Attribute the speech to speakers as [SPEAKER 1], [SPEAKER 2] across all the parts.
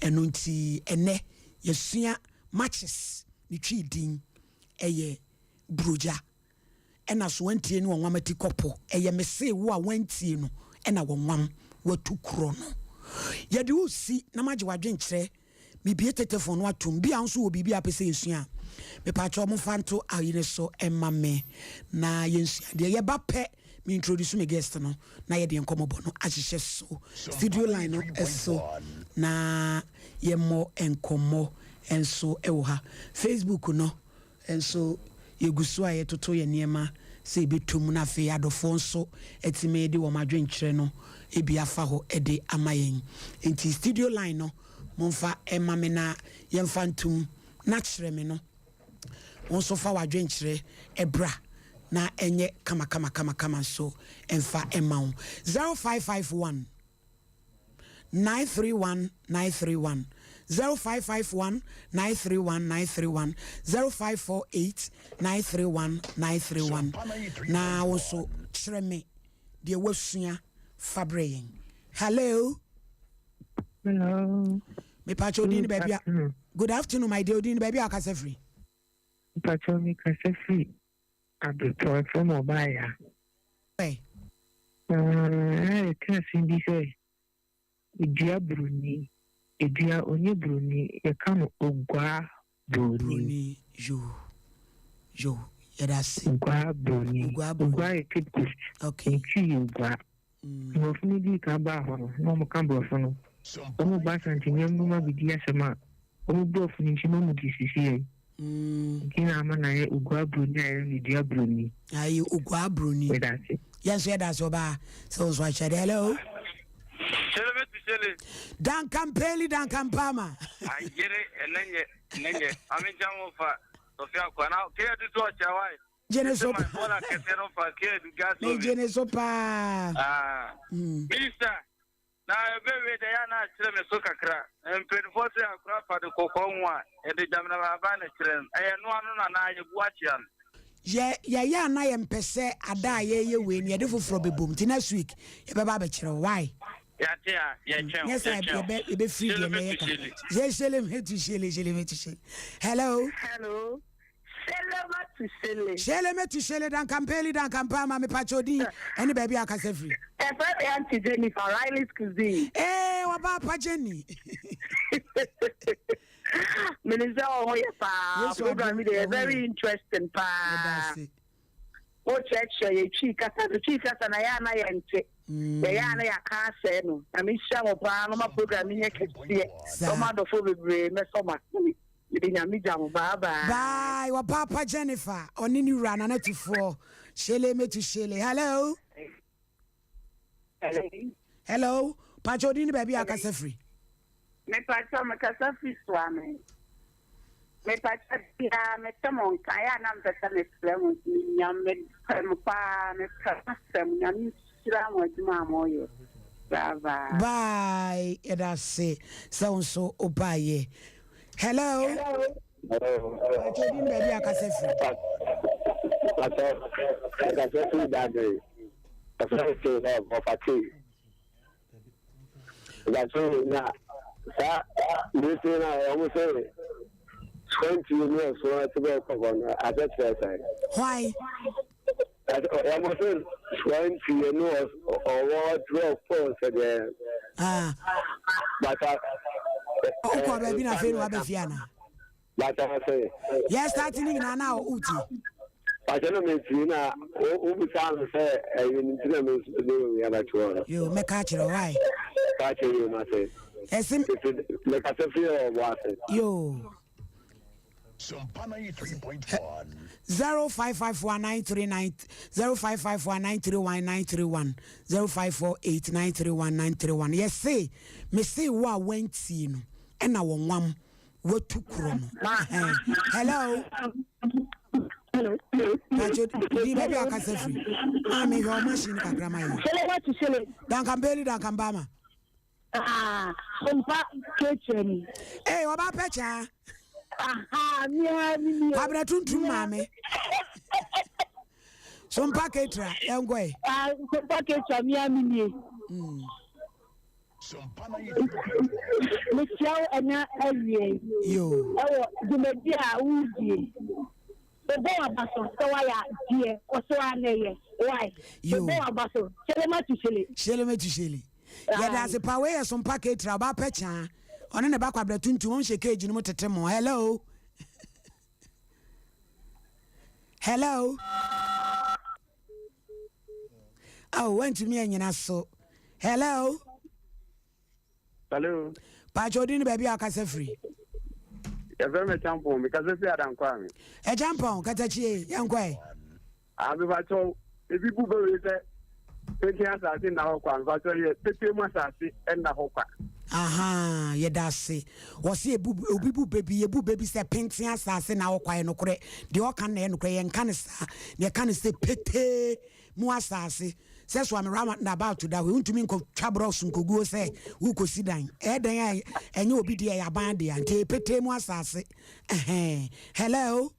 [SPEAKER 1] Ɛno nti ɛnɛ yɛsua matches ne Twi din ɛyɛ burogya. Ɛna so wantie ne wɔnwam ati kɔpɔ. Ɛyɛ mese wo a wantie no ɛna wɔnwam watu korɔ no. Yɛde wo si na magye w'adwenkyerɛ. Mebie tetefon no atom. Bi a nso wɔ biribi a pɛ sɛ yɛsua a, mepaakyɛ ɔmomfa nto ayi ne so ɛma me na yɛnsua deɛ. Yɛba pɛ, me introduce me guest no na yɛde nkɔmmɔbɔ no ahyehyɛ so studio line no ɛso na yɛmmɔ nkɔmmɔ nso ɛwɔ ha. Facebook no nso yɛgu so a yɛtoto yɛ nneɛma sɛ yɛbɛtum, na afei adɔfoɔ nso atumi de wɔn adwenkyerɛ no ebi afa hɔ de ama yɛn. Nti studio line no, momfa ɛma me na yɛmfa ntom na kyerɛ me no, wo nso fa w'adwenkyerɛ ɛbra na ɛnyɛ kama kama kama kama nso ɛmfa ɛma wo. 0551 931 931, 0551 931 931, 0548 931 931, na wo nso kyerɛ me deɛ wasua fa berɛ yɛn. Hello.
[SPEAKER 2] Hello.
[SPEAKER 1] Mepakyɛ, odin ne baabi a? Good afternoon, my dear. Odin ne baabi a wakasa firi?
[SPEAKER 2] Mpakyɛ, mi kasa firi Abetɔ fam, ɔbaaya.
[SPEAKER 1] Ɛ.
[SPEAKER 2] Na yɛka asɛm bi sɛ edua buroni, edua onye buroni, yɛka no oguaa buroni.
[SPEAKER 1] Broni yo yo, yɛda ase.
[SPEAKER 2] Oguaa buroni.
[SPEAKER 1] Oguaa buroni.
[SPEAKER 2] Oguaa yɛ Cape Coast. Ntwi yɛ oguaa. Borɔfo no dii kan baa hɔ no, na wɔn ka borɔfo no. Wɔn ba Asantehene no ma bɛdi asɛm a, wɔn borɔfo no nti na wɔn de sisi yɛn. Nti na ama na yɛ oguaa buroni a yɛyɛ no dua buroni.
[SPEAKER 1] Ayi, oguaa buroni.
[SPEAKER 2] Yɛda ase.
[SPEAKER 1] Yɛn nso yɛda ase, ɔbaa, sɛ wo nso akyɛde. Hello.
[SPEAKER 3] Shele metu shele.
[SPEAKER 1] Duncan Peli, Duncan Palmer.
[SPEAKER 3] Ayere ɛnɛ nyɛ ɛnɛ nyɛ. Ame gya mo fa Sofia kwa na kea du so ɔkyɛ wae.
[SPEAKER 1] Gyene so.
[SPEAKER 3] Bɔla kɛseɛ no fa kea du gas.
[SPEAKER 1] Me gyene so paa.
[SPEAKER 3] Ah. Minister, na ebe we de ya na akyerɛ me so kakra. Mpanyinfoɔ sɛ akora fa de kɔkɔɔ ho a yɛde gyamena aba na kyerɛ no. Ɛyɛ noa no na na yɛbu akyea no.
[SPEAKER 1] Yɛyɛ ana yɛmpɛ sɛ ada a yɛyɛ wei no yɛde foforɔ bɛbom, nti next week yɛbɛba abɛkyerɛ wo why.
[SPEAKER 3] Yɛate a yɛtwɛn.
[SPEAKER 1] Nyɛ sɛ yɛbɛfiri deɛ na yɛka yɛ hyele metu hyele hyele metu hyele. Hello.
[SPEAKER 4] Hello. Shele metu shele.
[SPEAKER 1] Hyele metu hyele, Duncan Peli, Duncan Palmer. Mepakyɛ, odin ɛne baabi a akasa firi?
[SPEAKER 4] Ɛfɛ me Auntie Jennifer, Riley's Cuisine.
[SPEAKER 1] Ee, wɔba apa Jenny.
[SPEAKER 4] Minister, ɔho yɛ paa.
[SPEAKER 1] Yesu
[SPEAKER 4] Program yi
[SPEAKER 1] adom,
[SPEAKER 4] de yɛ
[SPEAKER 1] ɛho
[SPEAKER 4] very
[SPEAKER 1] yɛ.
[SPEAKER 4] interesting
[SPEAKER 1] Yɛda
[SPEAKER 4] paa.
[SPEAKER 1] ase.
[SPEAKER 4] Wokyerɛkyerɛ yɛ Twi kasa no, Twi kasa na yɛ ana yɛnte. Yɛyɛ ana yɛaka asɛe no. Na mehyira mo paa na ɔma program yi nyɛ kɛseɛ.
[SPEAKER 1] Saa.
[SPEAKER 4] Ɔma adɔfoɔ bebree mɛsɔ mo asene. Mede Nyame gya mo. Bye bye.
[SPEAKER 1] Bye, wɔba apa Jennifer, ɔne ne wura nanatufoɔ. Hyele metu hyele. Hello.
[SPEAKER 4] Hello.
[SPEAKER 1] Hello, pakyɛ, odin ne baabi a akasa firi?
[SPEAKER 4] Mepakyɛ, mekasa firi Suame. Mepakyɛ, biara mete mo nka yɛ a na mpɛ sɛ mefrɛ mo nso menya. Mepɛ mo paa, mepɛ mo asɛm. Nyame nhyira mo adwuma a moyɛ. Bye bye.
[SPEAKER 1] Bye, yɛda ase sɛ wo nso wobaayɛ. Hello, pakyɛ, odin ne baabi a akasa firi?
[SPEAKER 5] Kasa firi Dadre. Kasa firi ɔfa tei. Kasa na saa mbese na ɔmo sɛ 20 ne ɔso ɛte bɛ kɔkɔ no asɛ kyerɛ sɛ.
[SPEAKER 1] Why?
[SPEAKER 5] Ɔmo sɛ 20 ne ɔwɔ drɔ pɔ sɛ deɛ.
[SPEAKER 1] Ah.
[SPEAKER 5] Bata.
[SPEAKER 1] Wokɔ baabi na afei na waba fie anaa?
[SPEAKER 5] Bata sɛ.
[SPEAKER 1] Yɛ start ne nyinaa na wotie?
[SPEAKER 5] Pàṣẹ na mɛtiri na wobusa no sɛ ɛyɛ ne nti na me nso de wɔ wia bɛtoɔ no.
[SPEAKER 1] Yo, mɛka akyerɛ wo why.
[SPEAKER 5] Pàṣẹ yóò ma sɛ.
[SPEAKER 1] Ɛse.
[SPEAKER 5] Mɛkasa firi ɔbɔ ase.
[SPEAKER 1] Yo.
[SPEAKER 6] Sompa 93.1.
[SPEAKER 1] 0551939, 0551931931, 0548931931. Yɛse mese wo a wantie no ɛna wɔnwam watu korɔ no. Ɛhɛn. Hello. Pacho, di baabi a akasa firi? Maa mehwɛ wo machine kakra ma yɛ.
[SPEAKER 4] Shele metu shele.
[SPEAKER 1] Duncan Bailey, Duncan Bama.
[SPEAKER 4] Ah, Sompa Kekyem.
[SPEAKER 1] Ee, ɔba pɛ kyaa.
[SPEAKER 4] Aha, mia mi mi.
[SPEAKER 1] Kwabena tuntum maame. Sompa Ketra, yɛnkɔ ɛ.
[SPEAKER 4] Ah, Sompa Kekyem, mia mi nie.
[SPEAKER 7] Mekyia wo ɛna awie
[SPEAKER 1] Yo.
[SPEAKER 7] ɛwɔ dwumadi a wodie. Mebɔ w'aba so sɛ woayɛ adeɛ, kɔ so ara na yɛ. Why?
[SPEAKER 1] Yo.
[SPEAKER 7] Mebɔ w'aba so. Hyele ma tu hyele.
[SPEAKER 1] Hyele ma tu hyele. Yɛda ase paa. Wei yɛ Sompa Ketra, ɔbaa pɛ kyaa. Ɔne ne ba Kwabena Tuntum, wɔn hyɛ cage no mu tete mo. Hello. Hello. Oh, wantumi anyina so. Hello.
[SPEAKER 5] Hello.
[SPEAKER 1] Paakyɛ odin ne baabi a ɔkasa firi.
[SPEAKER 5] Yɛfrɛ me Champon, mekasa firi Adankwa me.
[SPEAKER 1] Ɛchampɔn, katakyie, yɛnkɔ ɛ.
[SPEAKER 5] Ah, mepakyɛw, ebi bu bɛwei sɛ tenten asase nna hɔ kwa, mepakyɛw yɛ petee mu asase nna hɔ kwa.
[SPEAKER 1] Ahaa, yɛda ase. Wɔse ebu, obi bu bɛ bi, yɛbu bɛ bi sɛ penten asase nna hɔ kwa, ɛyɛ nokorɛ. Deɛ ɔka no na ɛyɛ nokorɛ, yɛnka no saa. Na yɛka no sɛ petee mu asase. Sɛ so ame round about da hɔ yi, wontumi nkɔ twa brɔs nkɔguo sɛ worekɔsi dan. Ɛyɛ dɛn a ɛnyɛ obi deɛ, ɛyɛ aban dea. Nti ɛyɛ petee mu asase. Ɛhɛn. Hello.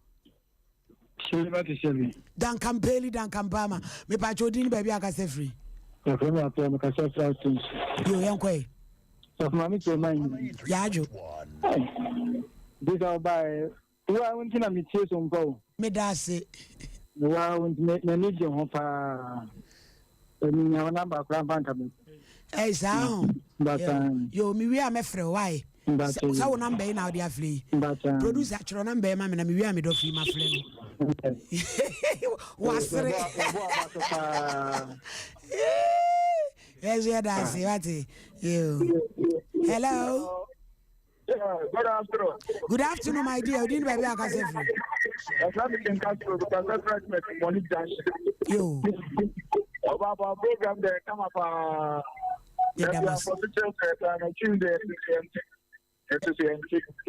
[SPEAKER 8] Shirley te sɛ me.
[SPEAKER 1] Duncan Bailey, Duncan Bama. Mepakyɛ odin ne baabi a akasa firi.
[SPEAKER 8] Yɛfrɛ me Appiah, mekasa firi Athens.
[SPEAKER 1] Yo, yɛnkɔ ɛ.
[SPEAKER 8] Sɔfo maame kyerɛ ma nyi.
[SPEAKER 1] Yɛadwo.
[SPEAKER 8] Bisa ɔbaeɛ, wo a wo nti na metie so mpa o.
[SPEAKER 1] Meda ase.
[SPEAKER 8] Wo a wo nti m'ani gye ho paa. Menya wo namba koraa mfa nka me.
[SPEAKER 1] Ɛy saa ho. Yo, mewie a mɛfrɛ wo, why? Sɛ wo namba yi na wode afrɛ yi. Producer twerɛ namba yi ma me na mewie a medɔ firi mafrɛ no. Wasere. Yɛso yɛda ase wate. Yo. Hello.
[SPEAKER 5] Good afternoon.
[SPEAKER 1] Good afternoon, my dear. Odin baabi a kasa firi.
[SPEAKER 5] Ɛfɛ mi kí n ka sọ̀rọ̀ because that's right money junction.
[SPEAKER 1] Yo.
[SPEAKER 5] Ọba àbọ̀ program dẹ̀ kama paa.
[SPEAKER 1] Yɛda mo ase.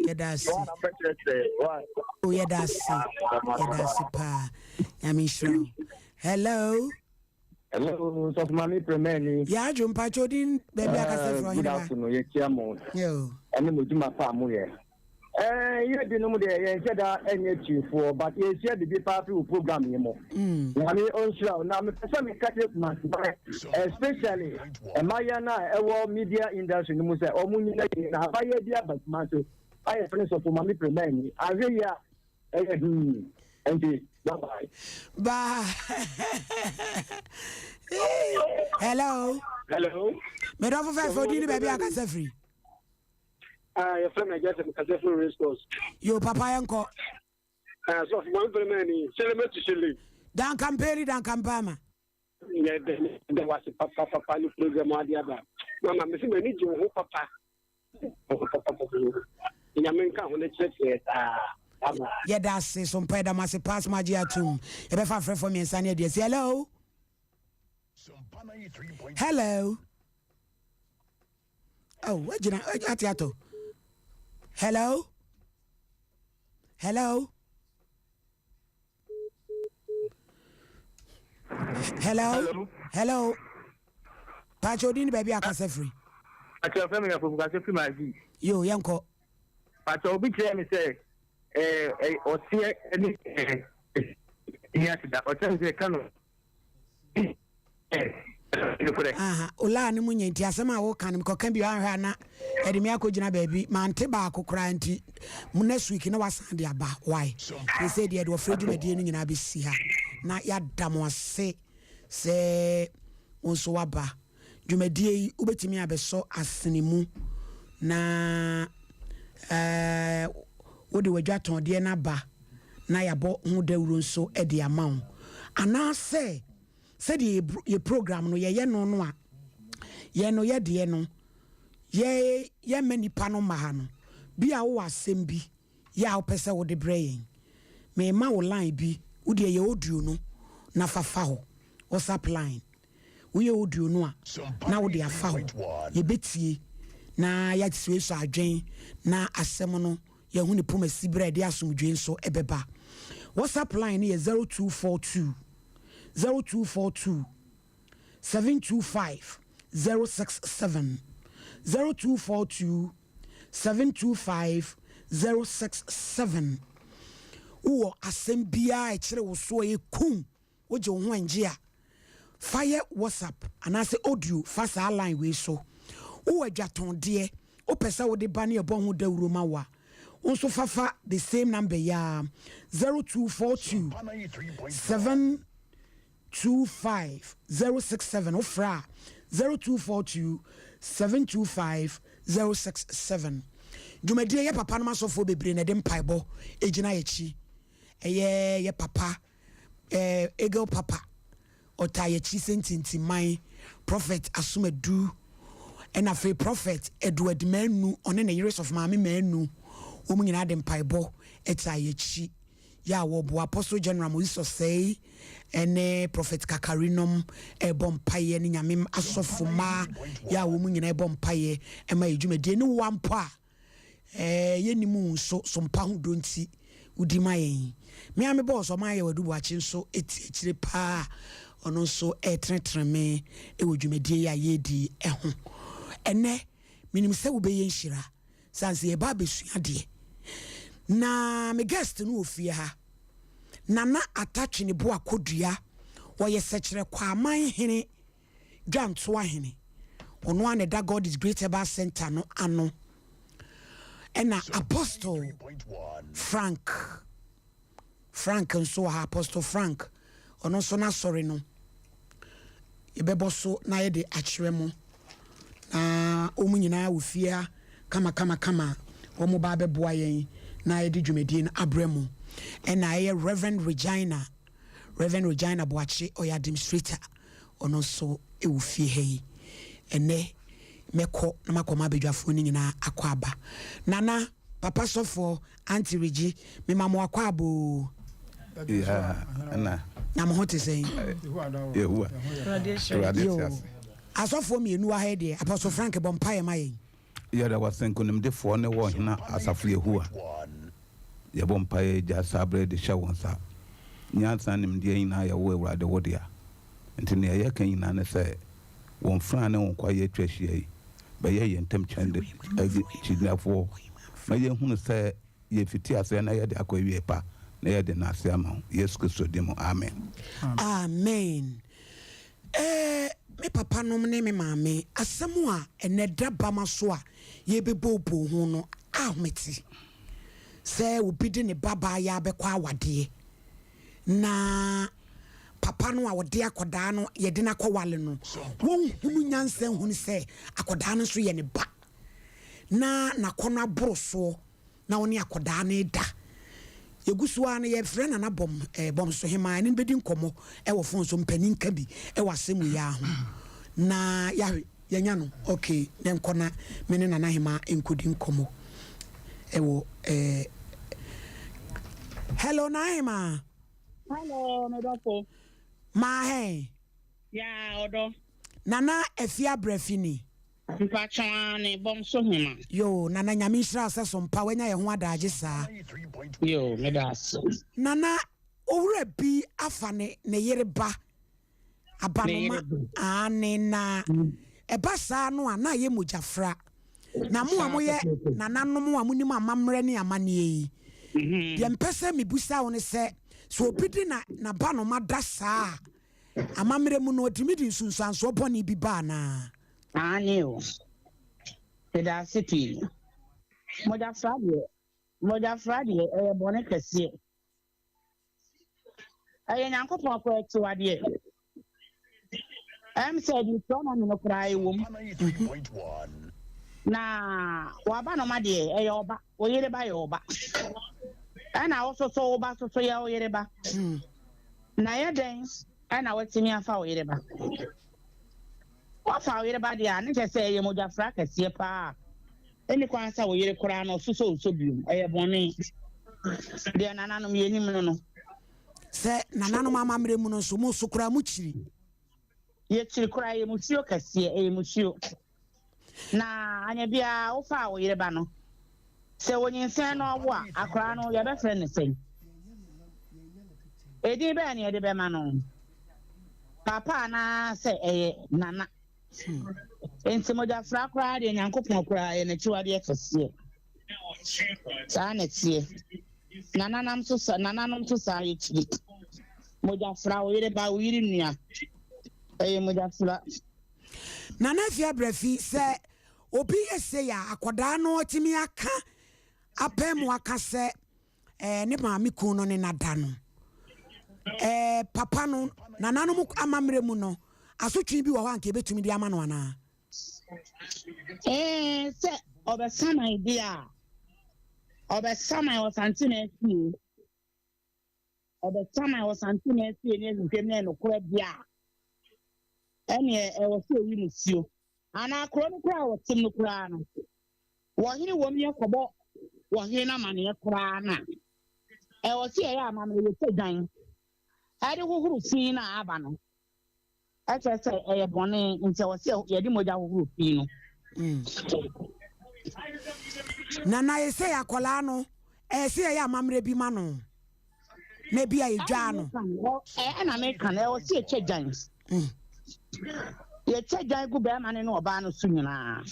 [SPEAKER 1] Yɛda ase. O yɛda ase. Yɛda ase paa. Nyame nhyira wo. Hello.
[SPEAKER 8] Hello, Sɔfo Maame Premani.
[SPEAKER 1] Yɛadwo mpakyɛ odin baabi akasa firi ɔhene ba.
[SPEAKER 8] Good afternoon, yɛkyia mo. Ɛne mo dwuma pa a moyɛ. Yɛ binom deɛ yɛnhyɛ da nyɛ tiefoɔ but yɛsua biribi paa firi wo program yi mu. Mm. Nyame ɔnhyira wo. Na mepɛ sɛ meka kyerɛ Kumasi especially mmaayewa no a ɛwɔ media industry no mu sɛ ɔmo nyina yie na abayewa bi aba Kumasi a yɛfrɛ no Sɔfo Maame Premani. Ahwɛ yie a Ɛyɛ hmm nti bye bye.
[SPEAKER 1] Bye. Hello.
[SPEAKER 5] Hello.
[SPEAKER 1] Medɔfo fɛfɛ odi ni baabi akasa firi.
[SPEAKER 5] Ah, yɛfrɛ me agya sɛ mekasa firi race course.
[SPEAKER 1] Yo papa yɛnkɔ.
[SPEAKER 5] Ah, sɔfo ma mfrɛ me ani hyɛlɛ mɛtu hyɛlɛ.
[SPEAKER 1] Dankamperi dankampama.
[SPEAKER 5] Yɛda da wase papa papa ne program ade aba. Mama mese m'ani gye wo ho papa. Nyame nka ho ne kyerɛkyerɛ saa.
[SPEAKER 1] Yɛda ase so mpa yɛda mo ase paa sɛ moagye atom. Yɛbɛfa afrɛfoɔ mmiɛnsa ne aduasi. Hello. Hello. Oh, wagyina ate atɔ. Hello. Hello. Hello.
[SPEAKER 5] Hello.
[SPEAKER 1] Hello. Pakyɛ odin ne baabi akasa firi.
[SPEAKER 5] Pakyɛ ɔfɛ mi yɛ kasa firi maa bi.
[SPEAKER 1] Yo yɛn kɔ.
[SPEAKER 5] Pakyɛ obi kyerɛ mi sɛ ɛɛ ɛ ɔseɛ ɛne ɛɛ ɛni aseda ɔkyerɛ mi sɛ kano.
[SPEAKER 1] Aha, olaa no mu nyɛ nti asɛm a woka no mekɔka bi anhwɛ a na ɛde me akɔgyina baabi mante baako koraa nti next week na wasan de aba why sɛ deɛ de ɔfrɛ dwumadie no nyinaa bɛsi ha na yɛada mo ase sɛ wo nso waba dwumadie yi wobɛtumi abɛsɔ asene mu na eh, wode w'adwatɔndeɛ no aba na yɛabɔ ho dawuro nso de ama wo anaasɛ sɛdeɛ yɛ program no yɛyɛ no no a yɛn no yɛdeɛ no yɛ yɛmma nipa no mma ha no bi a wowɔ asɛm bi yɛ a wopɛ sɛ wode brɛ yɛn mema wo line bi wodeɛ yɛ audio no na fa fa hɔ whatsapp line woyɛ audio no a na wode afa hɔ yɛbɛtie na yɛasuasua adwen na asɛm no Yɛahu ne poma siberɛ a ɛde asomdwoeɛ nso bɛba. WhatsApp line no yɛ 0242 0242 725 067 0242 725 067. Wowɔ asɛm biara a ɛkyere wo so a ɛyɛ kum Wogye wo ho ɛngye a, fa yɛ WhatsApp anaasɛ audio fa saa line wei so. Wowɔ adwatɔndeɛ, wopɛ sɛ wode ba ne yɛbɔ ho dawuro ma wo a, wo nso fa fa the same number yi ara, 0242 725 067. Wofrɛ a, 0242 725 067. Dwumadie yɛ papa nom asɔfoɔ bebree na ɛde mpaebɔ gyina yɛn akyi. Ɛyɛ yɛ papa eh, Eagle Papa, ɔtaa yɛkyi sɛ ntintimman, Prophet Asomadu, ɛna afei Prophet Edward Manu, ɔne ne yere Sɔfo Maame Manu, wɔn nyinaa de mpaebɔ taa yɛkyi. Yɛ a wɔboa Apostle General Moses Osei ɛne Prophet Kakari nom ɛbɔ mpaeɛ ne Nyame asɔfo mmaa yɛ a wɔn nyinaa ɛbɔ mpaeɛ ɛma yɛ dwumadie ne woa mpo a Ɛɛ, yɛnnim wo nso, so mpa ho dɔ nti wodi ma yɛn. Me ara me bɔɔs, ɔman ayɛ Adu Boakye nso te akyire paa a ɔno nso retenetene me wɔ dwumadie yi a yɛredi yi ho. Ɛnnɛ, menim sɛ wobɛyɛ nhyira sane sɛ yɛreba abɛsua adeɛ. Na me guest no wɔ fie ha, Nana Atta Tweneboa Kodua, ɔyɛ Sɛkyerɛ Kwaman hene. Dwantoa hene. Ɔno ara na ɛda God is Great Herbal Center no ano. Ɛna Apostle Frank, Frank nso wɔ ha, Apostle Frank, ɔno nso n'asɔre no, yɛbɛbɔ so na yɛde akyerɛ mo. Na wɔn nyinaa wɔ fie ha kama kama kama, wɔn ba abɛboa yɛn na yɛde dwumadie no abrɛ mo. Ɛna ɛyɛ Reverend Regina. Rev. Regina Boakye, ɔyɛ administrator, ɔno nso wɔ fie ha yi. Ɛnnɛ mɛkɔ na makɔ ma abadwafoɔ no nyinaa akɔ aba. Nana, Papa Sɔfoɔ, Auntie Reggie, mema mo akɔ aba oo.
[SPEAKER 9] Yeah, ɛna.
[SPEAKER 1] Na mo ho te sɛn?
[SPEAKER 9] Yehowa. Awurade te ase.
[SPEAKER 1] Asɔfoɔ mmienu wɔ ha yi deɛ, Apostle Frank bɔ mpaeɛ ma yɛn.
[SPEAKER 9] Yɛda wo ase nkonimdifoɔ ne wo Ɔhene Asafo Yehowa. Yɛbɔ mpaeɛ gya saa berɛ yi de hyɛ wo nsa. Nyansa ne nimdeɛ nyinaa yɛ wo Awurade wo dea. Nti nea yɛka nyinaa ne sɛ wo mfenaa ne wo nkoa yɛatwa ahyia yi bɛyɛ yɛn ntam kyidinafoɔ ma yɛhunu sɛ yɛfiti aseɛ na yɛde akɔ awiei pa na yɛde nnaase ama wo. Yesu Kristo din mu, amen.
[SPEAKER 1] Amen. Eh, me papanom ne me maame, asɛm a ɛnnɛ da bama so a yɛrebɛbooboo ho no, ahomete sɛ obi de ne babaa yɛ abɛkɔ awadeɛ na papa no a ɔde akɔdaa no yɛde no akɔwale no, wɔnhunu nyansa nhunu sɛ akɔdaa no nso yɛ ne ba na n'akɔnnɔ aboro soɔ. na ɔne akɔdaa no reda. Yɛgu so ara no, yɛrefrɛ Nana Bɔm, eh, Bɔmsohemaa, yɛne no bɛdi nkɔmmɔ wɔ fon so, mpanin ka bi wɔ asɛm wei ara ho. Na yɛahwɛ, yɛanya no, ok, na nkɔ na me ne Nana Hemaa nkɔdi nkɔmmɔ wɔ eh, Hello, Nana Hemaa.
[SPEAKER 10] Hello, me dɔfo.
[SPEAKER 1] Maa hɛn.
[SPEAKER 10] Yaa, ɔdɔ.
[SPEAKER 1] Nana Afia Brɛfi ni.
[SPEAKER 10] Mpakyɛw aane bɔm so hema.
[SPEAKER 1] Yoo Nana Nyame nhyira wo sɛ so mpa wanya yɛ ho adaagye saa.
[SPEAKER 10] Yoo meda ase.
[SPEAKER 1] Nana owura bi afa ne ne yere ba abanoma aane na ɛba saa no a na ayɛ mogya fra na mo a moyɛ nananom a monim amammerɛ ne amanneɛ yi deɛ mpɛ sɛ mebusa wo ne sɛ sɛ obi de na n'abanoma da saa a Amammerɛ mu no, ɛtumi de nsunsuansoɔ bɔne bi ba anaa?
[SPEAKER 10] Aane o. Meda ase pii. Mogyafra deɛ, mogyafra deɛ, ɛyɛ bɔne kɛseɛ. Ɛyɛ Nyankopɔn koraa akyiwadeɛ. Ɛm sɛ Deuteronomy no koraa ɛwɔ mu. Na w'abanoma deɛ, ɛyɛ ɔba. Wo yere ba yɛ wo ba. Ɛna wo soso wo ba soso yɛ wo yere ba. Na yɛ dɛn ɛna watumi afa wo yere ba? Wafa wo yere ba deɛ a, ne kyɛ sɛ ɛyɛ mogyafra kɛseɛ paa. Ɛni kwan sɛ wo yere koraa no ɔsosɔ nsɔ biom. Ɛyɛ bɔne. Deɛ nananom yɛnim no no.
[SPEAKER 1] Sɛ nananom amammerɛ mu no nso, mo nso koraa mokyiri.
[SPEAKER 10] Yɛkyiri koraa, ɛyɛ musuo kɛseɛ, ɛyɛ musuo. Na anyɛ biara wofaa wo yere ba no, sɛ wɔnyinsɛn na ɔwo a, akwadaa no yɛbɛfrɛ no sɛn? Edin bɛn na yɛde bɛma no? Papa anaasɛ ɛyɛ nana? Enti mogyafra koraa deɛ Nyankopɔn koraa yɛ n'akyiwadeɛ kɛseɛ. Saa na ɛteɛ. Nananom nso sa nananom nso saa yɛkyiri. Mogyafra, wo yere ba, wo yere nua. Ɛyɛ mogyafra.
[SPEAKER 1] Nana Afia Brɛfi, sɛ obi yɛ sei a, akwadaa no atumi aka apɛ mu aka sɛ ɛɛ ne maame kun no ne nada no. Ɛɛ papa no, nananom amammerɛ mu no, asotwe bi wɔ hɔ a anka yɛbɛtumi de ama no anaa?
[SPEAKER 10] Ɛɛ sɛ ɔbɛsaman deɛ a, ɔbɛsaman Ɔsantena fie. Ɔbɛsaman Ɔsantena fie ne ahwehwɛm ne nokorɛ deɛ a, ɛneɛ ɛwɔ sɛ ɛyi musuo. Anaa kuro no koraa a wɔtem no koraa no, wɔhene wɔm yɛ kɔbɔ wɔhene no amaneɛ koraa no a, ɛwɔ sɛ yɛyɛ amammerɛ yɛtwa dwan ɛde hohoro fi no a aba no. Ɛkyerɛ sɛ ɛyɛ bɔne nti ɛwɔ sɛ yɛde mogya hohoro fi no.
[SPEAKER 1] Na na yɛ sɛ akwadaa no, ɛyɛ sɛ yɛyɛ amammerɛ bi ma no, na ebi a yɛdwaa no.
[SPEAKER 10] Ɛna meka no, ɛwɔ sɛ yɛtwa dwan. Yɛtwa dwan gu bɛrima no ne ɔbaa no so nyinaa,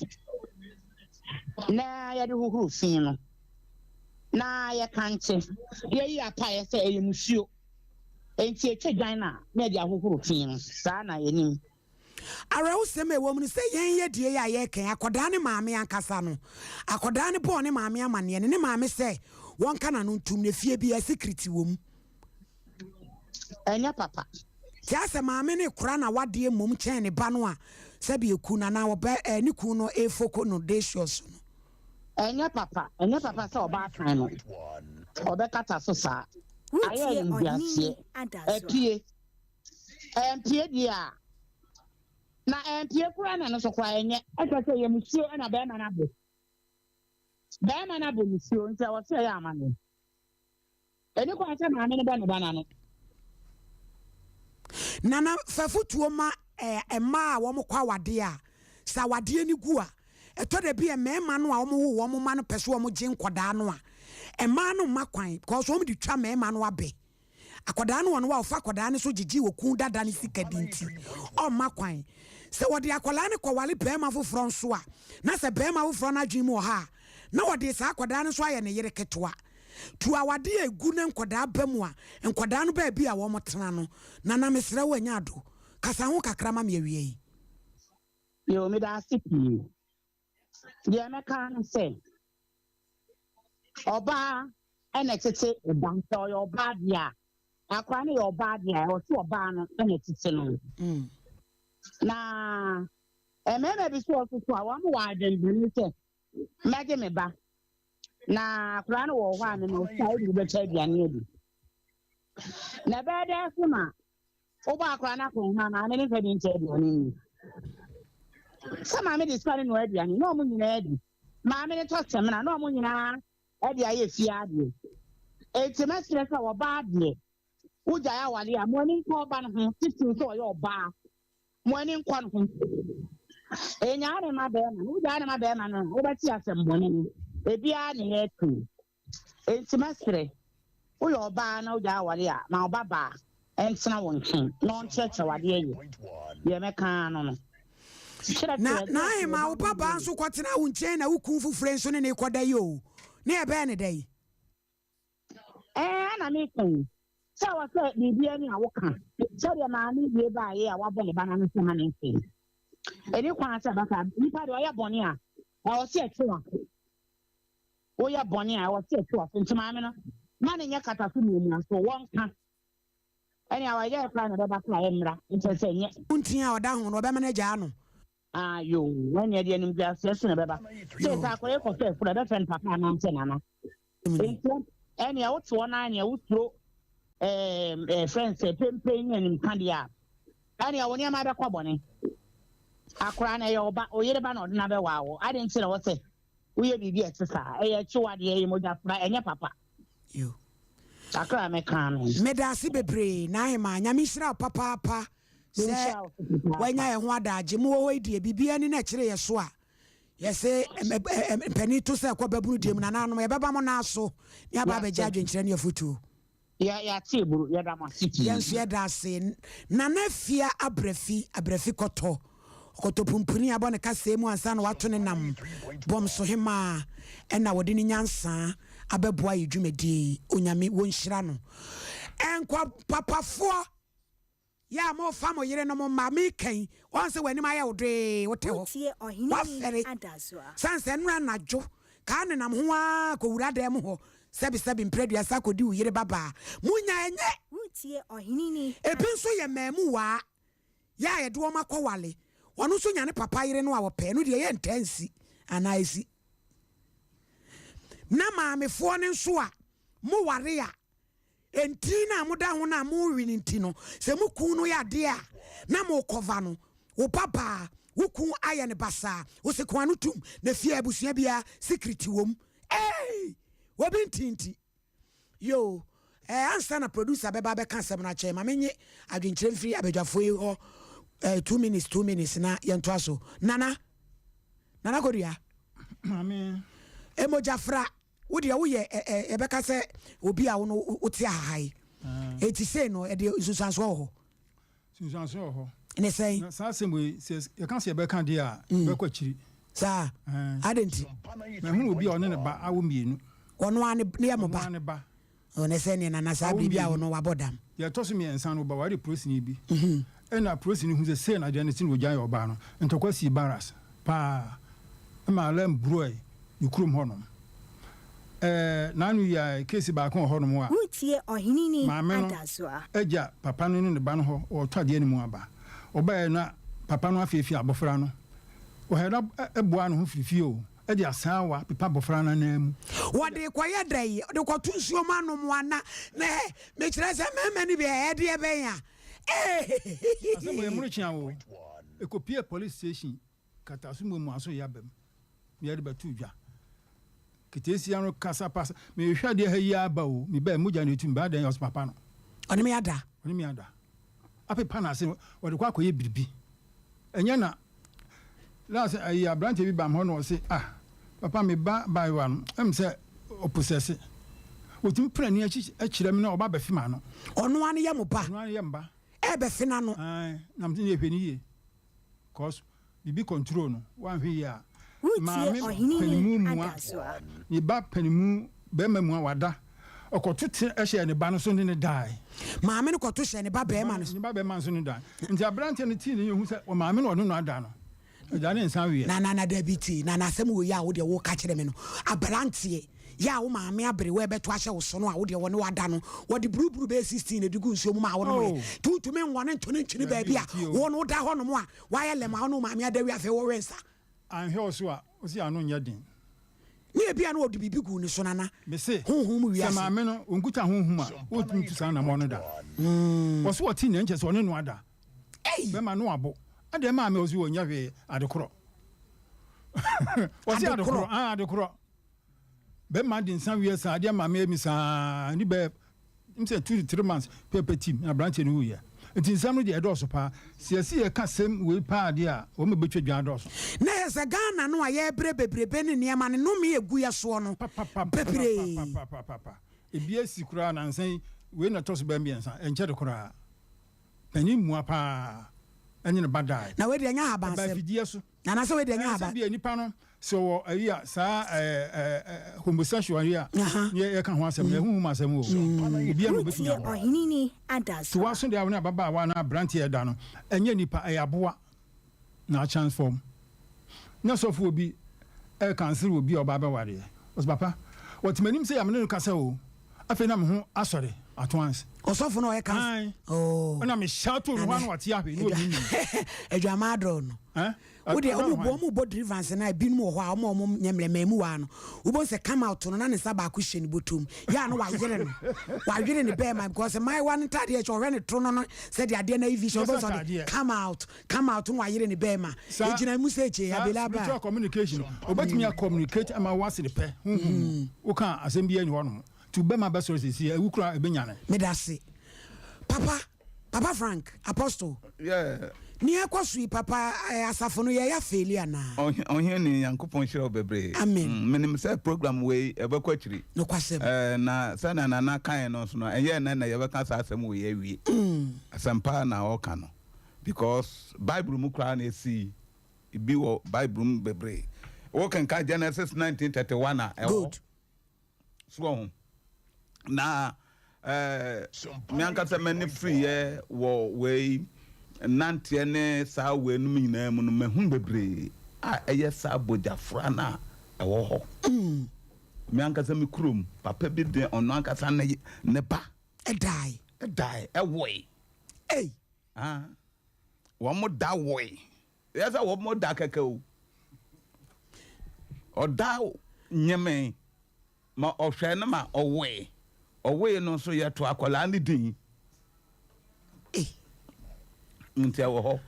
[SPEAKER 10] na yɛde hohoro fi no, na yɛkankye, yɛyi apaeɛ sɛ ɛyɛ musuo. Enti etwa dwan no a, na yɛde ahohoro fi no. Saa na yɛnim.
[SPEAKER 1] Awerɛhosɛm a ɛwɔ mu ne sɛ, yɛn yɛ deɛ yi a yɛreka yi, akwadaa no maame ankasa no, akwadaa no bɔɔ ne maame amanneɛ ne ne maame sɛ wɔnka n'ano ntom na efie biara sikiriti wɔ mu.
[SPEAKER 10] Ɛnyɛ papa.
[SPEAKER 1] Te asɛ maame no rekora n'awadeɛ mmom kyɛn ne ba no a sɛbi eku no anaa ɔbɛ ɛɛ ne kun no refoko no decious no.
[SPEAKER 10] Ɛnyɛ papa, ɛnyɛ papa sɛ ɔbaatan no ɔbɛkata so saa. Ayɛ animguaseɛ. Apue. Ɛmpue deɛ a, na ɛmpue koraa na ɛno nso koraa ɛnyɛ. Ɛkyerɛ sɛ ɛyɛ musuo na bɛrima no abɔ. Bɛrima no abɔ musuo nti ɛwɔ sɛ ɛyɛ amanneɛ. Ɛni kwan sɛ maame no bɔ ne ba no ano.
[SPEAKER 1] Nana, fa afotuo ma mmaa a wɔkɔ awadeɛ a, sɛ awadeɛ no gu a, ɛtɔ da bi a mmarima no a wɔwo wɔn mma no pɛ sɛ wɔgye nkwadaa no a, mmaa no mma kwan because wɔn de twa mmarima no abɛ. Akwadaa no ɔno a ɔfa akwadaa no so gyegye okun dada ne sika bi nti, ɔmma kwan. Sɛ wɔde akwadaa no kɔware barima foforɔ nso a, na sɛ barima foforɔ no adwene mu wɔ ha a, na wɔde saa akwadaa no nso ayɛ ne yere ketewa. Tu awadeɛ a ɛgu na nkwadaa ba mu a, nkwadaa no baabi a wɔtena no. Nana mesrɛ wo anya ado, kasa ho kakra ma me awia yi.
[SPEAKER 10] Yoo meda ase pii. Deɛ mɛka ne sɛ, ɔbaa na ɛtete ba. Sɛ ɔyɛ ɔbaa deɛ a, akwadaa no yɛ ɔbaa deɛ a, ɛwɔ sɛ ɔbaa no na ɛtete no. Na mmarima bi nso wɔ hɔ nso a, wɔn wɔ adwemmɔne sɛ, mɛgye me ba. Na akwadaa no wɔ hɔ a, mema sika wode bi bɛkyɛ aduane adi. Na ɛbɛyɛ dɛn so na wobɔ akwadaa no akɔnhoma a maame no mfa bi nkyɛ aduane nni? Sɛ maame de sika no noa aduane na wɔn nyinaa di. Maame no tɔ samina na wɔn nyinaa de ayɛ fie adeɛ. Enti mɛsrɛ sɛ ɔbaa deɛ, wogyae aware a, mo ani nkɔ ɔba no ho, titiriw sɛ ɔyɛ ɔbaa. Mo ani nkɔ ne ho. Enyaa ne ma bɛrima no. Wogyaa ne ma bɛrima no a, wobɛte asɛm bɔne no. Ebiara ne yɛ tu. Enti mɛsrɛ, woyɛ ɔbaa na wogyaa aware a, ma wo babaa ntena wo nkyɛn na ɔnkyerɛkyerɛ wo adeɛ yɛ. Deɛ mɛka ara no no.
[SPEAKER 1] Kyerɛkyerɛ, Na
[SPEAKER 10] kyerɛkyerɛ
[SPEAKER 1] Naema,
[SPEAKER 10] wo
[SPEAKER 1] wo
[SPEAKER 10] ba no
[SPEAKER 1] babaa
[SPEAKER 10] yie.
[SPEAKER 1] nso kɔtenaa wo nkyɛn na wo kunu foforɔ yi nso ne no rekɔda yi oo, na ɛbɛyɛ no dɛn?
[SPEAKER 10] Ɛɛ, ɛna meka yi, sɛ wɔ sɛ biribi ani a woka, sɛdeɛ maame wie baeɛ a wabɔ ne ba no ano sɛ ma ne mfe. Ɛni kwan sɛ bɛka, nipa deɛ ɔyɛ bɔne a, ɛwɔ sɛ ɛtwe w'aso. Woyɛ bɔne a, ɛwɔ sɛ ɛtwe w'aso. Nti maame no, ma ne nyɛ kata so muamua so, wɔnka. Ɛne a wɔyɛ koraa na ɛbɛba koraa ɛmmra, nkyɛ sɛ nyɛ.
[SPEAKER 1] Nti a ɔda ho no, ɔbɛma no agyaa no.
[SPEAKER 10] Ah yoo, ɛnneɛ deɛ animguaseɛ so na ɛbɛba. Sɛ sɛ akɔyɛ kɔfɛ afunu a, ɛbɛfrɛ no papa anaasɛ nana. Nti ɛnneɛ wote hɔ na ɛnneɛ wosuro ɛɛ ɛɛ frɛ no sɛ pempen ne animka deɛ a, ɛnneɛ wo nneɛma bɛkɔ bɔne. Akwadaa no ɛyɛ wo ba, wo yere ba na ɔde no abɛwaa wo. Adɛn nti na ɛwɔ sɛ woyɛ biribi a ɛte saa? Ɛyɛ akyiwadeɛ, ɛyɛ mogyafra, ɛnyɛ papa.
[SPEAKER 1] Yoo.
[SPEAKER 10] Kakra a mɛka no.
[SPEAKER 1] Meda ase bebree, Naahemaa. Nyame nhyira wo papaapa. Sɛ wanya yɛn ho adagye. Mowɔ hɔ yi deɛ, biribiara ni na ɛkyere yɛ so a, yɛse mpanin to sɛ ɛkɔ babunu deɛ mu, nananom, yɛbɛba mo nan so ne aba abɛgye adwenkyerɛ ne afotuo.
[SPEAKER 10] Yɛate aburu, yɛda mo ase pii.
[SPEAKER 1] Yɛn nso yɛda ase. Nana Afia Abrafi, Abrafi Kɔtɔ, ɔkɔtɔ pumpuni abɔ ne kasɛɛ mu ansa na wato ne nam, Bɔmsohemaa, ɛna wɔde ne nyansa abɛboa yɛ dwumadie yi. Onyame wɔnhyira no. Nkwa papafoɔ. Yɛ a mofa mo yerenom mma, meka yi, woahu sɛ w'anim ayɛ wo dwee, wote hɔ,
[SPEAKER 11] Wotie ɔhene ni
[SPEAKER 1] woafɛre,
[SPEAKER 11] adasoa.
[SPEAKER 1] sane sɛ nnora anadwo, kaa nenam ho ara kɔwura dan mu hɔ, sɛbesɛbe mprɛduasa kɔdi wo yere babaa. Monnya ɛnyɛ!
[SPEAKER 11] Wotie ɔhene ni
[SPEAKER 1] Ebi nso yɛ mmaamuwaa, yɛ a yɛde wɔn akɔwale, wɔn nso nya ne papa yere no a wɔpɛ, ɛno deɛ yɛntaa nsi, anaa ɛsi? Na maamefoɔ no nso a moware a, Ntini no a moda ho no a morewe no nti no, sɛ mo kun no yɛ adeɛ a na morekɔva no, wo ba baa, wo kun ayɛ no basaa, wo se ko ano tum, na fie abusua biara secret wom. Eei! Obi nti nti. Yoo, eh, ansa na producer bɛba abɛka asɛm no akyerɛ, ma menye adwenkyerɛ mfiri abadwafoɔ yi hɔ, eh, 2 minutes, 2 minutes na yɛntoa so. Nana, Nana Kodua.
[SPEAKER 12] Maame.
[SPEAKER 1] Emogyafra. Wo deɛ woyɛ ɛ ɛ yɛbɛka sɛ obi a wo no wote ahahae. Enti sei no ɛde nsunsuansoɔ wɔ hɔ.
[SPEAKER 12] Nsunsuansoɔ wɔ hɔ.
[SPEAKER 1] Ne sɛn?
[SPEAKER 12] Na saa asɛm wei sɛ yɛka sɛ yɛbɛka deɛ a ɛbɛkɔ akyiri.
[SPEAKER 1] Saa? Adɛn nti?
[SPEAKER 12] Mahunu obi a ɔne ne ba awo mmienu.
[SPEAKER 1] Ɔno ara ne ne yɛ mo ba?
[SPEAKER 12] Ɔno ara ne ba.
[SPEAKER 1] Ɔno sɛ neɛ nana saa biribi a ɔno wabɔ dam.
[SPEAKER 12] Deɛ ɛtɔ so mmiɛnsa no, ɔbɛware polisini bi. Ɛnna polisini no hu sɛ sei na adeɛ no te na ɔgyaee ɔbaa no. Ntɔkwa sii Barras paa ma alarm buruae ne kurom hɔnom. Ɛɛ, n'ano yi ara, keesi baako wɔ hɔnom a,
[SPEAKER 11] Woretie Ɔhene
[SPEAKER 12] maame no
[SPEAKER 11] Adasoa.
[SPEAKER 12] agya papa no ne ne ba no hɔ, ɔretɔ adeɛ no mu aba. Ɔbaeɛ na papa no afeefee abɔfra no. Ɔhɛɛ no boaa ne ho firi fie o. de asaawa pepa abɔfra no ananmu.
[SPEAKER 1] Wɔde rekɔyɛ dɛn? Wɔde rekɔto nsuo mu anom ana? Na ɛ, mekyerɛ sɛ mmarima no bi ɛ, ɛdeɛ bɛn a? Ee!
[SPEAKER 12] Asɛm wei ɛmono kyea oo. Ɛkɔpie police station kataso muamuaso yɛ aba mu na yɛde bɛtoo dwa. Ketesia no kasa pasa, mehwehwɛ adeɛ ha yi ara ba oo, mebae mogya na ɛtu me ba, adɛn? Ɔse papa no.
[SPEAKER 1] Ɔne me ada.
[SPEAKER 12] Ɔne me ada. Apepa n'ase no, ɔde kɔ akɔyɛ biribi. Ɛnyɛ na Last ayi aberanteɛ bi ba me hɔ na ɔse ah papa me ba abaayewa no ɛm sɛ ɔposɛse. Ɔtumi pere ani akyi kyerɛ me na ɔba bɛfe m'ano.
[SPEAKER 1] Ɔno ara ne yam ba.
[SPEAKER 12] Ɔno ara ne yam ba.
[SPEAKER 1] Ɛɛbɛfe n'ano.
[SPEAKER 12] Ae na mete ne hwɛ no yie cause biribi control no wanhwɛ yie a.
[SPEAKER 11] Woretie
[SPEAKER 12] Maame
[SPEAKER 11] Ɔhene
[SPEAKER 12] panimu
[SPEAKER 11] Ni
[SPEAKER 12] mua
[SPEAKER 11] Adasoa.
[SPEAKER 12] ne ba panimu bɛɛma mua wada Ɔkɔto te hyɛɛ ne ba no so ne no dae.
[SPEAKER 1] Maame no kɔto hyɛɛ ne ba barima no so.
[SPEAKER 12] Ne ba barima nso ne dae. Nti aberanteɛ no tee ne hu sɛ maame no ɔne no ada no, agya ne nsa weɛ.
[SPEAKER 1] Na na na dabi tie, na na asɛm wei a wo deɛ woka kyerɛ me no, aberanteɛ yɛ a wo maame aberewa ɛbɛto ahyɛ wo so no a wo deɛ wɔne wo ada no, wɔde buruburu bɛyɛ 16 na ɛde gu nsuo mu maa wo nomoeɛ. Nti wontumi nwɔ no nto no ntwene baabi a wo no woda hɔ nom a woayɛ lɛm a wo ne wo maame ada wie afei wowe nsa.
[SPEAKER 12] Anhwɛ wo so a, wo se ano nyɛ den.
[SPEAKER 1] Ne ebia na ɔde biribi guu ne so, Nana.
[SPEAKER 12] Me se,
[SPEAKER 1] Honhom mu
[SPEAKER 12] sɛ
[SPEAKER 1] wiase.
[SPEAKER 12] maame no, ɔnkuta honhom a, ɔntumi ntu saa anammɔn no da. Ɔse ɔte nea nkyɛ sɛ ɔne no ada.
[SPEAKER 1] Ei!
[SPEAKER 12] Bɛma no abo. Adɛn maame ɔse ɔnyɛ hwee, adekorɔ. Ɔse
[SPEAKER 1] Adekorɔ.
[SPEAKER 12] adekorɔ, ah adekorɔ. Bɛma de nsa wiɛ saa adeɛ maame emi saa ne bɛɛ m sɛ 2 to 3 months pɛpɛ tim na aberanteɛ no wuyɛ. Nti nsɛm no deɛ ɛdɔɔso paa. Sɛ yɛsi yɛka sɛm wei paa deɛ a, wɔn bɛtwa dwa adɔɔso.
[SPEAKER 1] Na yɛ sɛ Ghana no a yɛbrɛ bebrebe ne nneɛma no nnome egu yɛ soɔ no bebree.
[SPEAKER 12] Papapapapapapa. Ebi asi koraa nansa yi, wei na ɛtɔ so bɛyɛ mmiɛnsa, ɛnkyɛre koraa. Panin mua paa ɛne ne ba dae.
[SPEAKER 1] Na wei deɛ ɛnyɛ ahaban
[SPEAKER 12] Ɛba
[SPEAKER 1] asɛm.
[SPEAKER 12] afidie so.
[SPEAKER 1] Nana sɛ wei deɛ ɛnyɛ
[SPEAKER 12] Ɛɛ,
[SPEAKER 1] ahaban.
[SPEAKER 12] sɛ bia nipa no sɛ ɔwɔ ayi a saa ɛɛ ɛɛ homosexual yi a ne yɛka ho asɛm no, ɛho hu asɛm o. Obiara na obetumi
[SPEAKER 11] Woretie
[SPEAKER 12] aboa.
[SPEAKER 11] Ɔhene Ni
[SPEAKER 12] Sɛ
[SPEAKER 11] Adasoa.
[SPEAKER 12] waso deɛ a wo ne ababaawa anaa aberanteɛ da no, ɛnyɛ nipa, ɛyɛ aboa na atransform. Na sɔfoɔ bi ɛrekansere obi a ɔba abɛwareɛ. Ɔsɛ papa, ɔte m'anim sɛ yɛ a me ne no kasa o. Afei na me ho asɔre at once.
[SPEAKER 1] Ɔsɔfo no ɔyɛ kansa.
[SPEAKER 12] Ae.
[SPEAKER 1] Oh.
[SPEAKER 12] Ɛna me shout no hɔ ano ɔte ahwɛ ne obi nim.
[SPEAKER 1] Adwamaa adɔ no.
[SPEAKER 12] Eh?
[SPEAKER 1] Wo deɛ ɔmo bɔ ɔmo bɔ deliverance na ebinom wɔ hɔ a ɔmo a ɔmo nyɛ mmerɛ mmamu waa no. Wobɛhu sɛ come out no na ne nsa baako hyɛ ne bɔtɔm. Yɛ a no wayere no. Wayere ne bɛɛma because mmaayewa no ntaadeɛ kyɛ ɔhwɛ ne to no no sɛdeɛ adeɛ no ayi vision wobɛhu sɛ ɔde come out come out no wayere ne bɛɛma. Egyina mu sɛ ekye
[SPEAKER 12] Saa
[SPEAKER 1] abela aba.
[SPEAKER 12] spiritual communication no, obetumi a communicate ama woasere pɛ honhom mu. Woka a, asɛm biara nni hɔnom. Nti wo bɛma bɛsɔre seesei, awu koraa a, ɛbɛnyane.
[SPEAKER 1] Medase papa papa Frank apostle
[SPEAKER 9] Yeah.
[SPEAKER 1] nea ɛkɔ so yi papa eh, asafo no yɛyɛ afeeli anaa?
[SPEAKER 9] Ɔhene Nyankopɔn nhyira wo bebree.
[SPEAKER 1] Amen.
[SPEAKER 9] Menim sɛ program wei ɛbɛkɔ akyiri.
[SPEAKER 1] Nokwasɛm.
[SPEAKER 9] Na sɛnea Nana kaeɛ no nso no, ɛnyɛ ɛnnɛ na yɛbɛka saa asɛm wei awie. Asɛmpa na ɔka no. Because Bible mu koraa na esii. Ebi wɔ Bible mu bebree. Wokenkan Genesis 19:31 a, ɛwɔ hɔ.
[SPEAKER 1] Good.
[SPEAKER 9] So wɔ ho. Na. Ɛɛ, me ankasa m'ani firiiɛ wɔ wei nanteɛ ne saa weinom nyinaa mu no, mahunu bebree a ɛyɛ saa bogyafra no a ɛwɔ hɔ. Me ankasa me kurom, papa bi de ɔno ankasa ne ne ba.
[SPEAKER 1] Ɛdae.
[SPEAKER 9] Ɛdae, ɛwoe.
[SPEAKER 1] Ei!
[SPEAKER 9] Ah, wɔn da woe. Ɛyɛ sɛ wɔn da kɛkɛ o. Ɔda nyemee. Ma ɔhwɛɛ no ma ɔwoe. Ɔwoe no nso yɛto akwadaa no din. Nti ɛwɔ hɔ.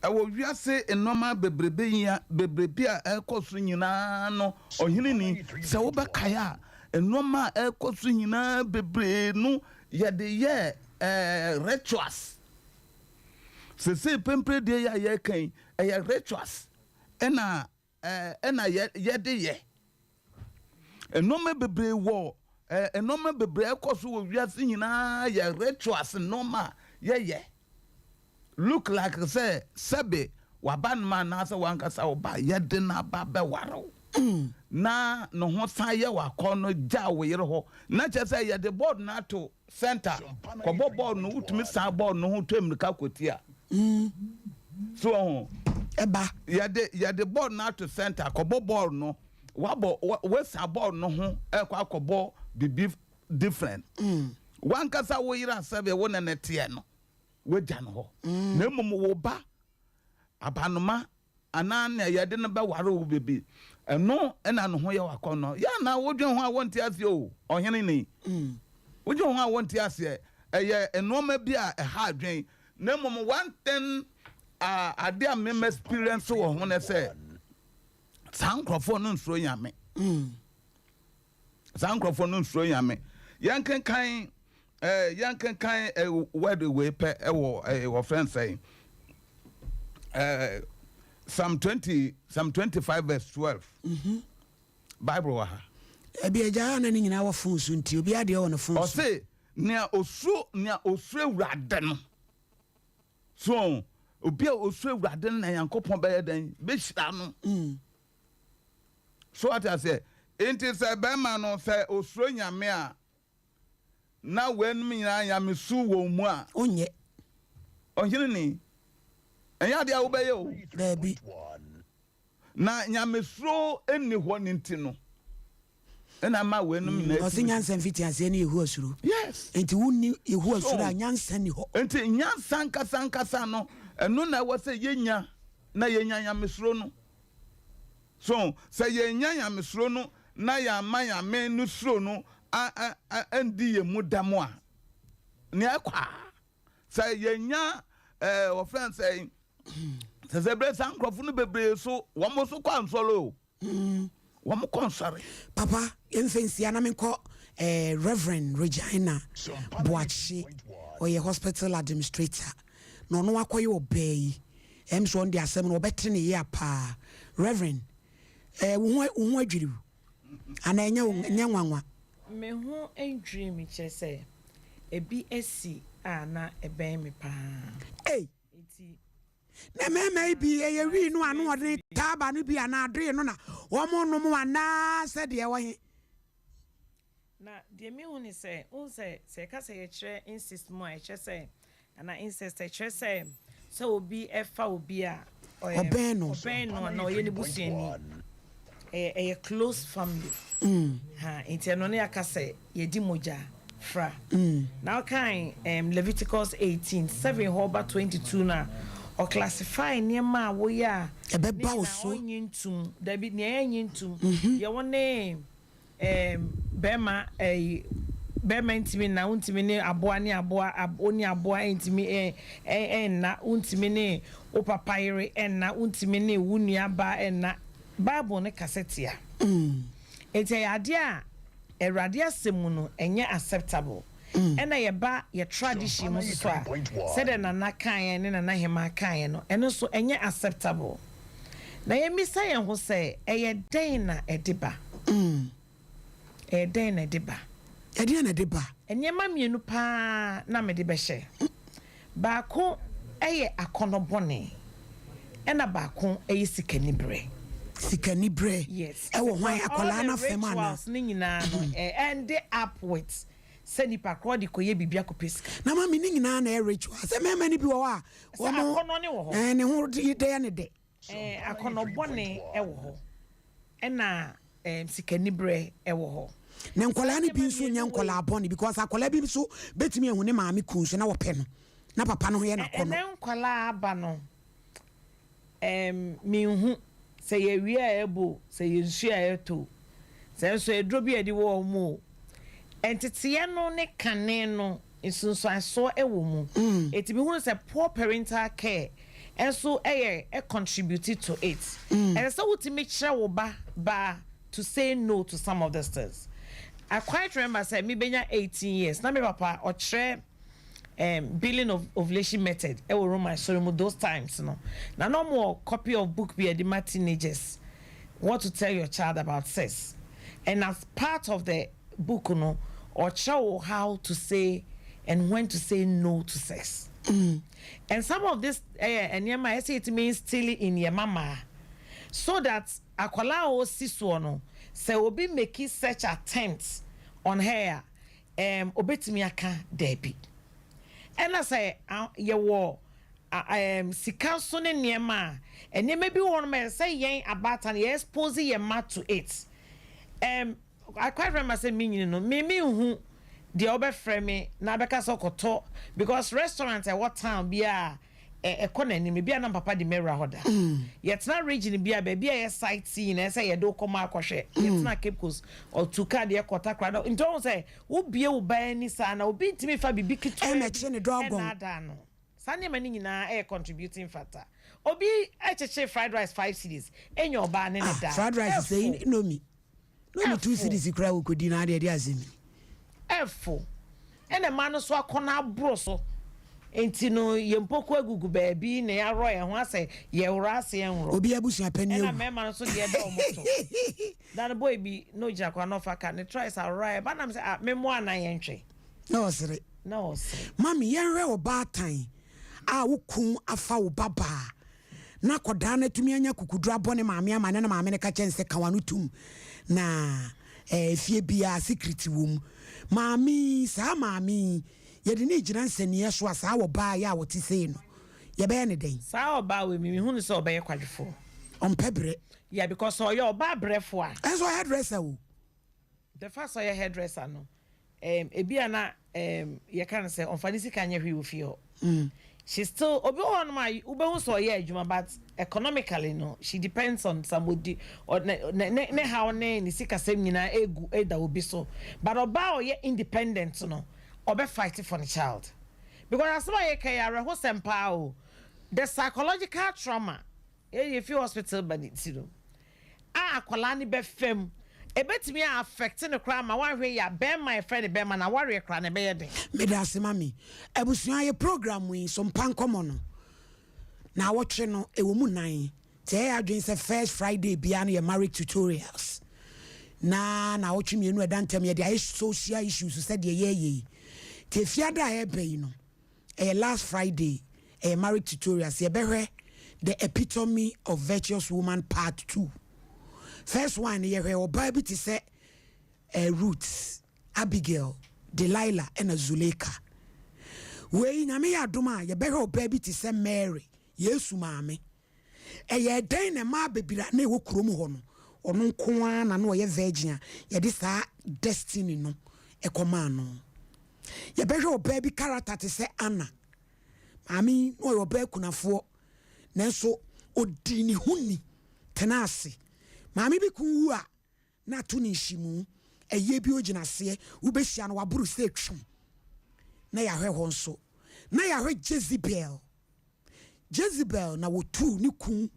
[SPEAKER 9] Ɛwɔ wiase nnoɔma bebrebe yi a bebrebe a ɛrekɔ so nyinaa no, ɔhene ni, sɛ wobɛkae a, nnoɔma a ɛrekɔ so nyinaa bebree no yɛde yɛɛ ɛɛ rituals. Sesei pempere deɛ yi a yɛreka yi, ɛyɛ rituals ɛna ɛna yɛde yɛ. Nneɛma bebree wɔ nneɛma bebree ɛkɔ so wɔ wiase nyinaa yɛ rituals nneɛma a yɛyɛ. Look like sɛ sɛbe waba no ma anaasɛ wankasa wo ba yɛde n'aba bɛware wo na ne ho san yɛ wakɔ no gya wo yere hɔ na kyerɛ sɛ yɛde board no ato Center, kɔbɔ bɔɔl no, wotumi san bɔɔl no ho twa mmirika kɔti a. So ɔho.
[SPEAKER 1] Ɛba.
[SPEAKER 9] Yɛde yɛde bɔɔl no ato center, kɔbɔ bɔɔl no, wabɔ wasa bɔɔl no ho ɛkɔ akɔbɔ bibi different. Wankasa wo yere asɛbe wo ne ne teɛ no, wagya no hɔ. Na mmom wo ba, abanoma anaa nea yɛde no bɛware wo baabi, ɛno na ne ho yɛ wo akɔnnɔ. Yɛ anaa wodwen ho a wonte aseɛ o, ɔhene ni. Wodwen ho a wonte aseɛ. Ɛyɛ nnoɔma bi a ɛha adwen. Na mmom one thing a adeɛ a me experience wɔ ho ne sɛ, saa nkorɔfoɔ no nsuro Nyame. Saa nkurɔfoɔ no nsuro Nyame. Yɛnkenkan eh, yɛnkenkan eh, word wei pɛ ɛwɔ eh, wɔfrɛ no sɛn? Eh, Psalm 20, Psalm 25 verse 12. Mm -hmm. Bible wɔ ha.
[SPEAKER 1] Ebi agya a na ne nyinaa wɔ fon so nti obi adeɛ wɔ ne fon so.
[SPEAKER 9] Ɔse nea osuro nea osuro Awurade no. So obi a osuro Awurade no na Nyankopɔn bɛyɛ dɛn? Bɛhyira no. Mm. So wate aseɛ? Enti sɛ bɛrima no, sɛ osuro Nyame a, na weinom nyinaa Nyamesu wɔ mu a.
[SPEAKER 1] Onyɛ.
[SPEAKER 9] Ɔhene ni. Ɛnyɛ adeɛ a wobɛyɛ o.
[SPEAKER 1] Daabi.
[SPEAKER 9] Na Nyamesuro nni hɔ no nti no, ɛna ama weinom nyinaa.
[SPEAKER 1] Ɔse nyansa mfitiaseɛ ne Yehowa suro.
[SPEAKER 9] Yes.
[SPEAKER 1] Enti wonni Yehowa suro a, nyansa nni hɔ.
[SPEAKER 9] Enti nyansa ankasa ankasa no, ɛno na ɛwɔ sɛ yɛnya, na yɛnya Nyamesuro no. So sɛ yɛannya nyamesuro no na yɛamma Nyame no suro no andi yɛn mu dɛm a, nea ɛkɔ a, sɛ yɛnya ɛɛ wɔfrɛ no sɛ sɛ sɛ berɛ saa nkurɔfo no bebree so wɔn nso kɔ ansɔre o wɔn kɔ nsɔre.
[SPEAKER 1] Papa, yɛmfa nsia na menkɔ eh, Reverend Regina Boakye, ɔyɛ hospital administrator. Na ɔno akɔyɛ ɔbaa yi ɛm sɛ ɔno deɛ asɛm no ɔbɛte ne yea paa Rev. Eh, wo ho wo ho adwiri wo anaa ɛnyɛ wo ɛnyɛ nwanwa?
[SPEAKER 13] Me ho ndwiri me kyerɛ sɛ ebi asi a na ɛbɛn me paa.
[SPEAKER 1] Ei!
[SPEAKER 13] Nti.
[SPEAKER 1] Na mmarima yi bi ɛyɛ wii no ano ɔdene taaba no bi anaa adoe no na wɔn nom anaa sɛ deɛ ɛwɔ he?
[SPEAKER 13] Na deɛ mehu ne sɛ, wohu sɛ, sɛ yɛka sɛ yɛkyerɛ incest mu a, ɛkyerɛ sɛ, anaa incest, ɛkyerɛ sɛ, sɛ obi fa obi a, ɔyɛ,
[SPEAKER 1] Ɔbɛn no.
[SPEAKER 13] ɔbɛn no anaa ɔyɛ ne busuani. Ɛyɛ, ɛyɛ close family. Ha, nti ɛno ne yɛaka sɛ yɛdi mogya fra. Na wokan um, Leviticus 18, 7 hɔ ba 22 no a, ɔclassify nneɛma a woyɛ a, ne
[SPEAKER 1] Ɛbɛba wo
[SPEAKER 13] nyinaa
[SPEAKER 1] so.
[SPEAKER 13] ɔnnye ntom. Dabi, nea ɛnnye ntom, deɛ wo ne Ɛɛm, bɛrima, ɛyi, bɛrima ntumi nna, wontumi ne aboa ne aboa, ab, wo ne aboa ntumi ɛ, ɛ, nna, wontumi ne wo papa yere nna, wontumi ne wo nua baa nna. Bible no kasa tia. Enti ɛyɛ adeɛ a Awurade asɛm mu no, ɛnyɛ acceptable. Ɛna yɛba yɛ tradition mu nso so a, sɛdeɛ Nana kaeɛ ne Nana Hemaa kaeɛ no, ɛno nso ɛnyɛ acceptable. Na yɛmmisa yɛn ho sɛ, ɛyɛ dɛn na ɛde ba? Ɛyɛ dɛn na ɛde ba?
[SPEAKER 1] Ɛdeɛn na ɛde ba?
[SPEAKER 13] Nneɛma mmienu pa ara na mede bɛhyɛ. Baako yɛ akɔnnɔ bɔne, ɛnna baako yɛ sikaniberɛ.
[SPEAKER 1] Sikaniberɛ?
[SPEAKER 13] Yes.
[SPEAKER 1] Ɛwɔ hwan?
[SPEAKER 13] Because all
[SPEAKER 1] Akwadaa
[SPEAKER 13] the
[SPEAKER 1] no afam anaa?
[SPEAKER 13] rituals no nyinaa no, ɛ end up with. sɛ nipa korɔ de kɔyɛ biribi akɔpɛ sika.
[SPEAKER 1] Na mami ne nyinaa na ɛyɛ ritual sɛ mmarima no bi wɔ hɔ a
[SPEAKER 13] Sɛ
[SPEAKER 1] wɔn
[SPEAKER 13] akɔnnɔ ne wɔ hɔ.
[SPEAKER 1] ɛɛ ne ho dɛ ne dɛ.
[SPEAKER 13] Ɛɛ akɔnnɔ bɔne wɔ hɔ ɛna ɛɛ sikaniberɛ wɔ hɔ.
[SPEAKER 1] Na nkwadaa no bi nso nyɛ nkwadaa bɔne because akwadaa bi nso bɛtumi ahu ne maame kun so na wɔpɛ no na papa no ho yɛ n'akɔnnɔ.
[SPEAKER 13] Ɛnɛ nkwadaa aba no Erm menhu, sɛ ɛyɛ awia a ɛrebɔ o, sɛ ɛyɛ nsuo a ɛretɔ o, sɛ nso aduro bi a yɛde wɔ wɔn o, nteteeɛ no ne kane no nsunsuansoɔ wɔ mu. Enti mehunu sɛ poor parental care nso yɛ contribute to it. Ɛsɛ sɛ wotumi kyerɛ wo ba baa to say no to some of these things. I quite remember sɛ mebɛnya 18 years na me papa ɔkyerɛ um billing of ovulation method ɛwɔ Roman asɔre mu those times no na na ɔmo wɔ copy of book bi a yɛde ma teenagers what to tell your child about sex and as part of the book no ɔkyerɛ wo how to say and when to say no to sex and some of this ɛyɛ nneɛma a ɛsɛ yɛtumi instill in yɛn mama so that akwadaa a ɔsi soɔ no sɛ obi make such attempt on her a Ɛɛm, obetumi aka daabi. Ɛna sɛ yɛwɔ ɛɛm sika nso ne nneɛma a, nneɛma bi wɔ hɔnom a ɛsɛ sɛ yɛn abaatan yɛ expose yɛn mma to it. Ɛɛm, I quite remember sɛ me nyini no, me menhu deɛ wobɛfrɛ me na abɛka sɛ ɔkɔtɔ because restaurant a ɛwɔ town biara ɛ ɛkɔ n'anim. Ebi a na papa de me awura hɔ da. Yɛtena region bi a baabi a ɛyɛ sight seeing na ɛsɛ yɛde wo kɔ ma akɔhwɛ. Yɛtena Cape Coast, ɔtu kaa deɛ kɔ Takoradi. Nti ɔhu sɛ wobue wo ba ani saa na obi ntumi fa biribi ketewa bi
[SPEAKER 1] Ɛmmɛkye ne dɔgɔn.
[SPEAKER 13] ɛnnaadaa no. Saa nneɛma no nyinaa ɛyɛ contributing factor. Obi kyekyere fried rice 5 cedis, enya ɔbaa ne ne
[SPEAKER 1] Ah,
[SPEAKER 13] da.
[SPEAKER 1] fried rice sɛ
[SPEAKER 13] Ɛfo.
[SPEAKER 1] indomie. Na ɔne 2
[SPEAKER 13] Ɛfo.
[SPEAKER 1] cedis koraa wɔkɔdi na adeɛ de asɛm yi.
[SPEAKER 13] Ɛfo. Ɛna mmaa no nso akɔnnɔ aboro so nti no yɛn mpoku agugu baabi na yɛaworɔ yɛn ho asɛ yɛworɔ ase yɛnworɔ.
[SPEAKER 1] Obi abusua panin
[SPEAKER 13] Ɛna
[SPEAKER 1] awu.
[SPEAKER 13] mmarima no nso deɛ ɛda wɔn to. Da no boy bi na ogyina kwan na ɔfa ka ne trice aworɔ a ɛba nam sɛ ah memmoa anaa yɛntwe.
[SPEAKER 1] Na ɔsere.
[SPEAKER 13] Na ɔsere.
[SPEAKER 1] Mummy yɛnhwɛ ɔbaatan a wo kun afa wo ba baa na akɔdaa no atumi anya kukuduro abɔ ne maame ama ne na maame no ka kyerɛ no sɛ ka w'ano tom na eh, efie biara secret wɔ mu. Maame yi, saa maame yi, yɛde no regyina nsɛnniiɛ so a saa ɔbaa yi a ɔte sei no, yɛbɛyɛ no dɛn?
[SPEAKER 13] Saa ɔbaa wei me mehu no sɛ ɔbɛyɛ kwadwofoɔ.
[SPEAKER 1] Ɔmpɛ brɛ.
[SPEAKER 13] Yeah because sɛ ɔyɛ ɔbaa brɛfoɔ a.
[SPEAKER 1] Ɛnso ɔyɛ hairdresser o.
[SPEAKER 13] The fact sɛ ɔyɛ hairdresser no, um, ebi a na um, yɛka no sɛ ɔmfa ne sika nyɛ hwee wɔ fie hɔ. She still, obi wɔ hɔnom a wobɛhu sɛ ɔyɛ adwuma but economically no, she depends on somebody, ne, ne, ne, ne haw ne ne sikasɛm nyinaa egu eda obi so. But ɔbaa a ɔyɛ independent no, ɔbɛ fight for ne child. Because asɛm a yɛka yi awerɛhosɛm paa o. The psychological trauma Yɛn yɛfi hospital ba ne ti no a akwadaa no bɛfa mu ɛbɛtumi a affect no koraa ma wanhwɛ yie a bɛrima a yɛfrɛ no bɛrima no awareɛ koraa no ɛbɛyɛ den.
[SPEAKER 1] Medase mami. Abusua yɛ program yi so mpa nkɔmɔ no naawɔtwe no ɛwɔ mu nan nti ɛyɛ adwene sɛ first Friday biara no yɛ marriage tutorials na naawɔtwe mienu ɛda ntɛm yɛde ayɛ social issues sɛdeɛ yɛyɛ yi nti efiada a ɛɛba yi no Ɛyɛ last Friday, ɛyɛ marriage tutorials, yɛbɛhwɛ the epitome of virtuous woman part 2. First one no yɛhwɛ ɔbaa bi te sɛ eh, Ruth, Abigail, Delilah ɛna Zuleika. Wei Nyame yɛ adom a yɛbɛhwɛ ɔbaa bi te sɛ Mary, Yesu maame. Ɛyɛɛ dɛn na mmaa bebree a na ɛwɔ kurom hɔ no, ɔno nko ara na na ɔyɛ virgin a yɛde saa destiny no kɔmaa no? Yɛbɛhwɛ ɔbaa bi character te sɛ Anna. Maame yi, na ɔyɛ ɔbaa kunafoɔ, nanso ɔdii ne ho ni tenaa ase. Maame bi kun wu a, na ato ne nhyimu, ɛyɛ bi ogyina aseɛ, wobɛhyia no waboro sɛ twam. Na yɛahwɛ hɔ nso, na yɛahwɛ Jezebel. Jezebel na wɔtuu ne kun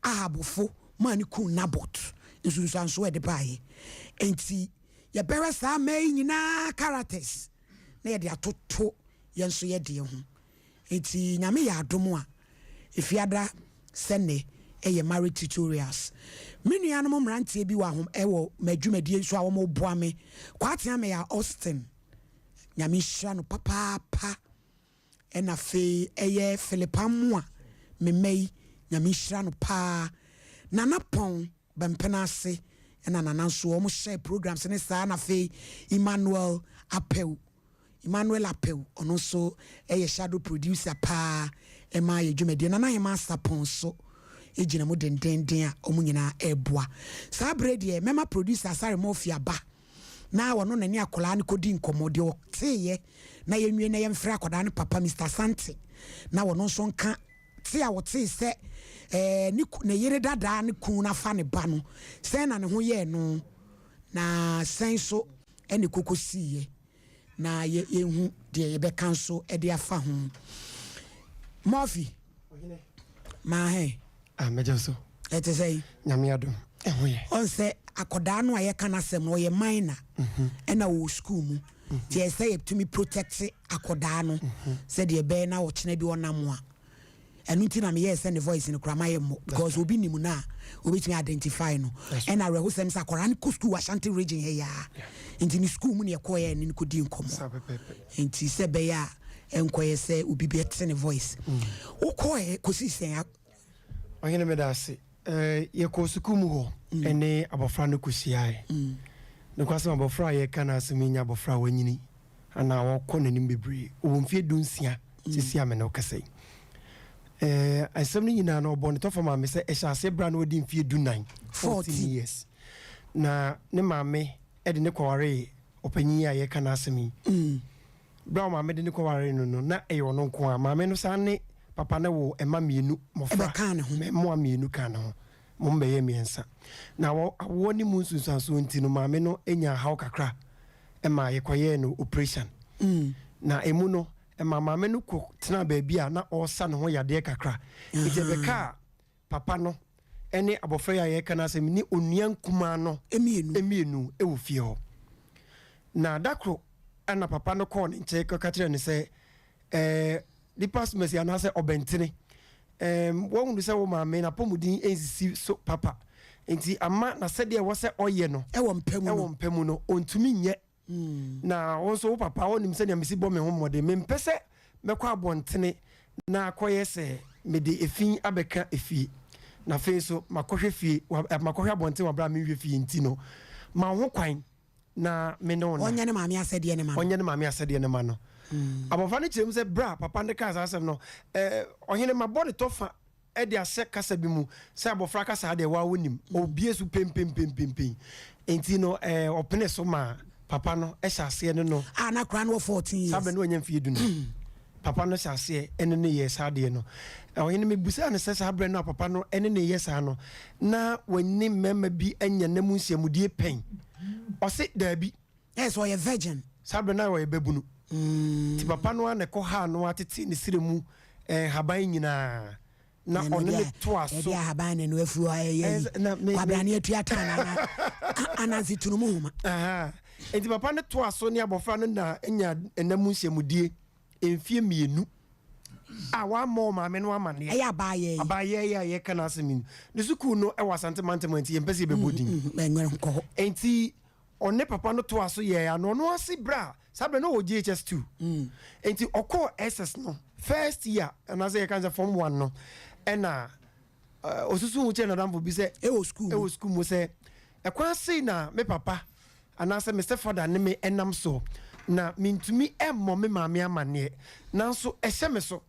[SPEAKER 1] Ahab fo maa ne kun Nabot, nsunsuansoɔ a ɛde baeɛ. Enti yɛbɛhwɛ saa mmaa yi nyinaa characters na yɛde atoto yɛn nso yɛ deɛ ho. Enti Nyame yɛ adom a, Efiada sɛ nnɛ yɛ marriage tutorials. Me nuanom mmeranteɛ bi wɔ ahom wɔ m'adwumadie yi so a wɔboa me. Kwaatea Meya Austin, Nyame nhyira no papaapa. Ɛna afei ɛyɛ Philip Amoah me mma yi Nyame nhyira no paa. Nana Pɔn Bɛmpena ase. ɛna Nana nso wɔn hyɛ programs ne saa na afei Emmanuel Apɛw Emmanuel Apɛw ɔno nso ɛyɛ shadow producer paa ɛma yɛ dwumadie. Nana Ahema Asapɔn nso gyina mu dendenden a wɔn nyinaa ɛreboa. Saa berɛ deɛ mɛma producer Asare Murphy aba na ɔno na ne akwadaa no kɔdi nkɔmmɔ deɛ ɔteeɛ na yɛnwie na yɛmfrɛ akwadaa no papa Mister Asante na ɔno nso nka te a ɔtee sɛ ɛɛ ne ne yere dadaa ne kun no afa ne ba no sɛn na ne ho yɛɛ no na sɛn so ɛne koko siiɛ na yɛ yɛnhu deɛ yɛbɛka nso de afa ho. Murphy, Maahe.
[SPEAKER 14] Ah, mɛgye so.
[SPEAKER 1] Ɛte sɛ?
[SPEAKER 14] Nyame adom, ɛho yɛ.
[SPEAKER 1] Ɔn sɛ akɔdaa no a yɛka n'asɛm no ɔyɛ minor ɛna ɔwɔ sukuu mu nti ɛsɛ sɛ yɛtumi protect akɔdaa no sɛdeɛ ɛbɛyɛ na ɔkyena bi ɔnam a ɛno nti na meyɛɛ sɛ ne voice no koraa mayɛ mmɔ because obi nim no a obɛtumi identify no. Ɛna awerɛhosɛm sɛ akwadaa no kɔ sukuu wɔ Ashanti region ha yi ara nti ne sukuu mu ne yɛkɔeɛ ne no kɔdi nkɔmmɔ nti sɛ ɛbɛyɛ a ɛnkɔyɛ sɛ obi bɛte ne voice. Wokɔɛ kɔsii sɛn?
[SPEAKER 14] Ɔhene meda ase. Yɛkɔɔ sukuu mu hɔ ɛne abɔfra no kɔhyiaeɛ. Nokwasɛm abɔfra a yɛka n'asɛm yi nyɛ abɔfra a wanyini anaa ɔkɔ n'anim bebree. Ɔwɔ mfeɛ 16 seesei a me ne wo kasa yi. Nsɛm no nyinaa no ɔbɔɔ ne tɔfa maa me sɛ ɛhyɛ aseɛ berɛ a na wadi mfeɛ 14, 14 years. Na ne maame de ne kɔwaree ɔpanyin yi a yɛka n'asɛm yi. Berɛ a ɔmaame de no kɔwaree no no, na ɛyɛ ɔno nko ara. Maame no san ne papa no woo mma mmienu, mmɔfra mmoa mmienu kaa ne ho. Mmom bɛyɛɛ mmiɛnsa. Na wɔ awoɔ no mu nsunsuansoɔ nti no, maame no nyaa haw kakra ma yɛkɔyɛɛ no oprehyɛn. Na ɛmu no, ɛmaa maame no kɔtenaa baabi a na ɔresa ne ho yadeɛ kakra. Nti ɛbɛkaa papa no ne abɔfra yi a yɛreka n'asɛm ne onua nkumaa no mmienu wɔ fie hɔ. Na da koro na papa no kɔɔ ne nkyɛn kɔka kyerɛɛ no sɛ, Ɛɛ, nipa asomasi anaasɛ ɔbɛntene, ɛɛm, woahunu sɛ wo maame n'apɔmuden nsisi so papa, nti ama n'asɛdeɛ a ɛwɔ sɛ ɔyɛ no
[SPEAKER 1] ɛwɔ mpa mu no,
[SPEAKER 14] ɛwɔ mpa mu no, ɔntumi nyɛ. Na wo nso wo papa wonim sɛnea mesi bɔ me ho mmɔden. Mempɛ sɛ mɛkɔ abɔntene na akɔyɛ sɛ mede efi abɛka efie, na afei nso makɔhwɛ fie, makɔhwɛ abɔnten wɔ bere a menhwɛ fie nti no, ma wo ho kwan na me ne wo nna.
[SPEAKER 1] Ɔnyɛ ne maame asɛdeɛ no ma no.
[SPEAKER 14] Ɔnyɛ ne maame asɛdeɛ no ma no. Abɔfra no kyerɛ mu sɛ bere a papa no kaa saa asɛm no, eh, ɔhene mabɔ ne tɔfa de ahyɛ kasa bi mu sɛ abɔfra kasa deɛ waa wonim, ɔbie so pempempempempen. Nti no ɛɛ ɔpene so maa papa no hyɛ aseɛ ne no.
[SPEAKER 1] A na koraa no wɔ 14 years.
[SPEAKER 14] Saa berɛ no wanya mfeɛ 15. Papa no hyɛ aseɛ ne no yɛɛ saa adeɛ no. Ɔhene mebusaa no sɛ saa berɛ no a papa no ne no yɛ saa no na wɔne mmarima bi anya nna mu nhyiamudie pɛn? Ɔse daabi.
[SPEAKER 1] Ɛyɛ sɛ ɔyɛ virgin.
[SPEAKER 14] Saa berɛ no na ɔyɛ babunu. Nti papa no ara na ɛkɔ haa no ara tetee ne serɛ mu nhaban nyinaa na ɔne no toa so.
[SPEAKER 1] Ɛde ahaban ne no afuo a ɛyɛ yi. Kwabrane atua tan ana ananse tunu mu homa.
[SPEAKER 14] Nti papa no toa so ne abɔfra no na nya nna mu nhyiamudie mfeɛ mmienu a wammɔ ɔmaame no amaneɛ.
[SPEAKER 1] Ɛyɛ abaayɛ yi.
[SPEAKER 14] Abaayɛ yi a yɛka n'asɛm yi. Ne sukuu no wɔ Asante mantam nti yɛmpɛ sɛ yɛbɛbɔ din.
[SPEAKER 1] Nkɔ hɔ.
[SPEAKER 14] Nti Ɔne papa no toaa so yɛɛ ano ɔno ase berɛ a saa berɛ no ɔwɔ JHS 2 nti ɔkɔɔ SS no first year anaasɛ yɛka sɛ form 1 no ɛna ɔsusu ho kyerɛ nadamfo bi sɛ
[SPEAKER 1] ɛwɔ sukuu
[SPEAKER 14] ɛwɔ sukuu mu sɛ ɛkwan sei na me papa anaasɛ me stepfather ne me ɛnam so na mentumi ɛmmɔ me maame amanneɛ nanso ɛhyɛ me so.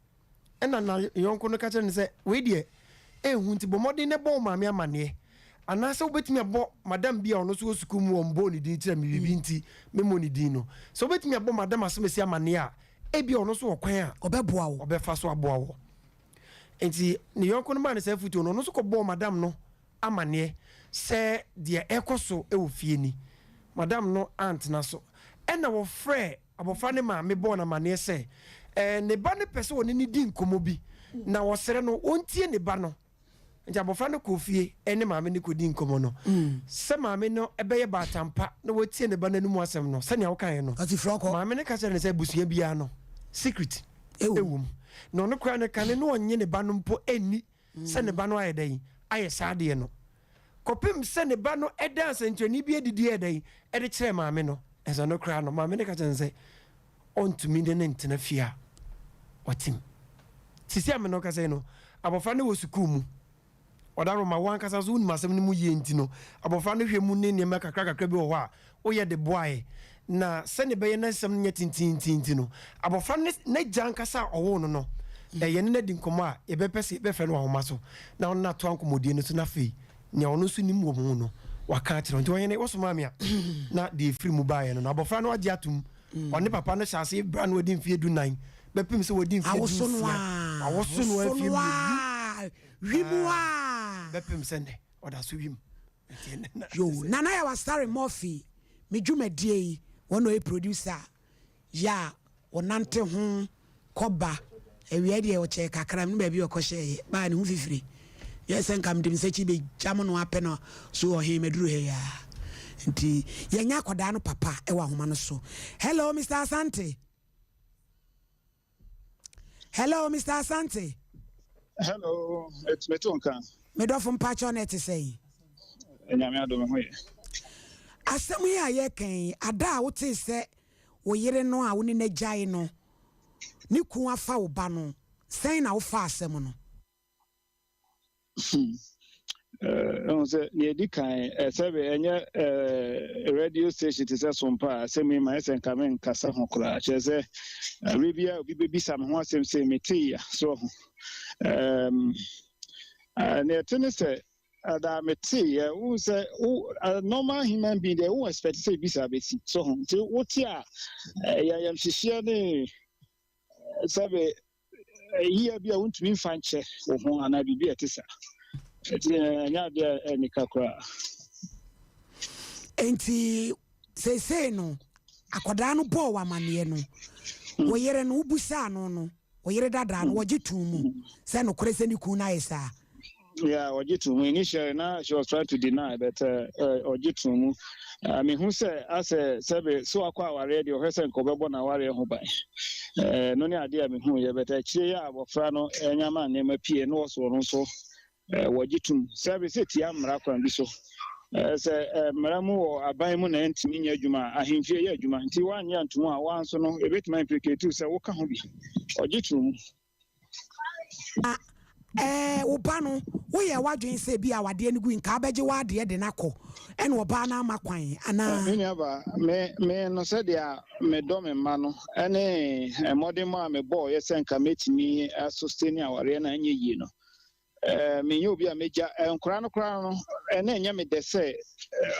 [SPEAKER 14] Ɛnna na yɔnko no ka kyerɛɛ no sɛ, Wei deɛ, ɛnhu nti bɔ mmɔden na bɔ wo maame amanneɛ. Anaasɛ wobɛtumi abɔ madam bi a ɔno nso wɔ sukuu mu a ɔmbɔɔ ne din kyerɛɛ me biribi nti memmɔ ne din no. Sɛ wobɛtumi abɔ madam asɛmasi amanneɛ a, ebia ɔno nso wɔ kwan a
[SPEAKER 1] ɔbɛboa wo.
[SPEAKER 14] Ɔbɛfa so aboa wo. Enti ne yɔnko no maa no saa afotuo no, ɔno nso kɔbɔɔ madam no amanneɛ sɛ deɛ ɛrekɔ so wɔ fie ni. Madam no antena so. Ɛnna wɔfrɛɛ Abɔfra no maame bɔɔ no amanneɛ sɛ ne ba no pɛ sɛ ɔne no di nkɔmmɔ bi, na ɔsrɛ no ɔntie ne ba no. Nti abɔfra no kɔɔ fie ne maame no kɔdii nkɔmmɔ no. Sɛ maame no bɛyɛ baatan pa na watie ne ba no anom asɛm no, sɛnea wokaeɛ no, maame no ka kyerɛɛ no sɛ abusua biara no, secret wɔ mu. Na ɔno koraa no, kane no ɔnnye ne ba no mpo nni sɛ ne ba no ayɛ dɛn ayɛ saa adeɛ no. Kɔpem sɛ ne ba no daa nsɛnkyerɛnne bi adi deɛ dɛn de kyerɛɛ maame no. Ɛsɛ no koraa no, maame no ka kyerɛ no sɛ ɔntumi ne no ntena fie a ɔte mu. Sisi a me ne wo kasa yi no, abɔfra no wɔ sukuu mu. Ɔdaroma, wo ankasa nso wonim asɛm no mu yie nti no, abɔfra no hwɛ mu ne nneɛma kakra kakra bi wɔ hɔ a woyɛ de boaeɛ. Na sɛdeɛ ɛbɛyɛ na nsɛm no nyɛ tententen nti no, abɔfra no n'agya ankasa a ɔwoo no no, yɛne no adi nkɔmmɔ a yɛbɛpɛ sɛ yɛbɛfrɛ no wɔ ahoma so na ɔne no atoa nkɔmmɔdie no so na afei nea ɔno nso nim wɔ mu no, waka akyerɛ wo. Nti ɔhene, wosomaa me a, na deɛ ɛfiri mu baeɛ no no, abɔfra no agye atom. Ɔne papa no hyɛɛ aseɛ berɛ a na wadi mfeɛ dunan bɛpem sɛ wadi mfeɛ
[SPEAKER 1] Awoso no
[SPEAKER 14] dunsia.
[SPEAKER 1] ara,
[SPEAKER 14] Wawoso no ara
[SPEAKER 1] woso
[SPEAKER 14] mfeɛ
[SPEAKER 1] no
[SPEAKER 14] mmienu.
[SPEAKER 1] ara, wi mu
[SPEAKER 14] Ah,
[SPEAKER 1] ara.
[SPEAKER 14] bɛpem sɛ nnɛ, ɔda so wim. Nti ɛnnɛ na
[SPEAKER 1] Yo,
[SPEAKER 14] kyerɛ sɛ.
[SPEAKER 1] Nana Yaw Asare Murphy, me dwumadie yi, wɔn na ɔyɛ producer yɛ a ɔnante ho kɔ ba. Awia deɛ ɔkyɛɛ kakra, menim baabi a ɔkɔhyɛeɛ, baa ne ho fifire. Yɛ sɛ nka mede me nsa akyi bɛgyam no apɛ no so ɔhe maduru ha yi ara. Nti yɛnyɛ akwadaa no papa wɔ ahoma no so. Hello, Mister Asante. Hello, Mister Asante.
[SPEAKER 15] Hello, meto nka.
[SPEAKER 1] Me dɔfo mpakyɛw na ɛte sɛn?
[SPEAKER 15] Nyame adom ho yɛ.
[SPEAKER 1] Asɛm yi a yɛka yi, ada a wotee sɛ wo yere no a wo ne no agyae no, ne kun afa wo ba no, sɛn na wofaa asɛm no?
[SPEAKER 15] Ɛhu sɛ nea ɛdi kan sɛbe ɛnyɛ radio station te sɛ Sompa a asɛm yi ma ɛsɛ nka menkasa ho koraa. Kyerɛ sɛ awerɛ biara obi bɛbisa me ho asɛm sɛ metee ya so ho. Nea ɛte ne sɛ da meteeɛ wohu sɛ wo normal human being deɛ wo expect sɛ ebi saa bɛsi so ho. Nti wote a ɛyɛ ayamhyehyeɛ ne sɛbe yia bi a wontumi mfa nkyɛ wo ho anaa biribi a ɛte saa. Nti ɛnyɛ adeɛ a ɛnika koraa.
[SPEAKER 1] Nti seesei no akwadaa no bɔɔ wo amanneɛ no, wo yere no wobusaa no no, wo yere dadaa no, wɔgye too mu sɛ nokorɛ sɛ ne kunu no ayɛ saa?
[SPEAKER 15] Yeah, ɔgye too mu. Initially na she was trying to deny, but ɔgye too mu. Mehu sɛ asɛ sɛbe so akɔ awareɛ deɛ ɔhwɛ sɛ nka ɔbɛbɔ n'awareɛ ho ban. No ne adeɛ a mehu yɛ, but akyire yi a abɔfra no anya ma nneɛma pie no wɔ so ɔno nso wɔgye tom. Sɛbe sɛ tia mmara kwan bi so. Sɛ mmara mu wɔ aban mu na ɛntumi nyɛ adwuma a, ahemfie yɛ adwuma. Nti woanyɛ antom a, woa nso no, ɛbɛtumi implicate sɛ woka ho bi. Ɔgye too mu.
[SPEAKER 1] Na ɛɛ wo ba no, woyɛɛ w'adwene sɛ ebia awadeɛ no gui nka abɛgye w'adeɛ de no akɔ, ɛna ɔbaa no amma kwan anaa?
[SPEAKER 15] Me nuabaa, me, me no sɛdeɛ medɔ me mma no ne mmɔdemmɔ a mebɔeɛ sɛ nka mɛtumi asosteni awareɛ no a anyɛ yie no, Menyɛ obi a megya nkwadaa no koraa no, na ɛnyɛ me dɛ sɛ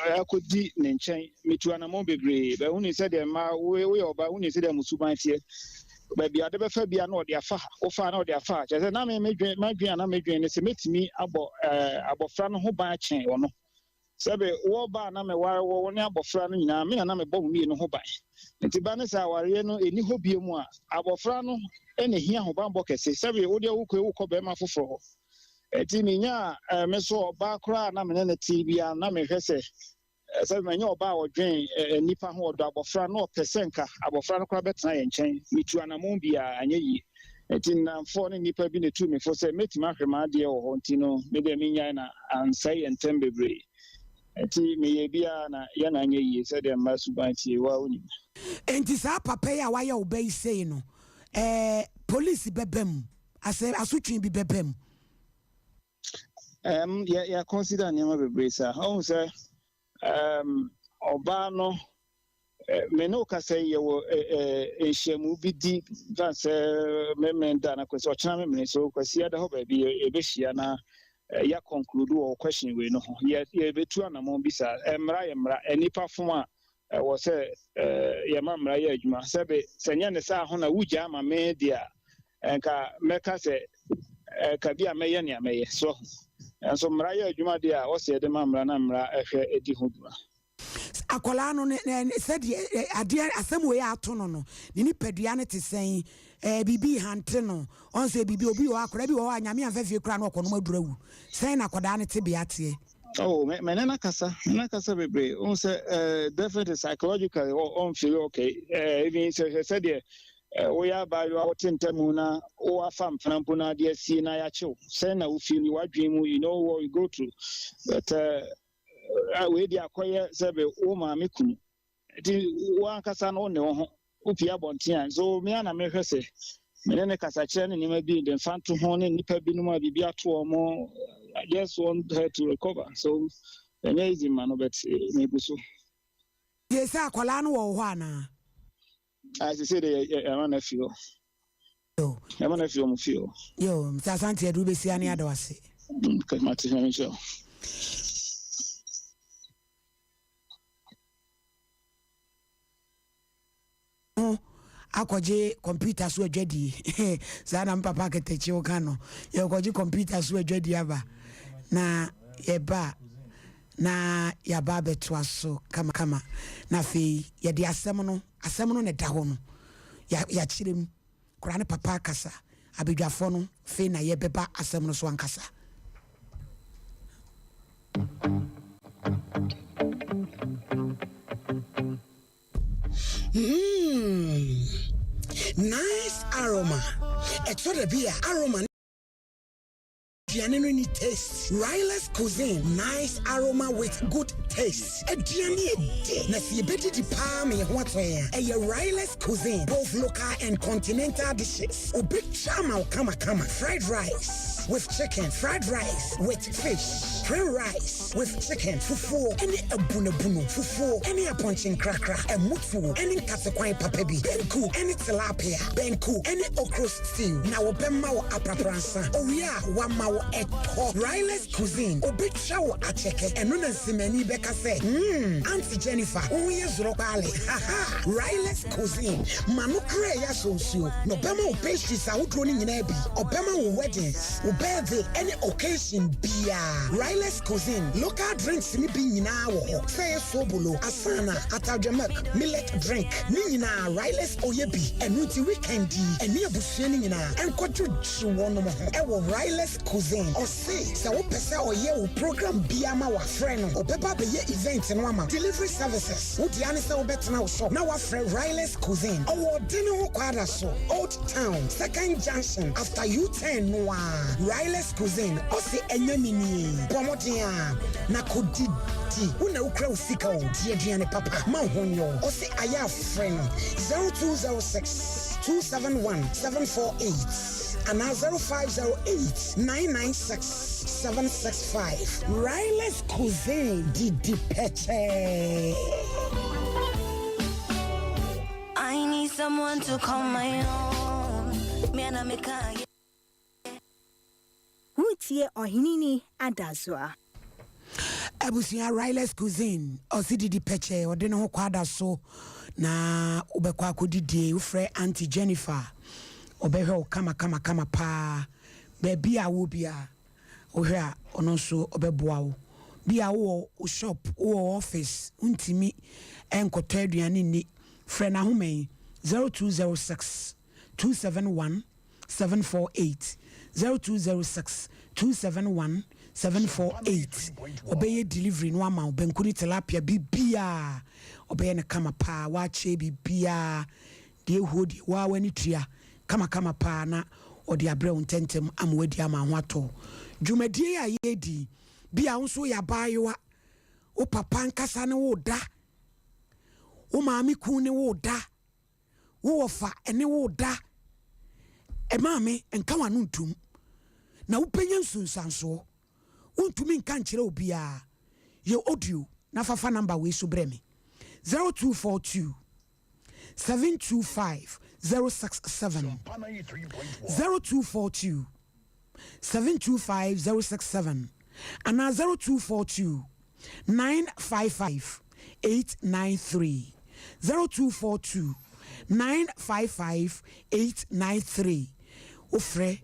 [SPEAKER 15] akɔdi ne nkyɛn. Metu anammɔn bebree. Bɛ wonim sɛdeɛ mmaa, woyɛ ɔbaa, wonim sɛdeɛ mo suban teɛ. Baabi a ɔde bɛfa bia na ɔde afa ha, wofa na ɔde afa ha. Kyerɛ sɛ na me medwen, m'adwene a na medwen ne sɛ mɛtumi abɔ abɔfra no ho ban akyɛn ɔno. Sɛbe wo ɔbaa a na meware wo, wo ne abɔfra no nyinaa, me na na mebɔ mo mmienu ho ban. Enti ba ne sɛ awareɛ no nni hɔ bio mu a, abɔfra no na ɛhia ahobammɔ kɛse. Sɛbe wo deɛ wokɔ yi, wokɔ barima foforɔ hɔ. Enti menyaa me so ɔbaa koraa a na me ne no te biara no, na mehwɛ sɛ, sɛbe manya ɔbaa a ɔdwen nnipa ho, ɔdɔ abɔfra, na ɔpɛ sɛ nka abɔfra no koraa bɛtena yɛn nkyɛn. Metuu anammɔn biara, anyɛ yie. Enti nnamfoɔ ne nnipa bi na ɛtuu me fo sɛ mɛtumi ahwɛ m'adeɛ wɔ hɔ nti no, me deɛ mennyae na ansɛe yɛn ntam bebree. Enti meyɛɛ biara na yɛn anyɛ yie sɛdeɛ mmaa suban teɛ yi, wo ara wonim.
[SPEAKER 1] Enti saa papa yi a wayɛ wo ba yi sei no, ɛɛ police bɛba mu? Asɛ asotwe bi bɛba mu?
[SPEAKER 15] Ɛɛm, yɛ yɛ consider nneɛma bebree saa. Ɔhu sɛ, ɛɛm, ɔbaa no Me ne wo kasa yi, yɛwɔ nhyiamu bi di fan sɛ Memen da na Kwasi ɔkyena Memene so Kwasi ada hɔ baabi yɛbɛhyia na yɛ conclude wɔ question wei no ho. Yɛbɛtu anamɔn bi saa. Mmara yɛ mmara. Nnipa fom a ɛwɔ sɛ yɛma mmara yɛ adwuma. Sɛbe sɛ nyɛ ne saa ho na wogyaa ma me deɛ a, nka mɛka sɛ ka bi a mɛyɛ nea mɛyɛ. So nso mmara yɛ adwuma deɛ a, ɔsɛ yɛde ma mmara na mmara hwɛ di ho dwuma.
[SPEAKER 1] Akwadaa no, ne, ne, sɛdeɛ adeɛ, asɛm wei a ato no no, ne nipadua no te sɛn? Ɛɛ, biribi hante no. Ɔn sɛ biribi, obi wɔ hɔ, akwadaa bi wɔ hɔ a, Nyame amfa fie koraa na ɔkɔnom aduru awu. Sɛn na akwadaa no tebea teɛ?
[SPEAKER 15] Oh, me, me ne no akasa, me ne no akasa bebree. Wohu sɛ, eh, definitely psychologically, ɔ, ɔnfeel okay. Eh, even sɛ, hwɛ sɛdeɛ, eh, woyɛ abaayewa, wote ntamu na woafa mfena mpo na ade asie na yɛakye wo. Sɛn na wo feel, w'adwene mu, you know what you go through. But, eh, wei deɛ akɔyɛ sɛ be wo maame kunu nti wo ankasa no wo ne wo ho wopie abɔnten a so me a na mehwɛ sɛ me ne ne kasakyerɛ ne nneɛma bi de mfa nto ho ne nnipa binom a biribi ato wɔn. I just want her to recover so ɛnyɛ easy ma no but megu so.
[SPEAKER 1] Seesei akwadaa no wɔ wo hɔ anaa?
[SPEAKER 15] Ah, seesei de yɛama no afi hɔ. Yɛama no afi wɔn fie hɔ.
[SPEAKER 1] Yo, Mr. Asante Adu bɛsi ane ada wase.
[SPEAKER 15] Okay, mate, nyame nhyira wo.
[SPEAKER 1] ho akɔgye kɔmputa so adwadie saa na mpapa aketekye wo ka no yɛkɔgye kɔmputa so adwadie aba na yɛba na yɛaba abɛtoa so kamakama na afei yɛde asɛm no asɛm no na ɛda hɔ no yɛakyerɛ mu koraa ne papa akasa abadwafoɔ no afei na yɛbɛba asɛm no so ankasa. Mm, nice aroma. Ɛtɔ da bi a aroma aduane no ni taste. Ryla's Cuisine, nice aroma with good taste. Aduane ɛdɛ na sɛ yɛbɛdidi paa ma yɛn ho atɔ yɛn a, ɛyɛ Ryla's Cuisine, both local and continental dishes. Obɛtwa ama wo kamakama. Fried rice with chicken, fried rice with fish, plain rice with chicken, fufuo ne abunabunu, fufuo ne apɔnkye nkrakra, ɛmotuo ne nkatekwan papa bi, banku ne tilapia, banku ne okro stew, na wɔbɛma wo aprapransa. Owie a, wɔama wo ɛtɔ. Riley's Cuisine, obetwa wo akyɛkɛ. Ɛno na nsemani bɛka sɛ, Mmm, Auntie Jennifer, wo ho yɛ zorɔ kpaale. Ha ha! Riley's Cuisine, ma no koraa ɛyɛ asonsuo, na ɔbɛma wo pastries ahodoɔ no nyinaa bi. Ɔbɛma wo weddings, wo birthday ne occasion biara. Riley's Cuisine, local drinks no bi nyinaa wɔ hɔ, sɛ ɛyɛ sobolo, asaana, atadwe milk, millet drink, ne nyinaa Riley's ɔyɛ bi. Ɛno nti weekend yi, ɛne abusua no nyinaa nkɔdwodwo wɔnom ho wɔ Riley's Cuisine. Ɔse sɛ wopɛ sɛ ɔyɛ wo program biara ma wo a, frɛ no, ɔbɛba abɛyɛ event no ama wo. Delivery services, wo dea ne sɛ wobɛtena wo shop na woafrɛ Riley's Cuisine. Ɔwɔ Ɔdene ho Kwada so, Old Town, Second Junction, after U-turn no ara. Riley's Cuisine, ɔse ɛnyɛ me nie. Bɔ mmɔden ara na kɔdidi. Wo na wokura wo sika o, di aduane papa ma wo ho nyɛ wo. Ɔse ayɛ a frɛ no 0206 271 748 anaa 0508 996 765. Riley's Cuisine, didi pɛkyɛɛ.
[SPEAKER 16] I need someone to call my own. Me and I make a
[SPEAKER 11] Woretie Ɔheneni Adazoa.
[SPEAKER 1] Abusua Riley's Cuisine ɔse didi pɛkyɛ ɔde ne ho kɔ ada so na wobɛkɔ akɔdidie wofrɛ Auntie Jennifer a ɔbɛhwɛ wo kama kama kama paa baabi a wɔ biara wohwɛ a ɔno nso ɔbɛboa wo bi a wowɔ wo shop wowɔ office wontumi nkɔtɔ aduane nni frɛ n'ahoma yi 0206 271 748 0206 271 748 Ɔbɛyɛ delivery no ama wo banku ne tilapia biribiaa ɔbɛyɛ no kama paa waakye biribiaa deɛ ɛhuo deɛ waa w'ani tua kama kama paa na ɔde abrɛ wo ntɛntɛm ama wadi ama ho atɔ wo. Dwumadie yi a yɛredi yi bi a wo nso woyɛ abaayewa wo papa ankasa ne wo da wo maame kun ne wo da Wo wɔfa ne wo da. Maame, nka w'ano ntom, na wobɛnya nsunsuansoɔ. Wontumi nka nkyerɛ obiara. Yɛ audio na fa fa number wei so brɛ me, 0242 725 067, 0242 725 067 anaa 0242 955 893, 0242 955 893. Wofrɛ,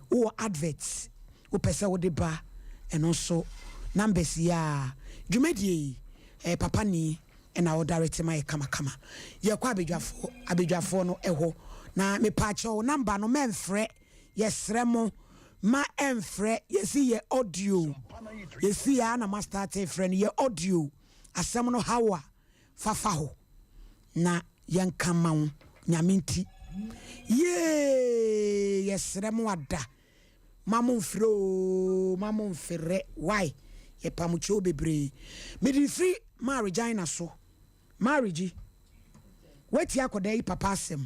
[SPEAKER 1] wowɔ advert wopɛ sɛ wode ba, ɛno nso numbers yi ara. Dwumadie yi, ɛyɛ papa ni na ɔdirect ma yɛ kamakama. Yɛkɔ abadwafoɔ, abadwafoɔ no hɔ na mepaakyɛw number no mɛmfrɛ. Yɛsrɛ mo ma ɛnfrɛ yɛsi yɛ audio yɛsi aa na ma starte frɛ no yɛ audio asɛm no haw a fa fa hɔ na yɛnka ma wo Nyame nti yee yɛsrɛ mo ada ma mo nfrɛ oo ma mo nfrɛ why yɛpa mo kyɛw bebree mede firi ma Regina so. Marriage, woatie akwadaa yi papa asɛm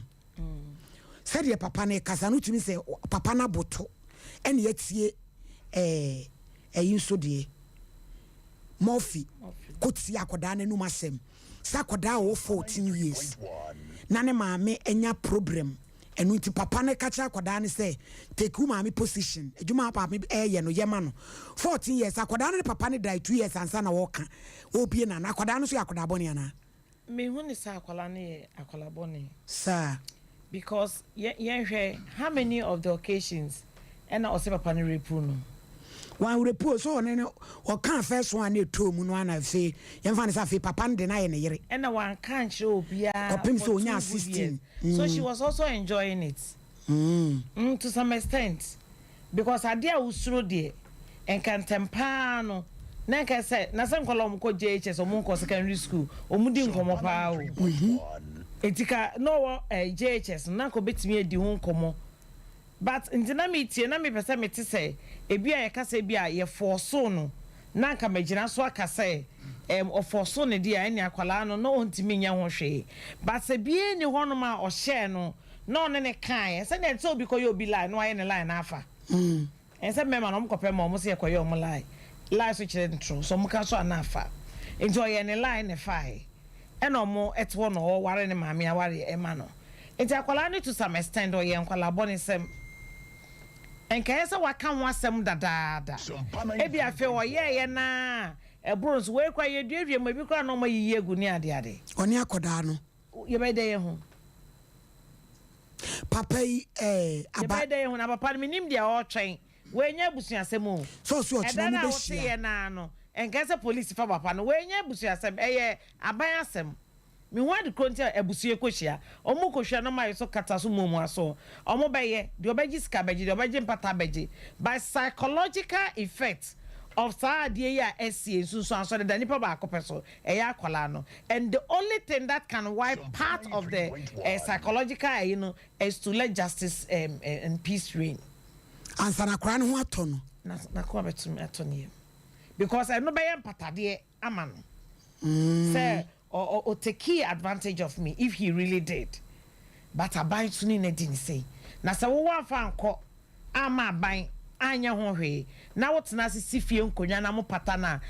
[SPEAKER 1] sɛdeɛ papa no kasa no wotumi sɛ papa no aboto ɛne atie ɛɛ. ɛyi nso deɛ Murphy ko tie akɔdaa n'anum asɛm sɛ akɔdaa a ɔwɔ 14 years na ne maame anya problem ɛno nti papa no ka kyerɛ akɔdaa no sɛ take wo maame position adwuma a maame ɛyɛ no yɛ ma no 14 years akɔdaa no ne papa no die 2 years ansa na wɔka ɔbie n'ano akɔdaa no nso yɛ akɔdaa bɔne anaa.
[SPEAKER 13] Mehu ne sɛ akwadaa no yɛ akwadaa bɔne.
[SPEAKER 1] Saa.
[SPEAKER 13] Because yɛ yɛnhwɛ how many of the occasions ɛna ɔsɛ papa no rape no.
[SPEAKER 1] Wan rape o sɛ ɔne no ɔkaa first one na ɛtɔɔ mu no ana afei yɛmfa no sɛ afei papa no de no ayɛ ne yere.
[SPEAKER 13] Ɛna wanka ankyerɛ obiara
[SPEAKER 1] Kɔpem sɛ
[SPEAKER 13] for
[SPEAKER 1] ɔnyaa
[SPEAKER 13] two good
[SPEAKER 1] 16.
[SPEAKER 13] years so she was also enjoying it mm to some extent. Because adeɛ a wosuro deɛ nka ntɛm paa no na nka sɛ na sɛ nkwadaa a wɔkɔ JHS wɔn nkɔ secondary school wɔn di nkɔmɔ paa o nti ka na ɔwɔ eh, JHS no na nka obetumi adi ho nkɔmɔ but nti na metie na mepɛ sɛ mete sɛ ebi a yɛka sɛ ebi a yɛfɔɔso no na nka magyina so aka sɛ ɛm ɔfɔɔso no deɛ a ɛne akwadaa no na ɔntumi nyɛ ho hwee but sɛ bie ni hɔnom a ɔhyɛɛ no na ɔne no kaeɛ sɛdeɛ ɛte sɛ obi kɔyɛ obi lie na wayɛ ne lie no afa. Ɛnsɛ sɛ mmarima no wɔkɔpɛ ma wɔn sɛ yɛkɔyɛ wɔn lie. Lie so kyerɛ ntoro so wɔka so a na afa. Nti ɔyɛɛ ne lie na ɛfaeɛ. Ɛna wɔn te hɔ na ɔware ne maame awareɛ ɛma no. Nti akwadaa no to some extent ɔyɛ nkwadaa bɔnesɛm. Nka ɛyɛ sɛ waka ho asɛm dadaada. Ebia afei ɔyɛeɛ no ara ɛboro nso wei koraa yɛduadua mu ebi koraa na wɔayiyi agu ne adeade.
[SPEAKER 1] Ɔne akwadaa no.
[SPEAKER 13] Yɛbɛyɛ dɛn ahu?
[SPEAKER 1] Papa yi eh, aba.
[SPEAKER 13] Yɛbɛyɛ dɛn ahu na papa no menim deɛ ɔretwɛn. Wei nyɛ abusuasɛm o.
[SPEAKER 1] Sɛ ɔse ɔkyena
[SPEAKER 13] Ɛda
[SPEAKER 1] ɔmo
[SPEAKER 13] no a
[SPEAKER 1] bɛhyia.
[SPEAKER 13] woteeɛ no ara no, ɛnkae sɛ polisi fa papa no. Wei nyɛ abusuasɛm, ɛyɛ aban asɛm. Mehu ade korɔ nti a abusua kɔhyia. Ɔmo kɔhyia na ɔmo ayɛ so kata so muamua so. Ɔmo bɛyɛ, deɛ ɔbɛgye sika bɛgye, deɛ ɔbɛgye mpata bɛgye. But psychological effect of saa adeɛ yi a asie, nsunsuansoɔ no da nipa baako pɛ so. Ɛyɛ akwadaa no and the only thing that can wipe part of the eh, psychological ɛyi no is to let justice um, eh, and peace reign.
[SPEAKER 1] Ansa na akwadaa no ho atɔ no.
[SPEAKER 13] Na n'akoma bɛtumi atɔ ne yam because ɛno bɛyɛ mpatadeɛ ama no sɛ ɔ ɔ ɔtakii advantage of me if he really did but aban so ne na di ne sei na sɛ wowɔ amfa ankɔ amma aban anyɛ ho hwee na wo tena ase si fie nkonnwa na mo pata no a,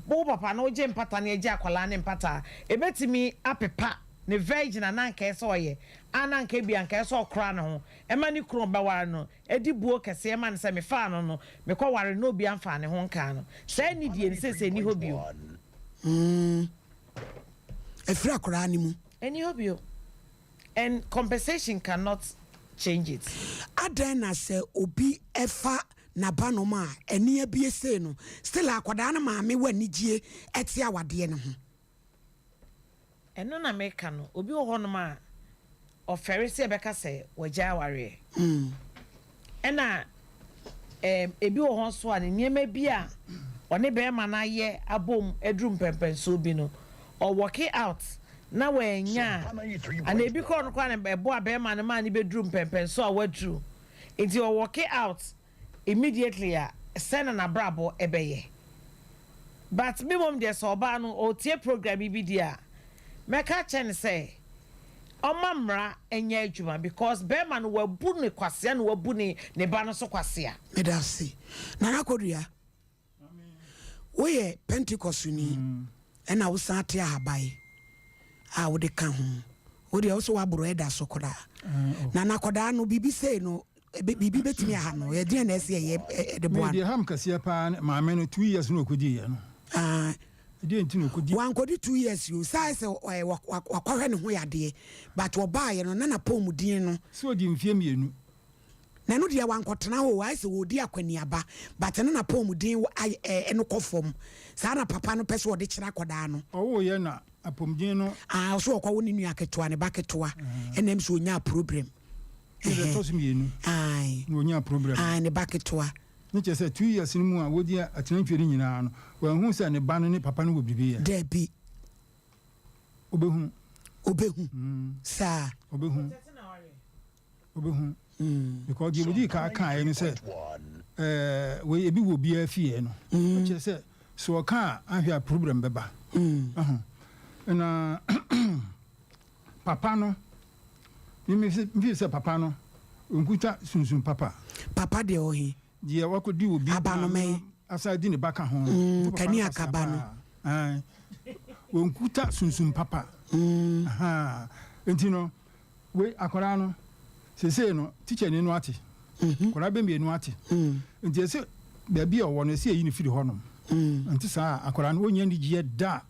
[SPEAKER 13] wo papa no wogye mpata no yɛgye akwadaa no mpata a, ɛbɛtumi apepa ne virgin a na anka ɛsɛ ɔyɛ a na anka ebia anka ɛsɛ ɔkora ne ho ɛma ne kunu ɔbɛware no ɛdi buo kɛseɛ ma no sɛ mefaa no no mekɔ ware no na obi amfaa ne ho nkaa no. Saa anidie no seesei ɛnni hɔ bio.
[SPEAKER 1] Mm, ɛfiri akwadaa no mu.
[SPEAKER 13] Ɛnni hɔ bio. And compensation cannot change it.
[SPEAKER 1] Adɛn na sɛ obi fa n'abanom a ani abue sei no still a akwadaa no maame wɔ anigyie te awadeɛ no ho?
[SPEAKER 13] Ɛno na meka no, obi wɔ hɔnom a ɔfɛre sɛ yɛbɛka sɛ wagyae awareɛ. Ɛna ɛɛm ebi wɔ hɔ nso a ne nneɛma bi a ɔne bɛrima no ayɛ abom aduru mpɛnpɛnsoɔ bi no, ɔ work out na wannya a, anaa ebi koraa ɔno koraa na ɛboa bɛrima no maa no bɛduru mpɛnpɛnsoɔ a waduru. Nti ɔ work out immediately a, sɛn na n'abrabɔ bɛyɛ? But me mmom deɛ sɛ ɔbaa no ɔretie program yi bi deɛ a, mɛka akyerɛ no sɛ ɔmma mmara nyɛ adwuma because bɛrima no wabu no kwasea na wabu ne ne ba no nso kwasea.
[SPEAKER 1] Meda ase. Nana Kodua, woyɛ Pentecost-ni ɛna wosan te ahaban a wode ka ho. Wo deɛ wo sɛ woaboro ɛda so koraa. Na nakɔdaa no biribi sei no biribi bɛtumi aha no. Ɛdeɛn na ɛsɛ yɛyɛ de boa no?
[SPEAKER 12] Me deɛ ham kɛseɛ paa ne maame no 2 years na ɔkɔdiiɛ no.
[SPEAKER 1] Ah.
[SPEAKER 12] Ɛdeɛn nti na ɔkɔdi?
[SPEAKER 1] Wankɔdi 2 years o. Saa sɛ wakɔhwɛ ne ho yadeɛ but ɔbaeɛ no na n'apɔmuden no.
[SPEAKER 12] Sɛ ɔdi mfeɛ mmienu.
[SPEAKER 1] Na ɛno deɛ wankɔtena hɔ o, ayɛ sɛ ɔredi akwaniaba but na n'apɔmuden ayɛ ɛno kɔ fam. Saa na papa no pɛ sɛ ɔde kyerɛ akwadaa no.
[SPEAKER 12] Ɔwoeɛ na apɔmuden no.
[SPEAKER 1] Ah, ɔsɛ ɔkɔwo ne nua ketewa, ne ba ketewa, ɛna ɛm sɛ ɔnyaa problem.
[SPEAKER 12] Ne deɛ ɛtɔ so mmienu.
[SPEAKER 1] Ae.
[SPEAKER 12] Na ɔnyaa problem.
[SPEAKER 1] Ae, ne ba ketewa.
[SPEAKER 12] Ne kyerɛ sɛ 2 years no mu a wɔdi atenantwie no nyinaa no, wanhu sɛ ne ba no ne papa no wɔ biribi yɛ.
[SPEAKER 1] Dabi.
[SPEAKER 12] Ɔbɛhu.
[SPEAKER 1] Ɔbɛhu. Saa.
[SPEAKER 12] Ɔbɛhu. Ɔbɛhu. Because deɛ wɔdii kan kaeɛ no sɛ ɛɛ wei ebi wɔ obiara fie no. Kyerɛ sɛ sɛ ɔka a ahwɛ a problem bɛba. Ɛho. Na papa no me mfi sɛ papa no nkuta sunsun papa.
[SPEAKER 1] Papa deɛ ɔhe?
[SPEAKER 12] Deɛ wakɔdi obi
[SPEAKER 1] Abanoma yi.
[SPEAKER 12] asan di ne ba ka ho no.
[SPEAKER 1] Mm,
[SPEAKER 12] Nti papa
[SPEAKER 1] kani
[SPEAKER 12] no kwasea
[SPEAKER 1] akaba no.
[SPEAKER 12] paa. Ae. Wɔnkuta sunsum papa. Ahaa. Nti no, wei akwadaa no, seesei no, tikyani no ate. Akwadaa bɛ mmienu ate. Nti ɛsɛ baabi a ɔwɔ no, ɛsɛ yɛyi no firi hɔnom. Nti saa a, akwadaa no, ɔnnya anigyeɛ da.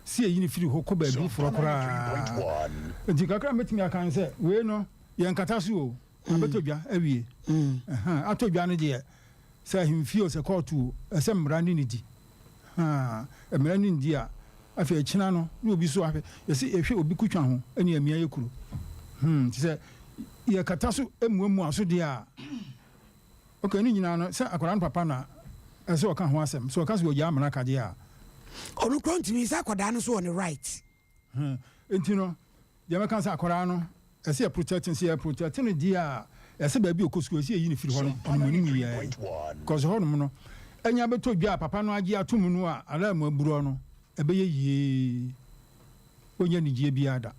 [SPEAKER 12] Sɛ yɛyi no firi hɔ kɔ baabi foforɔ koraa. Nti kakra a mɛtumi aka ne sɛ, wei no, yɛnkata so o. Abɛtɔ dwa awie. Ahaa, atɔ dwa no deɛ, sɛ ahemfie o, sɛ kɔɔto o, ɛsɛ mmara ne no di. Ahaa, mmara ne no di a, afei akyina no, na obi nso ahwɛ. Yɛse yɛhwɛ obi kutwa ho ne amia yɛ kuro. Hmm, nti sɛ yɛkata so muamua so deɛ a, ok, ne nyinaa no, sɛ akwadaa no papa na ɛsɛ ɔka ho asɛm. Sɛ ɔka sɛ ɔgyaa mmara ka deɛ a.
[SPEAKER 1] Ɔno koraa ntumi, sɛ akwadaa no nso wɔ ne right.
[SPEAKER 12] Hmm, nti no, Deɛ mɛka ne sɛ akwadaa no ɛsɛ yɛ protect no, sɛ yɛ protect no deɛ a ɛsɛ baabi a ɔkɔ sukuu ɛsɛ yɛyi no firi hɔ no anim anim yɛɛ because hɔ nom no ɛnya bɛtɔ dwa a papa no agye ato mu no a alarm aburɔ no ɛbɛyɛ yie ɔnya anigyeɛ biara da.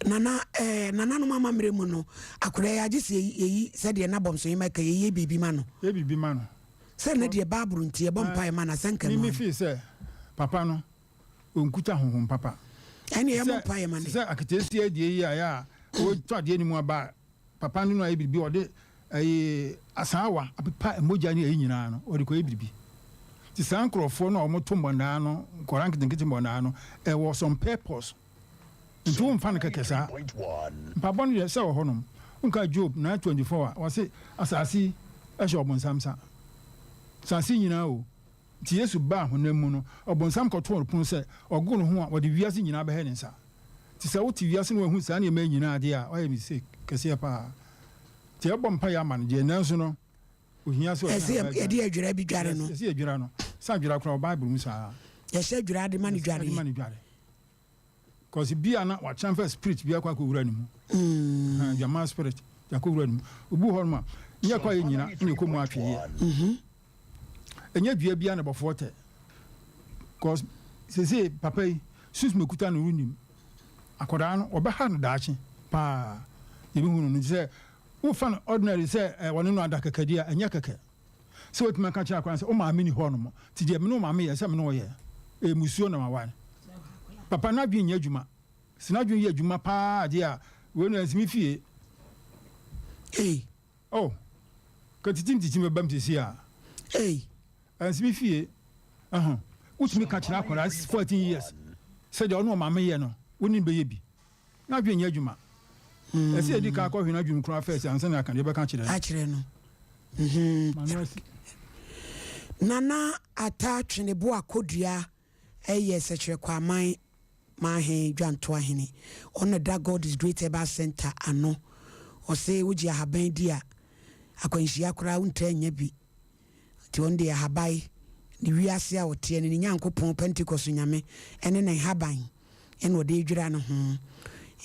[SPEAKER 1] Nana eh, nananom amammerɛ mu no, akwadaa yi agye sɛ yɛyi sɛdeɛ na Bɔmsohema ka yɛyɛ biribi ma no.
[SPEAKER 12] Yɛ biribi ma no.
[SPEAKER 1] Sɛ ɛnnɛ deɛ Bible nti yɛbɔ mpaeɛ ma no asɛnka
[SPEAKER 12] Me
[SPEAKER 1] mu
[SPEAKER 12] me
[SPEAKER 1] ano.
[SPEAKER 12] feel sɛ papa no ɔnkuta honhom papa.
[SPEAKER 1] Ɛnneɛ yɛmmɔ mpaeɛ ma no.
[SPEAKER 12] Te sɛ aketeesia deɛ yi a ɛyɛ a ɔretɔ adeɛ no mu aba a, papa no no ayɛ biribi, ɔde ɛyi asaawa apepa mogya ne ɛyi nyinaa no, ɔde kɔyɛ biribi. Nti saa nkorɔfoɔ no a wɔto mmɔnaa no, nkwadaa nketenkete mmɔnaa no, ɛwɔ some purpose. Nti womfa no kɛkɛ saa. Mpaebɔ no deɛ sɛ wɔ hɔnom. Wonka Job 9:24 a, ɔse asase yi hyɛ ɔbonsam nsa. Asase yi nyinaa o. Nti Yesu baa honam mu no, ɔbonsam kɔtoo no pono sɛ ɔgo ne ho a, ɔde wiase nyinaa bɛhɛ ne nsa. Nti sɛ wote wiase na woahu saa nneɛma yi nyinaa deɛ a, woayɛ mistake kɛseɛ paa. Nti yɛbɔ mpaeɛ ama no deɛ, nanso no, ohia sɛ ɔde
[SPEAKER 1] Ɛsɛ
[SPEAKER 12] n'aba adware.
[SPEAKER 1] yɛde adwira bi dware
[SPEAKER 12] Yes,
[SPEAKER 1] no.
[SPEAKER 12] ɛsɛ yɛdwira no. Sɛ adwira koraa wɔ Bible mu saa.
[SPEAKER 1] Yɛhyɛ adwira de ma no
[SPEAKER 12] Yes, de ma
[SPEAKER 1] dwareɛ.
[SPEAKER 12] no dware. Cause bi a na watransfer spirit bi akɔ akɔwura ne mu. Mm. Dwaman spirit akɔwura ne mu. Obi wɔ hɔ nom a, nyɛ kɔ ayɛ nyina na ɛkɔ mu atweeɛ. Mm-hmm. Ɛnyɛ dua bi a na bɔfoɔ tɛ. Cause sese papa yi, sunsum ekuta no wonim. Akwadaa no, ɔbɛha no daakye paa. Yɛbɛhu no no sɛ wofa no ordinary sɛ wɔne no ada kɛkɛ deɛ a, ɛnyɛ kɛkɛ. Sɛ watumi aka akyerɛ akwadaa no sɛ, wo maame ni hɔ nom, nti deɛ me ne wo maame yɛ, ɛsɛ sɛ me ne wo yɛ. Ɛyɛ mmusuo na waware. Papa no adwene nyɛ adwuma. Sɛ n'adwene yɛ adwuma paa deɛ a, wei no ɛnsi me fie.
[SPEAKER 1] Ei.
[SPEAKER 12] Oh, ka titim titim bɛba mu seesei a.
[SPEAKER 1] Ei.
[SPEAKER 12] Ɛnsi me fie. Ɛho. Wotumi ka kyerɛ akwadaa 14 years sɛ deɛ ɔne ɔmaame yɛ no, wo ne no bɛyɛ bi. N'adwene nyɛ adwuma. Ɛsɛ yɛdi kan kɔhwɛ n'adwene koraa first ansa na yɛaka deɛ yɛbɛka akyerɛ no.
[SPEAKER 1] Akyerɛ no. Mhm.
[SPEAKER 12] Mano asi.
[SPEAKER 1] Nana Atta Tweneboa Kodua yɛ Sɛkyerɛ Kwaman Manhe Dwantoa hene. Ɔno na ɛda God is Great Herbal Centre ano. Ɔse wogye ahaban di a, akwanhyia koraa wontaa nnya bi. Nti ɔno deɛ ahaban, ne wiase a ɔteɛ no, ne Nyankopɔn, Pentecost Nyame, ne ne nhaban na ɔde redwira ne ho.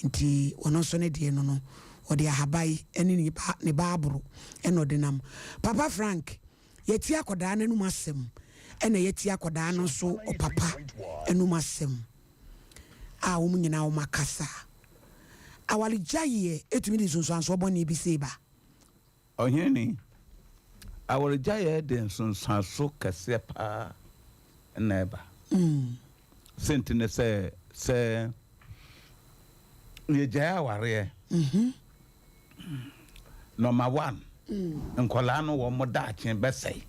[SPEAKER 1] Nti ɔno nso ne deɛ no no, ɔde ahaban ne ne ba ne baaboro na ɔde nam. Papa Frank, yɛatie akwadaa no anum asɛm, ɛna yɛatie akwadaa no nso ɔpapa anum asɛm a wɔn nyinaa wɔn akasa. Awaregyaeɛ ɛtumi de nsunsuansoɔ bɔne bi sei ba.
[SPEAKER 9] Ɔhene, awaregyaeɛ de nsunsuanso kɛseɛ paa na ɛba. Senti ne sɛ, sɛ yɛgyae awareɛ, nɔma one, nkwadaa no wɔn daakye bɛsɛe.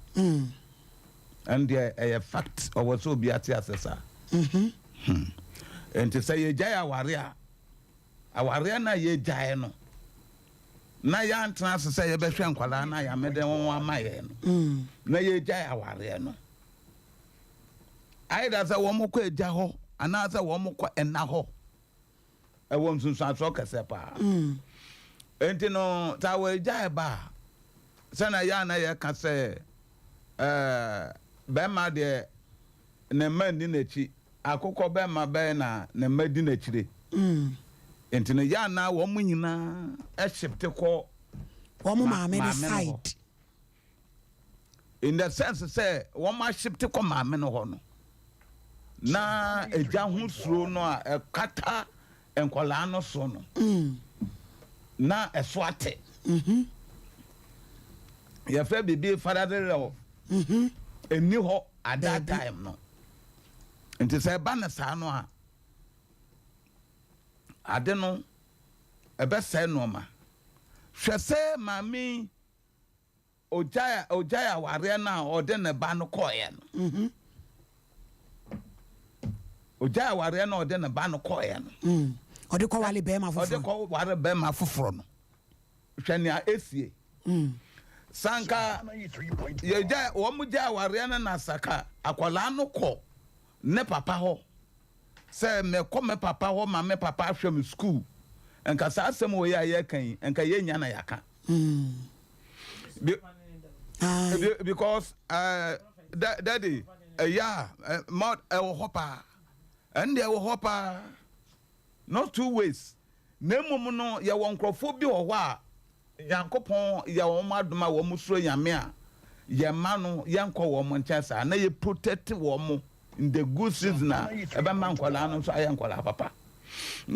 [SPEAKER 9] Ɛno deɛ ɛyɛ fact, ɔwɔ sɛ obi ate ase saa. Nti sɛ yɛgyae awareɛ a, awareɛ no a yɛgyae no, na yɛantena ase sɛ yɛbɛhwɛ nkwadaa no a Nyame de wɔn ama yɛn no, na yɛgyae awareɛ no. Either sɛ wɔn kɔ agya hɔ anaasɛ wɔn kɔ ɛna hɔ. Ɛwɔ nsunsuansoɔ kɛseɛ paa. Enti no, sɛ awaregyae ba a, sɛnea yɛ a na yɛka sɛ ɛɛ bɛrima deɛ ne mma nni n'akyi, akokɔ bɛrima bɛn na ne mma di n'akyire. Nti no yɛ a na wɔn nyinaa shifte kɔ
[SPEAKER 1] wɔn maame no
[SPEAKER 9] maame no hɔ.
[SPEAKER 1] side.
[SPEAKER 9] In the sense sɛ wɔn ashifte kɔ maame no hɔ no, na agya ho suro no a ɛkata nkwadaa no so no, na ɛso ate. Yɛfrɛ biribi fatherly love. Ɛnni hɔ at that time no. Nti sɛ ɛba no saa no a, ade no ɛbɛsɛe nnoɔma. Hwɛ sɛ maame yi Ogyae ogyae awareɛ no a ɔde ne ba no kɔeɛ no. Ogyae awareɛ no a ɔde ne ba no kɔeɛ no.
[SPEAKER 1] Mm. Ɔde kɔware bɛrima foforɔ.
[SPEAKER 9] Ɔde kɔware bɛrima foforɔ no. Hwɛ nea esie. Sanka yɛgyae wɔn gyae awareɛ no na saka akwadaa no kɔ ne papa hɔ. Sɛ mekɔ me papa hɔ ma me papa ahwɛ me sukuu, nka saa asɛm wei a yɛreka yi, nka yɛnnya na yɛaka. Be, be, because uh, daddy, ɛyɛ a, ɛwɔ hɔ paa. Ɛno deɛ ɛwɔ hɔ paa. Not two ways. Na mmom no, yɛwɔ nkurɔfoɔ bi wɔ hɔ a, Nyankopɔn yɛ wɔn adom a wɔn suro Nyame a, yɛn mma no yɛnkɔ wɔn nkyɛn saa na yɛ protect wɔn in the good season a ɛbɛma nkwadaa no nso ayɛ nkwadaa papa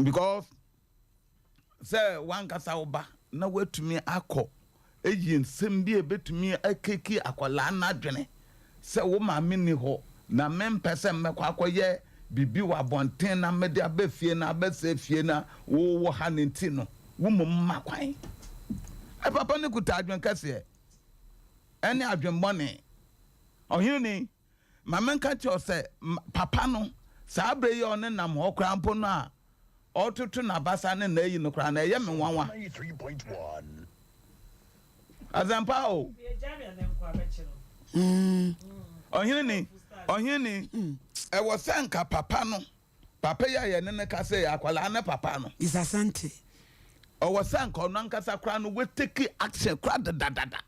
[SPEAKER 9] because sɛ wankasa wo ba na watumi akɔ eyi nsɛm bi a ebetumi akeki akwadaa no adwene Sɛ wo maame nni hɔ na mempɛ sɛ mɛkɔ akɔyɛ biribi wɔ abɔnten na mede aba fie na abɛsɛe fie na wowɔ ha no nti no, wo mmom mma kwan. Ɛ Papa no kuta adwene kɛseɛ ɛne adwene bɔne. Ɔhene, ma menka kyerɛ wo sɛ papa no, saa berɛ yi a ɔnenam hɔ koraa mpo no a ɔretoto n'abasa ne n'ayi no koraa no, ɛyɛ me nwanwa. Asɛmpa o. Ɔhene ni, ɔhene ni, ɛwɔ sɛ nka papa no, papa yi a yɛne no kasa yi, akwadaa ne papa no.
[SPEAKER 1] Is Asante.
[SPEAKER 9] Ɔwɔ sɛ nka ɔno ankasa koraa no, watake action koraa dedadada.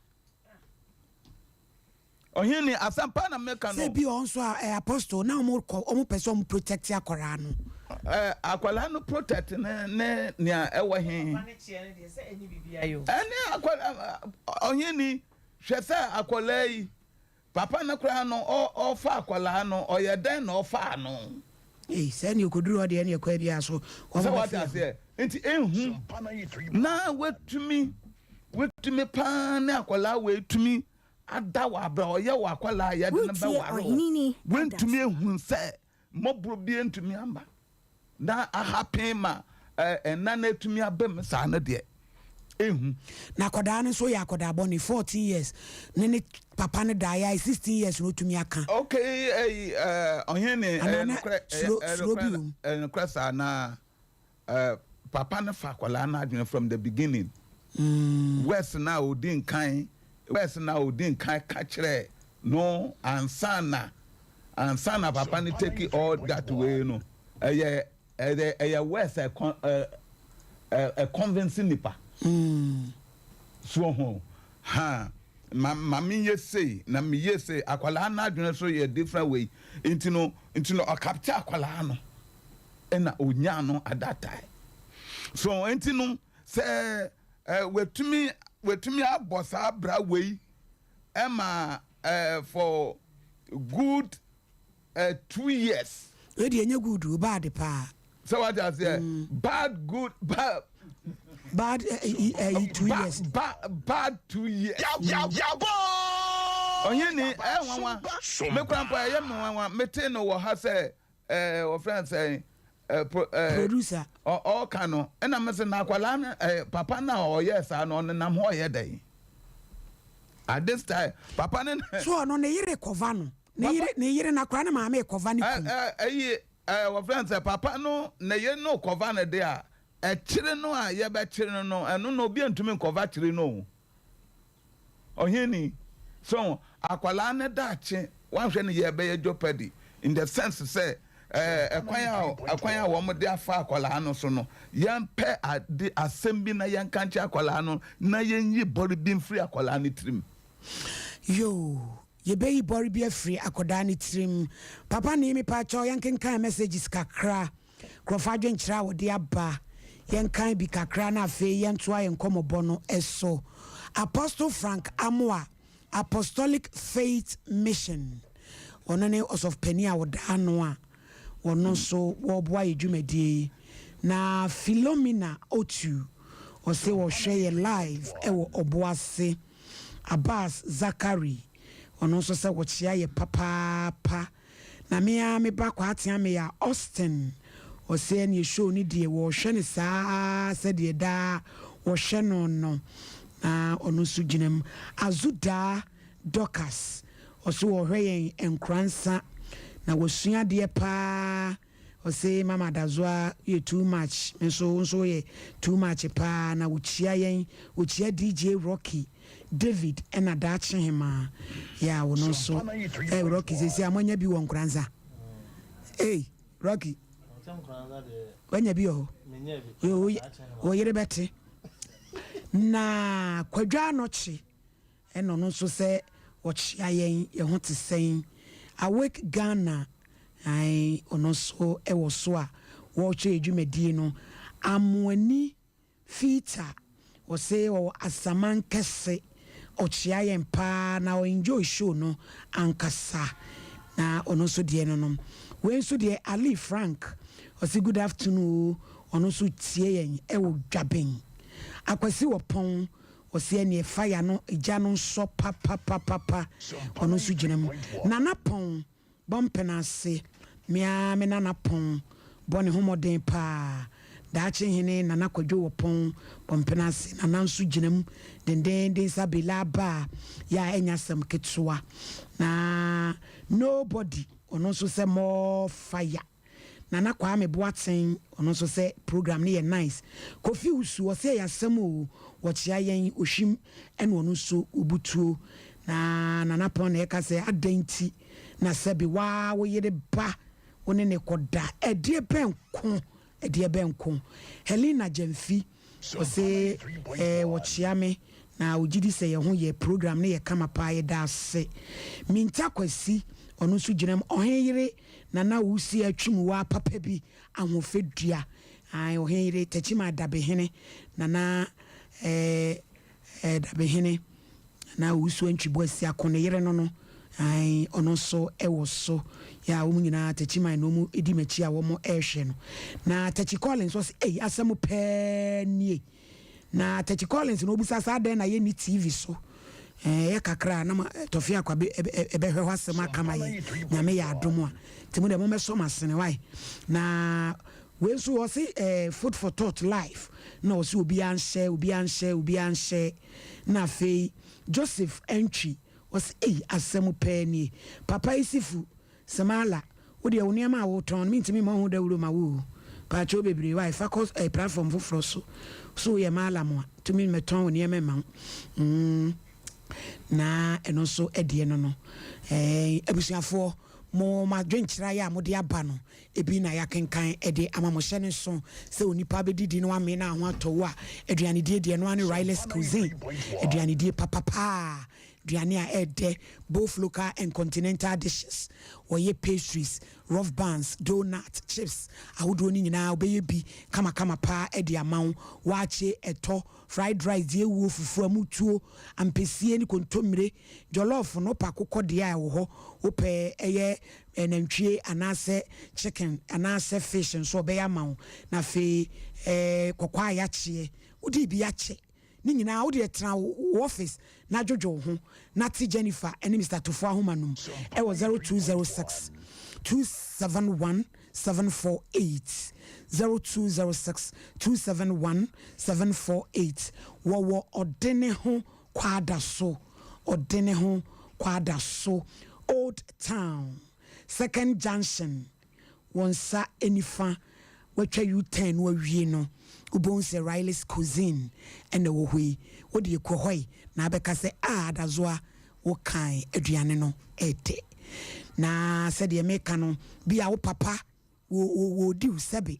[SPEAKER 9] Ɔhene asɛmpa na meka no.
[SPEAKER 1] Sɛ bi ɔn nso a ɛ apostle na ɔmo kɔ ɔmo pɛ sɛ ɔmo protect akwaraa no.
[SPEAKER 9] Ɛ akwaraa no protect ne ne nea ɛwɔ he. Ɛne akwaraa ɔhene hwɛ sɛ akwaraa yi papa no koraa no ɔfa akwaraa no ɔyɛ dɛn na ɔfaa no.
[SPEAKER 1] Ei sɛ ne okoduru hɔ deɛ ne ɛkwan biara so wɔn
[SPEAKER 9] Sɛ wate
[SPEAKER 1] bɛfe yɛn ho.
[SPEAKER 9] aseɛ nti ehu na watumi watumi paa ne akwaraa wei tumi ada wɔ abrɛ a ɔyɛ wɔ akwadaa a yɛde no
[SPEAKER 11] Woretie
[SPEAKER 9] bɛware o,
[SPEAKER 11] Ɔheneni
[SPEAKER 9] wontumi
[SPEAKER 11] Adasoa.
[SPEAKER 9] ehu sɛ mmɔborɔ bi ntumi amba na ahapen ma ɛna no atumi aba mu saa no deɛ, ehu.
[SPEAKER 1] Na akwadaa no nso yɛ akwadaa bɔne, 14 years ne ne papa no daeɛ a 16 years na ɔtumi aka.
[SPEAKER 9] Okay, ɛyi, ɔhene,
[SPEAKER 1] Anaa
[SPEAKER 9] ɛyɛ
[SPEAKER 1] na
[SPEAKER 9] nokorɛ,
[SPEAKER 1] suro,
[SPEAKER 9] ɛyɛ
[SPEAKER 1] suro bi
[SPEAKER 9] nokorɛ,
[SPEAKER 1] wɔ mu.
[SPEAKER 9] ɛyɛ nokorɛ saa na Eh papa no fa akwadaa no adwene from the beginning. Words no a odi nkan words no a odi nkan ka kyerɛ no ansa na ansa na papa no take all that way no ɛyɛ ɛyɛ ɛyɛ words ɛkɔ ɛ ɛ ɛ convince nipa. So ho ha ma ma me yɛ sei na me yɛ sei akwadaa no adwene so yɛ different way nti no nti no ɔcapture akwadaa no. ɛna onyaa no at that time so nti no sɛ ɛ watumi watumi abɔ saa bra wei ɛma ɛ for good ɛ 2 years.
[SPEAKER 1] Wei deɛ ɛnyɛ good o, bad paa.
[SPEAKER 9] Sɛ wate aseɛ mm. Bad good bad.
[SPEAKER 1] Bad 2 years.
[SPEAKER 9] Bad 2 years. Ɔhene ɛ nwanwa me kora mpo ɛyɛ me nwanwa mete no wɔ ha sɛ ɛɛ wɔfrɛ no sɛn ɛɛ pro ɛɛ
[SPEAKER 1] producer
[SPEAKER 9] ɔ ɔka no ɛna mo sɛ na akwadaa no ɛɛ papa no a ɔyɛ saa no ɔnenam hɔ ɔyɛ dɛn at this time papa no.
[SPEAKER 1] So ɔno ne yere kɔva no ne yere ne yere na akwadaa no maame kɔva ne kun.
[SPEAKER 9] Ɛɛ ɛyi ɛɛ wɔfrɛ no sɛ papa no ne yere no kɔva no de a ɛkyere no a yɛbɛkyere no no ɛno no obi ntumi nkɔva kyere no o. Ɔhene, so akwadaa no daakye wanhwɛ no yie ɛbɛyɛ jeopardy in the sense sɛ ɛɛ ɛkwan a ɛkwan a wɔn de afa akwadaa no so no yɛmpɛ ade asɛm bi na yɛnka nkyerɛ akwadaa no na yɛnyi bɔre bi mfiri akwadaa no tirim.
[SPEAKER 1] Yoo, yɛbɛyi bɔre bi afiri akwadaa no tirim. Papa nii mepaakyɛw yɛnkenkan messages kakra. Nkurɔfo adwenkyerɛ a wɔde aba, yɛnkan bi kakra na afei yɛntoa yɛn nkɔmmɔbɔ no so. Apostle Frank Amoah, Apostolic Faith Mission, ɔno ne ɔsɔfopanin a ɔda ano a ɔno nso wɔreboa yɛn dwumadie yi. Na Philomena Otu, ɔse ɔhwɛ yɛn live wɔ Ɔboase. Abbas Zakari, Ɔno nso sɛ wɔkyea yɛ papaapa. Na me ara me ba Kwaatea Meya Austin, ɔse ɛneɛ show no deɛ wɔrehwɛ no saa ara sɛdeɛ daa wɔhwɛ no no. Na ɔno nso gyina mu. Azudaa Dorcas, ɔse ɔrehwɛ yɛn Nkoransa na wasua adeɛ paa. Ɔse mama Adazoa woyɛ too much, me nso wo nso woyɛ too much paa na wokyia yɛn, wokyia DJ Rocky, David ɛna Daakye Hemaa, yeah wo no nso eh Rocky seesei a moanya bi wɔ Nkoranza? Ei Rocky wanya bi wɔ hɔ? Wo yere bɛte na Kwadwo Anokye Ɛna ɔno nso sɛ ɔkyea yɛn, yɛn ho te sɛn? Awake Ghana, ae, ɔno nso wɔ so a wɔrehwɛ yɛn dwumadie no. Amoani Fita, ɔse ɔwɔ Asaman Kɛse, ɔkyea yɛn paa na ɔ enjoy show no ankasa. Na ɔno nso deɛ no no. Wei nso deɛ Ali Frank, ɔse good afternoon o, ɔno nso tie yɛn wɔ Dwaben. Akwasi Wɔpɔn, Ɔse ɛneɛ fire no gya no nsɔ papapapapa ɔno nso gyina mu. Nana pɔn bɔ mpena ase me ara me nana pɔn bɔ ne ho mmɔden paa daakye hene nana kwadwo wɔ pɔn bɔ mpena ase nana nso gyina mu dendenden sa bela aba a yɛ a ɛnyɛ asɛm ketewa na nobody ɔno nso sɛ more fire. Nana Kwame Boateng ɔno nso sɛ program no yɛ nice. Kofi Wusu ɔsɛ ɛyɛ asɛm oo wɔkyea yɛn ohwim ɛna ɔno nso obutuo. Na Nana Pɔn na ɛka sɛ adɛn nti na sɛbe waa wo yere ba wo ne no kɔ da ɛdeɛ bɛn ko ɛdeɛ bɛn ko. Helena Gyamfi Ɔse eh wɔkyea me na ogyidi sɛ yɛho yɛ program no yɛ kama paa yɛda ase. Minta Kwasi ɔno nso gyina mu ɔhen yere Nana Owusu atwim waa papa bi ahoɔfɛ dua ae ɔhen yere Takyima Dabehene Nana eh eh Dabehene Na Owusu Antwi Boasiako ne yere no no, ae, ɔno nso wɔ so. Yɛ a wɔn nyinaa Takyiman na wɔn di m'akyi a wɔn rehwɛ no. Na Takyi Collins ɔse, ei, asɛm pɛɛ nie. Na Takyi Collins na ɔbisa sɛ adɛn na yɛnni TV so. Ɛyɛ kakra a na ma Tɔfe Akwabe ɛbɛhwɛ hɔ asɛm aka ma yɛn. Nyame yɛ adom a. Nti mo deɛ mommɛsɔ m'asene, wae. Na wei nso ɔse eh, Food for Thought Live na ɔse obiara nhyɛ, obiara nhyɛ, obiara nhyɛ. Na afei Joseph Antwi ɔse ei asɛm pɛɛ nie papa Isifu Samala wo deɛ wo nneɛma a wotɔn no mentumi mmɔ ho dawuro ma wo oo paakyɛw bebree wai fa kɔ eh, platform foforɔ so so woyɛ Mallam a tumi mmɛtɔn wo nneɛma mma wo mm na ɛno nso ɛdeɛ no no eh, abusuafoɔ mo mo adwenkyerɛ ayɛ a mode aba no Ebi na yɛakenkan de ama mo. Hyɛ no nso sɛ onipa bɛdidi na wamee na ho atɔ wo a, aduanedie deɛ ɛno ara ne Riley's Cuisine. Aduanedie papa paa, aduane a ɛɛdɛ, both local and continental dishes. Wɔyɛ pastries, rough buns, doughnut, chips ahodoɔ no nyinaa wɔbɛyɛ bi kamakama paa de ama wo. Waakye, ɛtɔ, fried rice, deɛ ɛwuo, fufuo, amutuo, ampesie ne kontommire, jollof no, wopɛ akokɔ deɛ a ɛwɔ hɔ, wopɛ ɛyɛ nantwie anaasɛ chicken anaasɛ fish nso ɔbɛyɛ ama wo na afei eh, kɔkɔɔ a yɛakyeɛ wode bi akyɛ ne nyinaa wode tena wo office na dwodwo wo ho na te Jennifer ne Mr. Tofo ahoma no mu ɛwɔ 0206 271 748 0206 271 748 wɔwɔ ɔde ne ho kwada so ɔde ne ho kwada so Old Town Second Junction wo nsa nifa watwa U-turn no awie no wobɛhu sɛ Riley's Cuisine na ɛwɔ hɔ yi wodeɛ kɔ hɔ yi na abɛka sɛ ah Adazoa wo kan aduane no ɛdɛ na sɛdeɛ meka no bi a wo papa wɔdi wo sɛbe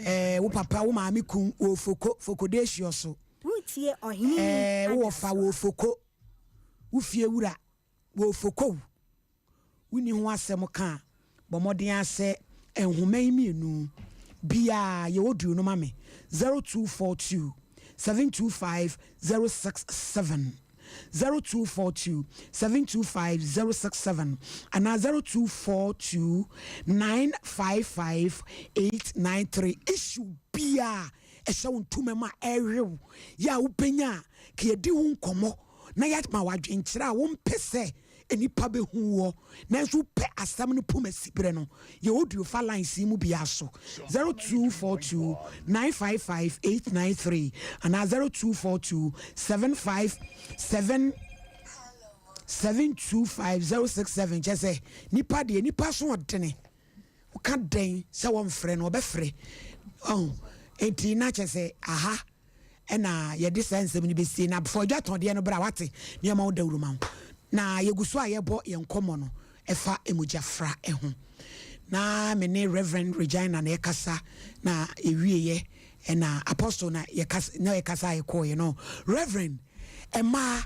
[SPEAKER 1] ɛɛ wo papa wo maame kun wɔ foko fokodehyiɔ so
[SPEAKER 11] Woretie Ɔhene
[SPEAKER 1] ɛɛ wo wɔfa wɔ foko wo fie wura wɔ foko wonni ho asɛm ka a, bɔ mmɔden ara sɛ nhoma yi mmienu biara yɛ audio no ma me, 0242 725 067, 0242 725 067 anaa 0242 955 893. Issue biara ɛhyɛ wo ntoma mu a ɛrewe wo yɛ a wobɛnya a, ka yɛdi ho nkɔmmɔ na yɛama wo adwenkyerɛ a wompɛ sɛ. nnipa bɛhu woɔ. Nanso wopɛ asɛm no pum asi berɛ no, yɛ audio fa lines yi mu biara so, 0242 955 893 anaa 0242 757 725 067. Kyɛ sɛ nipa deɛ, nipa so ɔdene. Woka dɛn sɛ wɔmfrɛ no, ɔbɛfrɛ. Ɔho enti na kyɛ sɛ aha ɛna yɛde saa nsɛm no bɛsie na fɔ adwa tɔn deɛ no berɛ a wate nneɛma wo dawuro ma wo. Na yɛgu so a yɛbɔ yɛn nkɔmmɔ no ɛfa mogyafra ho, na me ne Reverend Regina na yɛkasa na yɛwieɛ, ɛna Apostle na yɛkasa na yɛkasa a yɛkɔɔyɛ no. Reverend, ɛmaa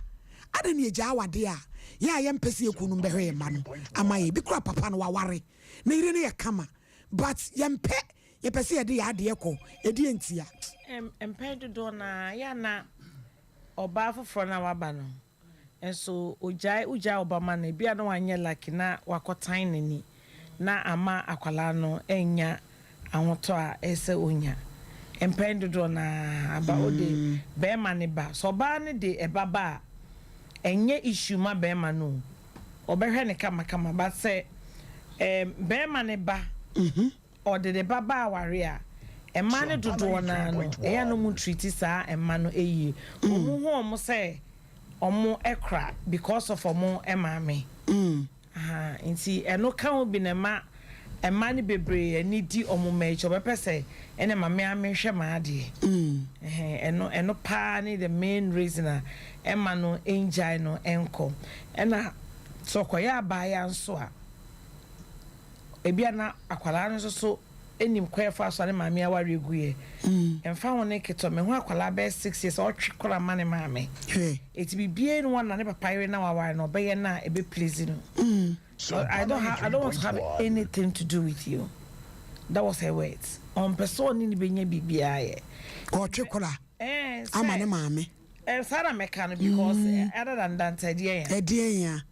[SPEAKER 1] ade ne yɛgyaa awadeɛ a yɛn a yɛmpɛ sɛ yɛku no mbɛhwɛ yɛn mma no ama yɛ bi kora. Papa no waware na yere no yɛ kama, but yɛmpɛ, yɛpɛ sɛ yɛde yɛ adeɛ kɔ ɛdeɛ ntia?
[SPEAKER 13] Mpɛn dodoɔ na yɛ na ɔbaa foforɔ no a waba no nso ogyae, wogyae ɔba ma no, ebi a na wanyɛ lucky na wakɔtan n'ani na ama akwalaa no anya ahotɔ a ɛsɛ onya. Mpɛn dodoɔ na aba ɔde bɛrima ne ba sɛ ɔbaa no de ɛba ba a, ɛnyɛ issue ma bɛrima no o, ɔbɛhwɛ ne kamakama. But sɛ bɛrima ne ba ɔde ne ba ba aware a, mmaa no dodoɔ naa no ɛyɛ no mu treat saa mma no yie. Ɔmo hu ɔmo sɛ ɔmo ɛkora because of ɔmo maame. Nti ɛno ka ho bi na ɛma mmaa no bebree ani di ɔmo mma akyi. Ɔbɛpɛ sɛ ɛna maame ame hwɛ maa adeɛ. Ɛno paa ne the main reason a ɛma no ngyae no ɛnkɔ. Ɛna sɛ ɔkɔyɛ abaayewa nso a, ebi a na akwadaa no nso so enim kwan fa so a ne maame aware egu yɛ mfa ho ne ketewa. Me ho akwadaa bɛyɛ 6 years, ɔtwe kora ma ne maame. Eti bibie no wɔn na ne papa yere na waware no, ɔbɛyɛ na ebe please no. I don't want to have anything to do with you." That was her words. Ɔmpɛ sɛ ɔne ne bɛnya biribiara yɛ.
[SPEAKER 1] Ɔtwe kora ama ne maame.
[SPEAKER 13] Saa na mɛka no because other than that, ɛdeɛ yɛn.
[SPEAKER 1] Ɛdeɛ yɛn.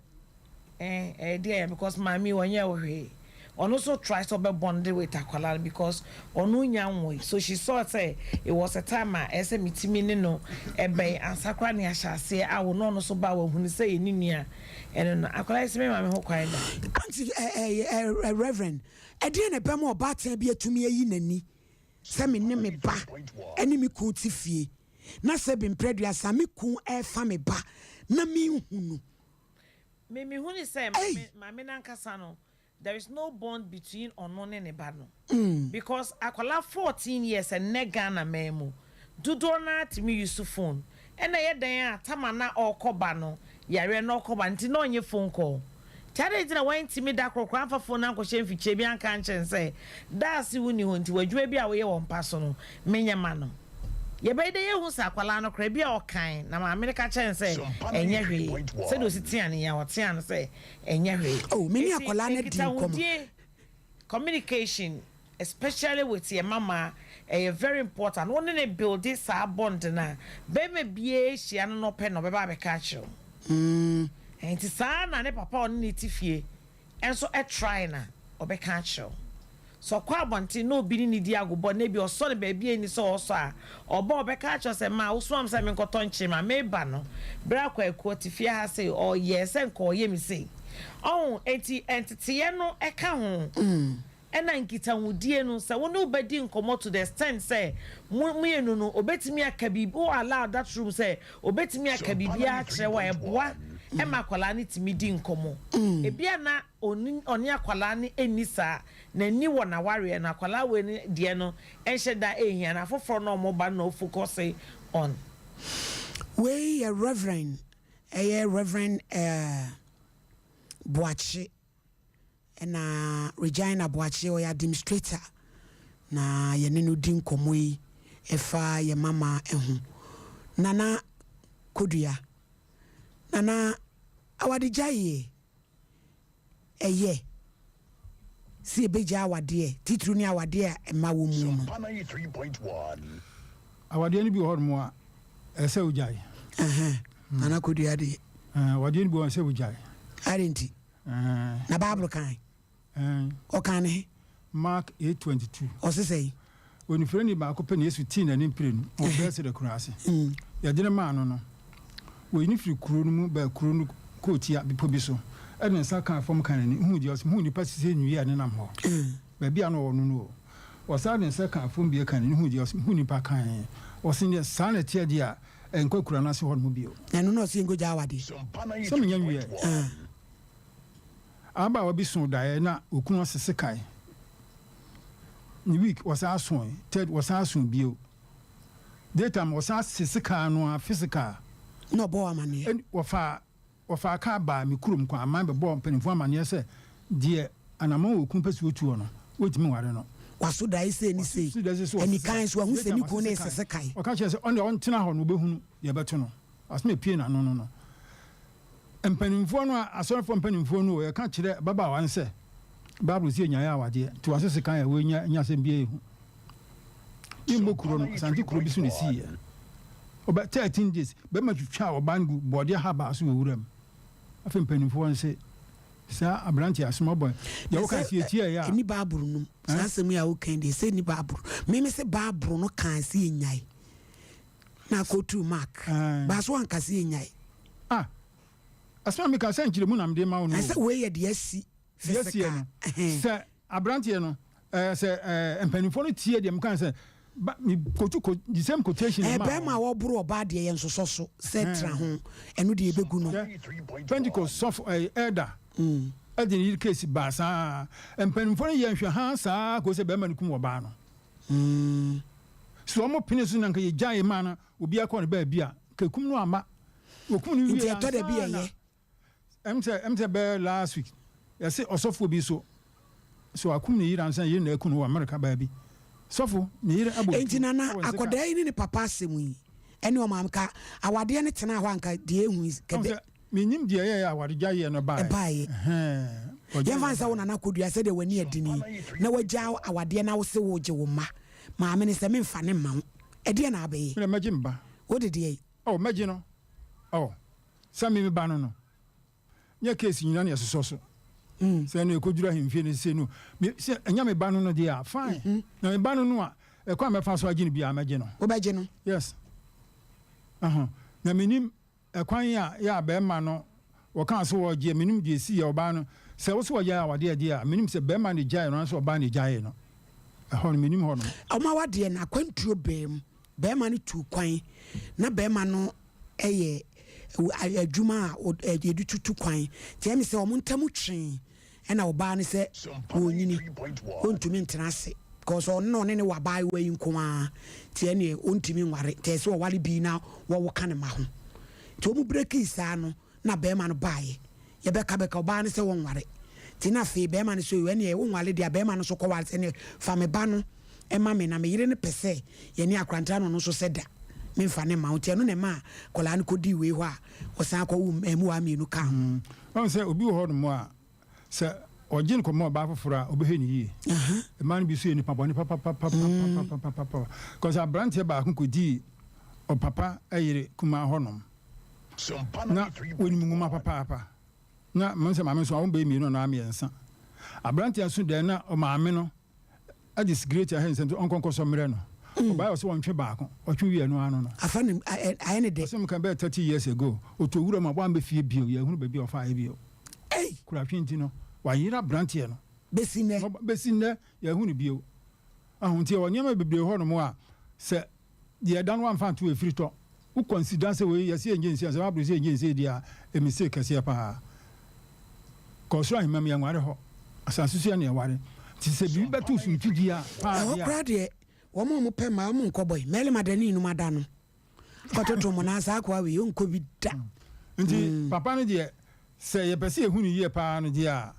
[SPEAKER 13] Ɛdeɛ yɛn, because maame wɔnyɛ wɔ hwee. Ɔno nso try sɛ ɔbɛ bond with akwadaa no because ɔno nya nwoe, so she saw sɛ it was a time a ɛsɛ mitimi ne no ɛbɛn ansa koraa ne ahyɛ aseɛ awo na ɔno nso ba wahunu sɛ yɛ ne nua. Ɛno no akwadaa yi sɛ me maame ho kwan da.
[SPEAKER 1] Aunty ɛ ɛ ɛ Reverend, ɛdeɛ na ɛbɛma ɔbaatan bi atumi ayi n'ani sɛ me ne me ba ɛne me kun te fie na sɛ bi mprɛduasa me kun ɛɛfa me ba na menhu no?
[SPEAKER 13] Me hu ni sɛ maame nankasa no, there is no bond between ɔno ne ne ba no. Because akwadaa 14 years ɛnɛ Ghana man mu dodoɔ naa tumi use phone. Ɛna ɛyɛ dan a tama na ɔrekɔ ba no yareɛ na ɔkɔ ba nti na ɔnyɛ phone call tí adi nti na wɔntumi da korokoro anfa phone na nkɔhyɛ mfikyire bi anka nkyɛn sɛ daasi wo ni hɔ nti w'adwuma bi a wɔyɛ wɔ mpa so no menyɛ ma no. Yɛbɛyɛ dɛ yɛhu sɛ akwadaa no koraa bi a ɔkan na maame no ka kyɛn sɛ ɛnyɛ hwee, sɛdeɛ osi tea no yɛ ɔtea no sɛ ɛnyɛ hwee.
[SPEAKER 1] Oh, me ne akwadaa no di nkɔmmɔ.
[SPEAKER 13] Nkitahodie, communication, especially with your mama, ɛyɛ very important. Wɔn ne ne build saa bond na bɛrima bie hyia no na ɔpɛ na ɔbɛba abɛka akyerɛ wo. Nti saa na ne papa a ɔne ne ti fie ɛnso ɛtry na ɔbɛka akyerɛ wo. Sɛ ɔkɔ abɔnten na obi ne ne di agobɔ na ebi ɔsɔ ne baabi a ɛni sɛ ɔsɔ a, ɔba ɔbɛka akyerɛ sɛ maa wosoma m sɛ menkɔtɔ nkyene ma meba no berɛ akɔ akuo te fie ha sei, ɔyɛ sɛ nka ɔyɛ me sei ɔho. Enti ɛnteteyɛ no ɛka ho ɛna nkitahodie no sɛ wo ne wobɛdi nkɔmmɔ to the extent sɛ mo mmienu no obɛtumi aka biribi, wo allow that room sɛ obɛtumi aka biribi akyerɛ wo a, ɛboa ɛma akwadaa no tumi di nkɔmmɔ. Ebi a na ɔne akwadaa no ɛnni saa n'ani wɔ n'awareɛ no, akwadaa wei no deɛ no ɛnhyɛ da ɛhia na afoforɔ na ɔmo ba no na ɔfocus on.
[SPEAKER 1] Wei yɛ Reverend, ɛyɛ Reverend Boakye, ɛna Regina Boakye, ɔyɛ administrator na yɛne no di nkɔmmɔ yi ɛfa yɛ mama ho. Nana Kodua, Nana, awadegyaeɛ ɛyɛ sɛ yɛbɛgya awadeɛ, titiri ne awadeɛ a ɛma wɔ mu no?
[SPEAKER 12] Awadeɛ no bi wɔ hɔnom a ɛsɛ wogyae.
[SPEAKER 1] Nana Kodua deɛ.
[SPEAKER 12] Awadeɛ no bi wɔ hɔ sɛ wogyae.
[SPEAKER 1] Ade nti na Bible kan ɔkan ne he?
[SPEAKER 12] Mark 8:22.
[SPEAKER 1] Ɔse sɛi?
[SPEAKER 12] Onifirani baako pɛ na Yesu tii n'anim mprenu wɔ Betseda kuro ase. Yɛde no maa no no, wɔyi no firi kuro no mu baa kuro no kootia bepɔ bi so. Ɛde ne nsa kaa fam kaa n'ani, huu deɛ ɔse, huu nnipa sisɛ nnua a ɛnenam hɔ, baabi a na ɔwɔ no no o. Ɔsan de ne nsa kaa fam bio kaa n'ani, huu deɛ ɔse, huu nnipa kann. Ɔse, neɛ saa na ɛteɛ deɛ a, ɛnkɔ akura no ase hɔnom bio.
[SPEAKER 1] Na ɛno na ɔse yɛnkɔgyaa awadeɛ.
[SPEAKER 12] Sɛ menya nwieɛ. Ababaawa bi soo daeɛ na okunu asese kae. Ne week ɔsan soe, third ɔsan soo bio. Daytime ɔsan sese kaa no ara physical.
[SPEAKER 1] Na ɔbɔɔ amaneɛ.
[SPEAKER 12] Wɔfaa Wɔfaa kaa baa me kurom Kwaman bɛbɔɔ mpanimfoɔ amaneɛ sɛ deɛ anammɔn a okunu pɛ sɛ ɔtuo no, wɔntumi nware no.
[SPEAKER 1] Waso dae sei ne sei.
[SPEAKER 12] Waso dae sei sɛ ɔsese
[SPEAKER 1] Anikan nso wahu sɛ ne kunu no resese kae.
[SPEAKER 12] Ɔka kyerɛɛ sɛ ɔno deɛ ɔntena hɔ na ɔbɛhunu deɛ ɛbɛto no. Asɛm a ɛpue n'ano no no, mpanimfoɔ no a, asɔrefoɔ mpanimfoɔ no o, yɛka kyerɛ ababaawa no sɛ Bible se yɛnyae awadeɛ, nti wasese kan a wei nyɛ asɛm biara ɛhu. Yɛmmɔ kuro no, Asante kuro bi so na ɛsiiɛ. Ɔbɛ 13 days, bɛrima twitwaa ɔbaa no gu bɔɔdeɛ habaa so wɔ wuram. Afei mpanimfoɔ no se, saa aberanteɛ asoma bɔ deɛ woka sɛ yɛtie ɛyɛ a.
[SPEAKER 1] Ɛni Bible no mu. Saa asɛm yi a woka yi deɛ, sɛ ɛni Bible. Me me se Bible no kaa sɛ yɛnyae. Na akɔturu Mark. Baa so anka sɛ yɛnyae.
[SPEAKER 12] Ah, asɛm a meka sɛ nkyerɛmu na mede ma wo no o.
[SPEAKER 1] Ɛsɛ wei yɛ deɛ asi
[SPEAKER 12] Deɛ asie no, sɛ aberanteɛ no, ɛɛ sɛ ɛɛ mpanimfoɔ no tie deɛ meka sɛ ba me kotu ko the same quotation
[SPEAKER 1] ma. Bɛrima a wɔboro ɔbaa deɛ yɛn nsosɔ so sɛ tra ho ɛno deɛ ebegu no.
[SPEAKER 12] Pentecost sɔfo ɛɛ elder ɛde ne yere case baa saa mpanimfoɔ no yɛ nhwɛ haa saa kò sɛ bɛrima no kum ɔbaa no. So wɔn pene so na nka yɛ gyae maa no obiara kɔ ne baabi a nka ekum no ama wɔkum no wie
[SPEAKER 1] Nti ɛtɔ da bi
[SPEAKER 12] ansa na.
[SPEAKER 1] ɛyɛ.
[SPEAKER 12] Ɛm sɛ ɛm sɛ bɛyɛ last week yɛse ɔsɔfoɔ bi so so akum ne yere ansa yere na aku no wɔ America baabi sɔfo ne yere abɔ
[SPEAKER 1] Enti
[SPEAKER 12] tuo
[SPEAKER 1] Nana,
[SPEAKER 12] ɛwɔ nse kaa.
[SPEAKER 1] akɔdaa yi ne ne papa asɛm yi ɛne ɔmaame ka awadeɛ no tenaa hɔ anka deɛ ehu yi
[SPEAKER 12] Ɔhu
[SPEAKER 1] kɛbɛ.
[SPEAKER 12] sɛ mennim deɛ ɛyɛɛ a awaregyaeɛ no baeɛ.
[SPEAKER 1] Ɛbaeɛ.
[SPEAKER 12] Ɛhɛɛ ɔgyaeɛ
[SPEAKER 1] Yɛmfa no sɛ wo
[SPEAKER 12] baeɛ.
[SPEAKER 1] Nana Kodua sɛdeɛ w'ani adini yi na wagyaa awadeɛ na wose woregye wo mma maame no sɛ memfa no mma wo ɛdeɛn na abɛyɛ?
[SPEAKER 12] Me deɛ mɛgye me ba.
[SPEAKER 1] Wode deɛn?
[SPEAKER 12] Oh mɛgye no oh. Sɛ me me ba no no nyɛ case nyina na yɛsosɔ so sɛ ɛno ɛkɔduru ahemfie no sɛ no sɛ ɛnyɛ me ba no no deɛ a fine mm-hmm. na me ba no no a ɛkɔ a mɛfa so agye no biara mɛgye no.
[SPEAKER 1] Wobɛgye no?
[SPEAKER 12] Yes. Uh-huh. Na menim ɛkwan a yɛ a bɛrima no wɔkaa so wɔgyeɛ menim deɛ ɛsi yɛ ɔbaa no sɛ wo so wɔyɛ awadeɛ deɛ a menim sɛ bɛrima no gyae no anaasɛ ɔbaa no gyae no ɛhɔ no menim hɔ no.
[SPEAKER 1] Ɔma wadeɛ no akwantuo bɛɛ mu bɛrima no tuu kwan na bɛrima no yɛ adwuma a yɛde tutu kwan nti ɛmi sɛ wɔn ntam twee ɛna ɔbaa no sɛ ɔnyini ɔntumi ntena ase because ɔno na ɔne ne wɔ abaayewa yi nko ara nti ɛneɛ ɔntumi nware nti ɛsɛ ɔware bi na wɔwo ka ne ma ho nti wɔn breki saa no na bɛrima no baeɛ yɛbɛka bɛka ɔbaa no sɛ wɔnware nti na afei bɛrima no sɛ ɛneɛ wonware deɛ bɛrima no nso kɔware sɛ ɛneɛ fa me ba no ma me na me yere no pɛ sɛ yɛne akorantra no ɔno nso sɛ da memfa no mma wo nti ɛno na ɛmaa akwadaa no kɔdii wei hɔ a ɔsan kɔwo mmaamua mmienu kaa ho.
[SPEAKER 12] Wahu sɛ obi wɔ hɔnom a, sɛ ɔgye no kɔma ɔbaa foforɔ a, ɔbɛhwɛ no yie. Mmaa no bi nso yɛ nnipa bɔne papapapapapapapa. Because aberanteɛ baako kɔdii ɔpapa yere kumaa hɔnom. Na ɔnim nwoma papaapa. Na mehu sɛ maame nso awo bɛyɛ mmienu anaa mmiɛnsa. Aberanteɛ nso deɛ na ɔmaame no de sigaret ahɛ nsam sɛ ɔnkɔ nkɔsɔ mmerɛ no. Ɔbaeɛ ɔsɛ ɔntwe baako, ɔtwe wieɛ no ano no.
[SPEAKER 1] Afa ne ayɛ ne dɛ.
[SPEAKER 12] Asɛm ka bɛyɛ 30 years ago, ɔtɔ wura mu a wambɛ fie bio, yɛnhunu baabi a ɔfaeɛ bio.
[SPEAKER 1] Ei!
[SPEAKER 12] Kuratwe nti no, wayera abranteɛ no.
[SPEAKER 1] Bɛsi nnɛ.
[SPEAKER 12] Bɛsi nnɛ, yɛnhu no bio. Ahu, nti yɛwɔ nneɛma bebree hɔ nom a, sɛ deɛ ɛda no wamfa anto ɛfiri tɔ. Wo consider sɛ wei yɛse yɛngye nsi ansa Bible se yɛngye nsi deɛ a, ɛ mistake kɛseɛ paa. Kɔ ɔsoro ahemman mu yɛnware hɔ, asase so yɛ na yɛware. Nti sɛ biribi bɛto wo suntidua paa
[SPEAKER 1] Ɛhɔ
[SPEAKER 12] deɛ a.
[SPEAKER 1] koraa deɛ wɔn a wɔpɛ mmaa wɔn nkɔ bɔe. Mmarima deɛ ne nnum ada no kɔtoto mo nan saa akoa wei ɔnkɔ bi da.
[SPEAKER 12] Nti papa no deɛ Sɛ yɛpɛ sɛ yɛhu no yie paa no deɛ a,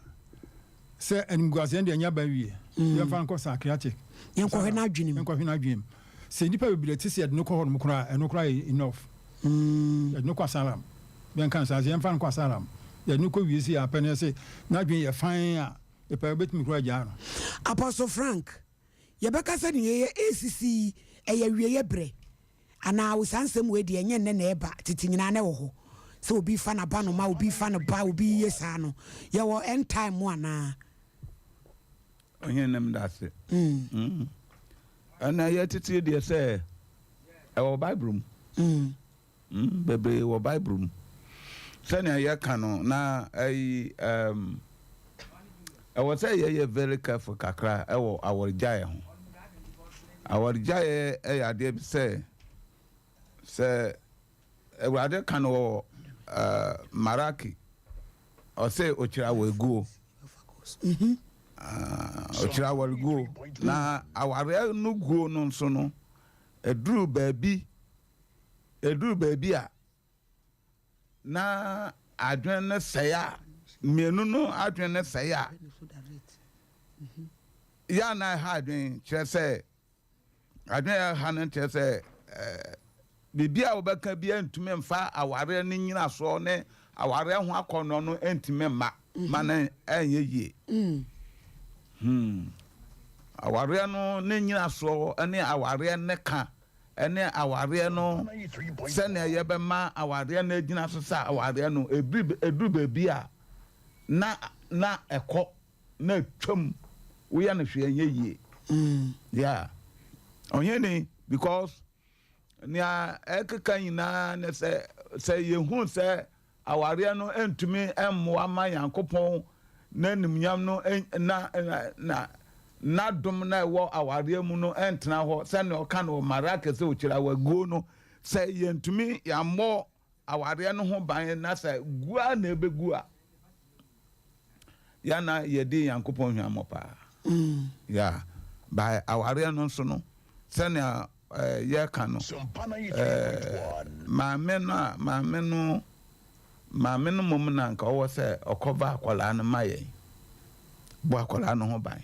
[SPEAKER 12] sɛ animguaseɛ no deɛ ɛnyɛ aba wie. Yɛmfa no nkɔ psychiatric.
[SPEAKER 1] Yɛnkɔhwɛ n'adwene mu.
[SPEAKER 12] Yɛnkɔhwɛ n'adwene mu. Sɛ nnipa bebree te sɛ yɛde no kɔ hɔnom koraa a, ɛno koraa yɛ enough. Yɛde no kɔ asylum. Yɛnka no saa, sɛ yɛmfa no nkɔ asylum. Yɛde no kɔ wie sei a pɛ no yɛse n'adwene yɛ fine a, yɛpɛ a yɛbɛtumi koraa agyaa no.
[SPEAKER 1] Apostle Frank, Yɛbɛka sɛ nea ɛresisi yi, ɛyɛ awieeɛ berɛ anaa? Wo saa nsɛm wei deɛ, ɛnyɛ nnɛ na ɛreba, tete nyinaa na ɛwɔ hɔ. Sɛ obi fa n'abanoma, obi fa ne ba, obi yɛ saa no, yɛwɔ end time mu anaa?
[SPEAKER 9] Ɔhene no meda ase. Ɛna yɛ titiri deɛ sɛ ɛwɔ Bible mu. Bebree wɔ Bible mu. Sɛnea yɛka no na ayi um, ɛwɔ sɛ yɛyɛ very careful kakra ɛwɔ awaregyaeɛ ho. Awaregyaeɛ ɛyɛ adeɛ bi sɛ sɛ Awurade ka no wɔ uh, Maraki ɔsɛ ɔkyerɛ awareguo. Ɔkyerɛ awareguo na awareɛ no guo no nso no ɛduru baabi ɛduru baabi a na adwene no sɛe a, mmienu no adwene no sɛe a, yɛ a na ɛha adwene kyerɛ sɛ adwene a ɛha no kyerɛ sɛ biribi a wɔbɛka bi ntumi mfa awareɛ no nyinasoɔ ne awareɛ ho akɔnnɔ no ntumi mma ma no ɛnyɛ yie. Hmm. Awareɛ no ne nyinasoɔ ne awareɛ ne ka ne awareɛ no sɛnea yɛbɛma awareɛ no agyina so sɛ awareɛ no ɛduru baabi a na na ɛkɔ na atwam woyɛ no hwee ɛnyɛ yie mm. yeah ɔhene because nea ɛkeka nyinaa ne sɛ sɛ yɛhu sɛ Awareɛ no ntumi mmoa mma Nyankopɔn n'animnyam no na na n'adom no a ɛwɔ awareɛ mu no ntena hɔ sɛnea ɔka no wɔ Maraki sɛ ɔkyiri awaguo no. Sɛ yɛntumi yɛammɔ awareɛ no ho ban na sɛ gu ara na ɛbɛgu a, yɛ na yɛdi Nyankopɔn hwammɔ paa. Yeah. By awareɛ no nso no, sɛnea yɛka no, maame no a, maame no, maame no mmom na anka ɔwɔ sɛ ɔkɔva akwadaa no ma yɛn, bɔ akwadaa no ho ban,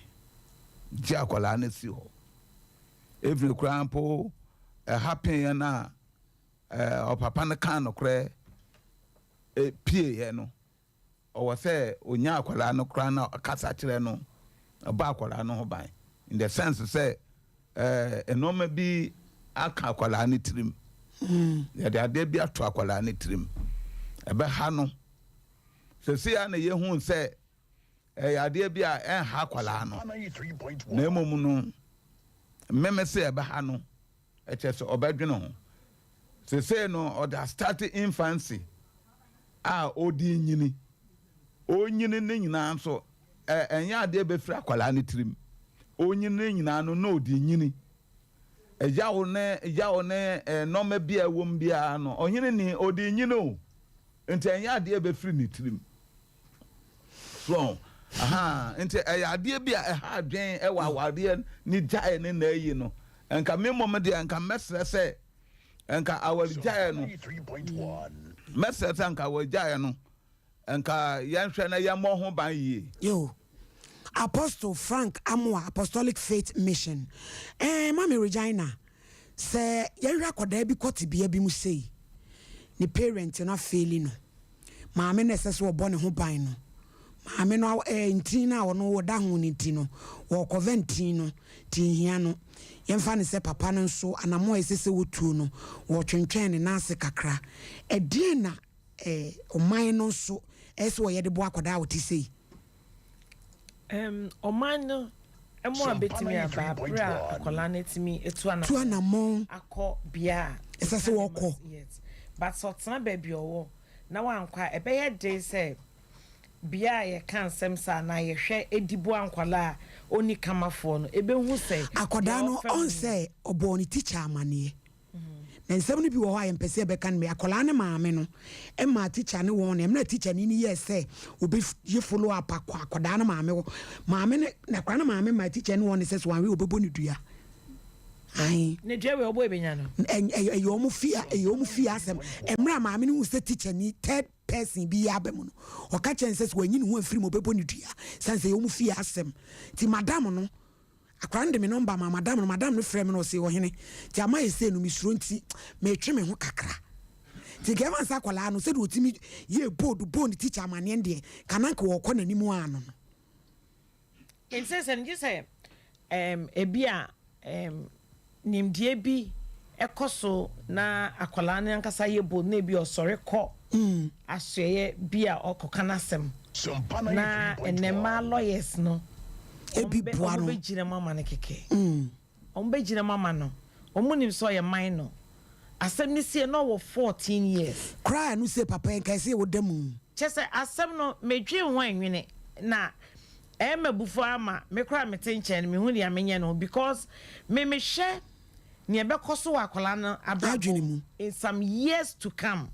[SPEAKER 9] gye akwadaa no si hɔ. Even koraa mpo, ɛha pee yɛn a, ɔpapa no kaa nokorɛ pieeɛ no, Ɔwɔ sɛ ɔnya akwadaa no koraa na ɔkasa kyerɛ no, ɔbɔ akwadaa no ho ban in the sense sɛ ɛɛ nneɛma bi aka akwadaa no tirim. Yɛde adeɛ bi ato akwadaa no tirim. Ɛbɛha no. Sɛsei a na yɛhu sɛ ɛyɛ adeɛ bi a ɛnha akwadaa no. Na mmom no, mmeme sɛ ɛbɛha no. Ɛkyerɛ sɛ ɔbɛdwene ho. Sesei no ɔde astarte infancy a ɔde renyini. Ɔrenyini no nyinaa nso, ɛnyɛ adeɛ bɛfiri akwadaa no tirim. Ɔrenyini no nyinaa no na ɔde renyini. Ɛyaw ne yaw ne nneɛma bi a ɛwɔ mu biara no, ɔhene ni, ɔde renyini o. Nti ɛnyɛ adeɛ bɛfiri ne tirim. So ahaa nti ɛyɛ adeɛ bi a ɛha adwen ɛwɔ awareɛ ne gyaeɛ ne na ayi no. Nka me mmom deɛ nka mɛsrɛ sɛ nka awaregyaeɛ no mɛsrɛ sɛ nka awaregyaeɛ no nka yɛnhwɛ na yɛmmɔ ho ban yie.
[SPEAKER 1] Yo. Apostle Frank Amoah Apostolic Faith Mission eh Mummy Regina sɛ yɛnhwɛ akwadaa bi kɔ tebea bi mu sei ne parent no afeeli no maame no a ɛsɛ sɛ ɔbɔ ne ho ban no, maame no eh, ntini no a ɔno ɔda ho no nti no, wɔrekɔva ntini no, nti nhia no. Yɛmfa no sɛ papa no nso, anammɔn a ɛsɛ sɛ wɔtuo no, wɔretwentwɛn ne nan ase kakra. Ɛdeɛn na eh, ɔman no nso ɛsɛ sɛ wɔyɛ de boa akwadaa a ɔte sei?
[SPEAKER 13] Um, ɔman no mmoa betumi aba bere a akwadaa no atumi atu
[SPEAKER 1] anammɔn
[SPEAKER 13] akɔ bea
[SPEAKER 1] a ɛsɛ sɛ wɔkɔ.
[SPEAKER 13] Yes. But sɛ ɔtena baabi ɔwɔ na wankɔ a, ɛbɛyɛ den sɛ bea a yɛka nsɛm saa anaa yɛhwɛ di boa nkwadaa a ɔnni kamafoɔ no ɛbɛhu sɛ deɛ
[SPEAKER 1] Akwadaa no,
[SPEAKER 13] ɔfa mu
[SPEAKER 1] ɔn
[SPEAKER 13] no.
[SPEAKER 1] sɛ ɔbɔɔ ne tikya amaneɛ. Na nsɛm no bi wɔ hɔ a yɛmpɛ sɛ yɛbɛka no, akwadaa no maame no maa tikya no wɔn, mmerɛ a tikyani no yɛɛ sɛ ɔbɛyɛ follow up akɔ akwadaa no maame hɔ, maame no, na akwadaa no maame maa tikya no wɔn sɛ sɛ wanhwɛ ɔbɛbɔ no dua. Ae.
[SPEAKER 13] Ne dua wei ɔbɔ ɛbɛnya no.
[SPEAKER 1] Ɛyɛ wɔn fie, ɛyɛ wɔn fie asɛm. Mmerɛ a maame no hu sɛ tikyani third person bi aba mu no, ɔka kyerɛ no sɛ sɛ wanyi ne ho amfiri mu ɔbɛbɔ no dua, sane sɛ ɛyɛ wɔn fie asɛm. Nti madam no Akwadaa no de me nɔmba maa madam no, madam no frɛɛ me na ɔse, Ɔhene, nti ama ayɛ sei no mesuro nti metwe me ho kakra. Nti nka ɛmfa sɛ akwadaa no sɛdeɛ ɔtumi yɛɛ bold bɔɔ ne tikya amaneɛ no deɛ, nka na anka ɔrekɔ n'anim ara no no.
[SPEAKER 13] Nti sɛ no gye sɛ ɛɛm ebi a ɛɛm nimdeɛ bi kɔ so na akwadaa no ankasa yɛ bold na ebi ɔsɔre kɔ asoɛeɛ bi a ɔkɔka n'asɛm na ɛnɛ mmaa lawyers no
[SPEAKER 1] Ebi boa no.
[SPEAKER 13] wɔbɛgyina mu ama no kɛkɛ. Wɔbɛgyina mu ama no. Wɔn nim sɛ ɔyɛ minor. Asɛm no sie na ɔwɔ 14 years.
[SPEAKER 1] Koraa ɛno se papa yi nka ɛse woda mu.
[SPEAKER 13] Kyerɛ sɛ asɛm no medwen ho ɛnwene na ɛyɛ me abufuo ara ma me koraa mete nkyɛn no mehu nea menyɛ no ho because me mehwɛ nea ɛbɛkɔ so wɔ akwadaa no abrabɔ mu in some years to come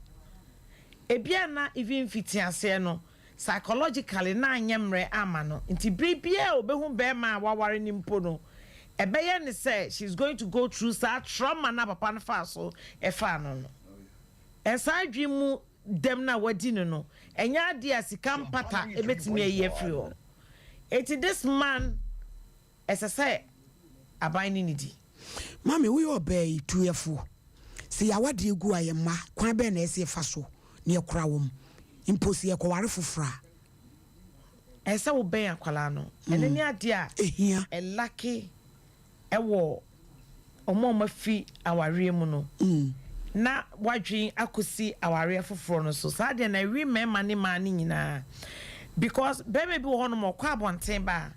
[SPEAKER 13] ebia na even mfitiaseɛ no psychologically na anyɛ mmerɛ amma no nti bere biara a ɔbɛhu barima a waware no mpo no ɛbɛyɛ no sɛ she is going to go through saa trauma no a papa no faa so faa no no and saa adwene mu dɛm no a wadi no no ɛnyɛ adeɛ a sika mpata bɛtumi ayi afiri hɔ nti this man Ɛsɛ sɛ aban ne no di.
[SPEAKER 1] Maame, woyɛ ɔbaa yi, tu yɛ fo. Sɛ yɛn awadeɛ gu a, yɛn mma, kwan bɛn na ɛsɛ sɛ yɛfa so na yɛkora wɔn, mpo sɛ yɛkɔware foforɔ a?
[SPEAKER 13] Ɛsɛ sɛ wobɛn akwadaa no. Ɛno ne adeɛ a
[SPEAKER 1] ɛhia.
[SPEAKER 13] Ɛlake wɔ wɔn a wɔafi awareɛ mu no, na wɔadwen akɔsi awareɛ foforɔ no so. Saa deɛ no ɛwe mmarima ne mmaa no nyinaa. Because barima bi wɔ hɔnom ɔkɔ abɔnten ba a,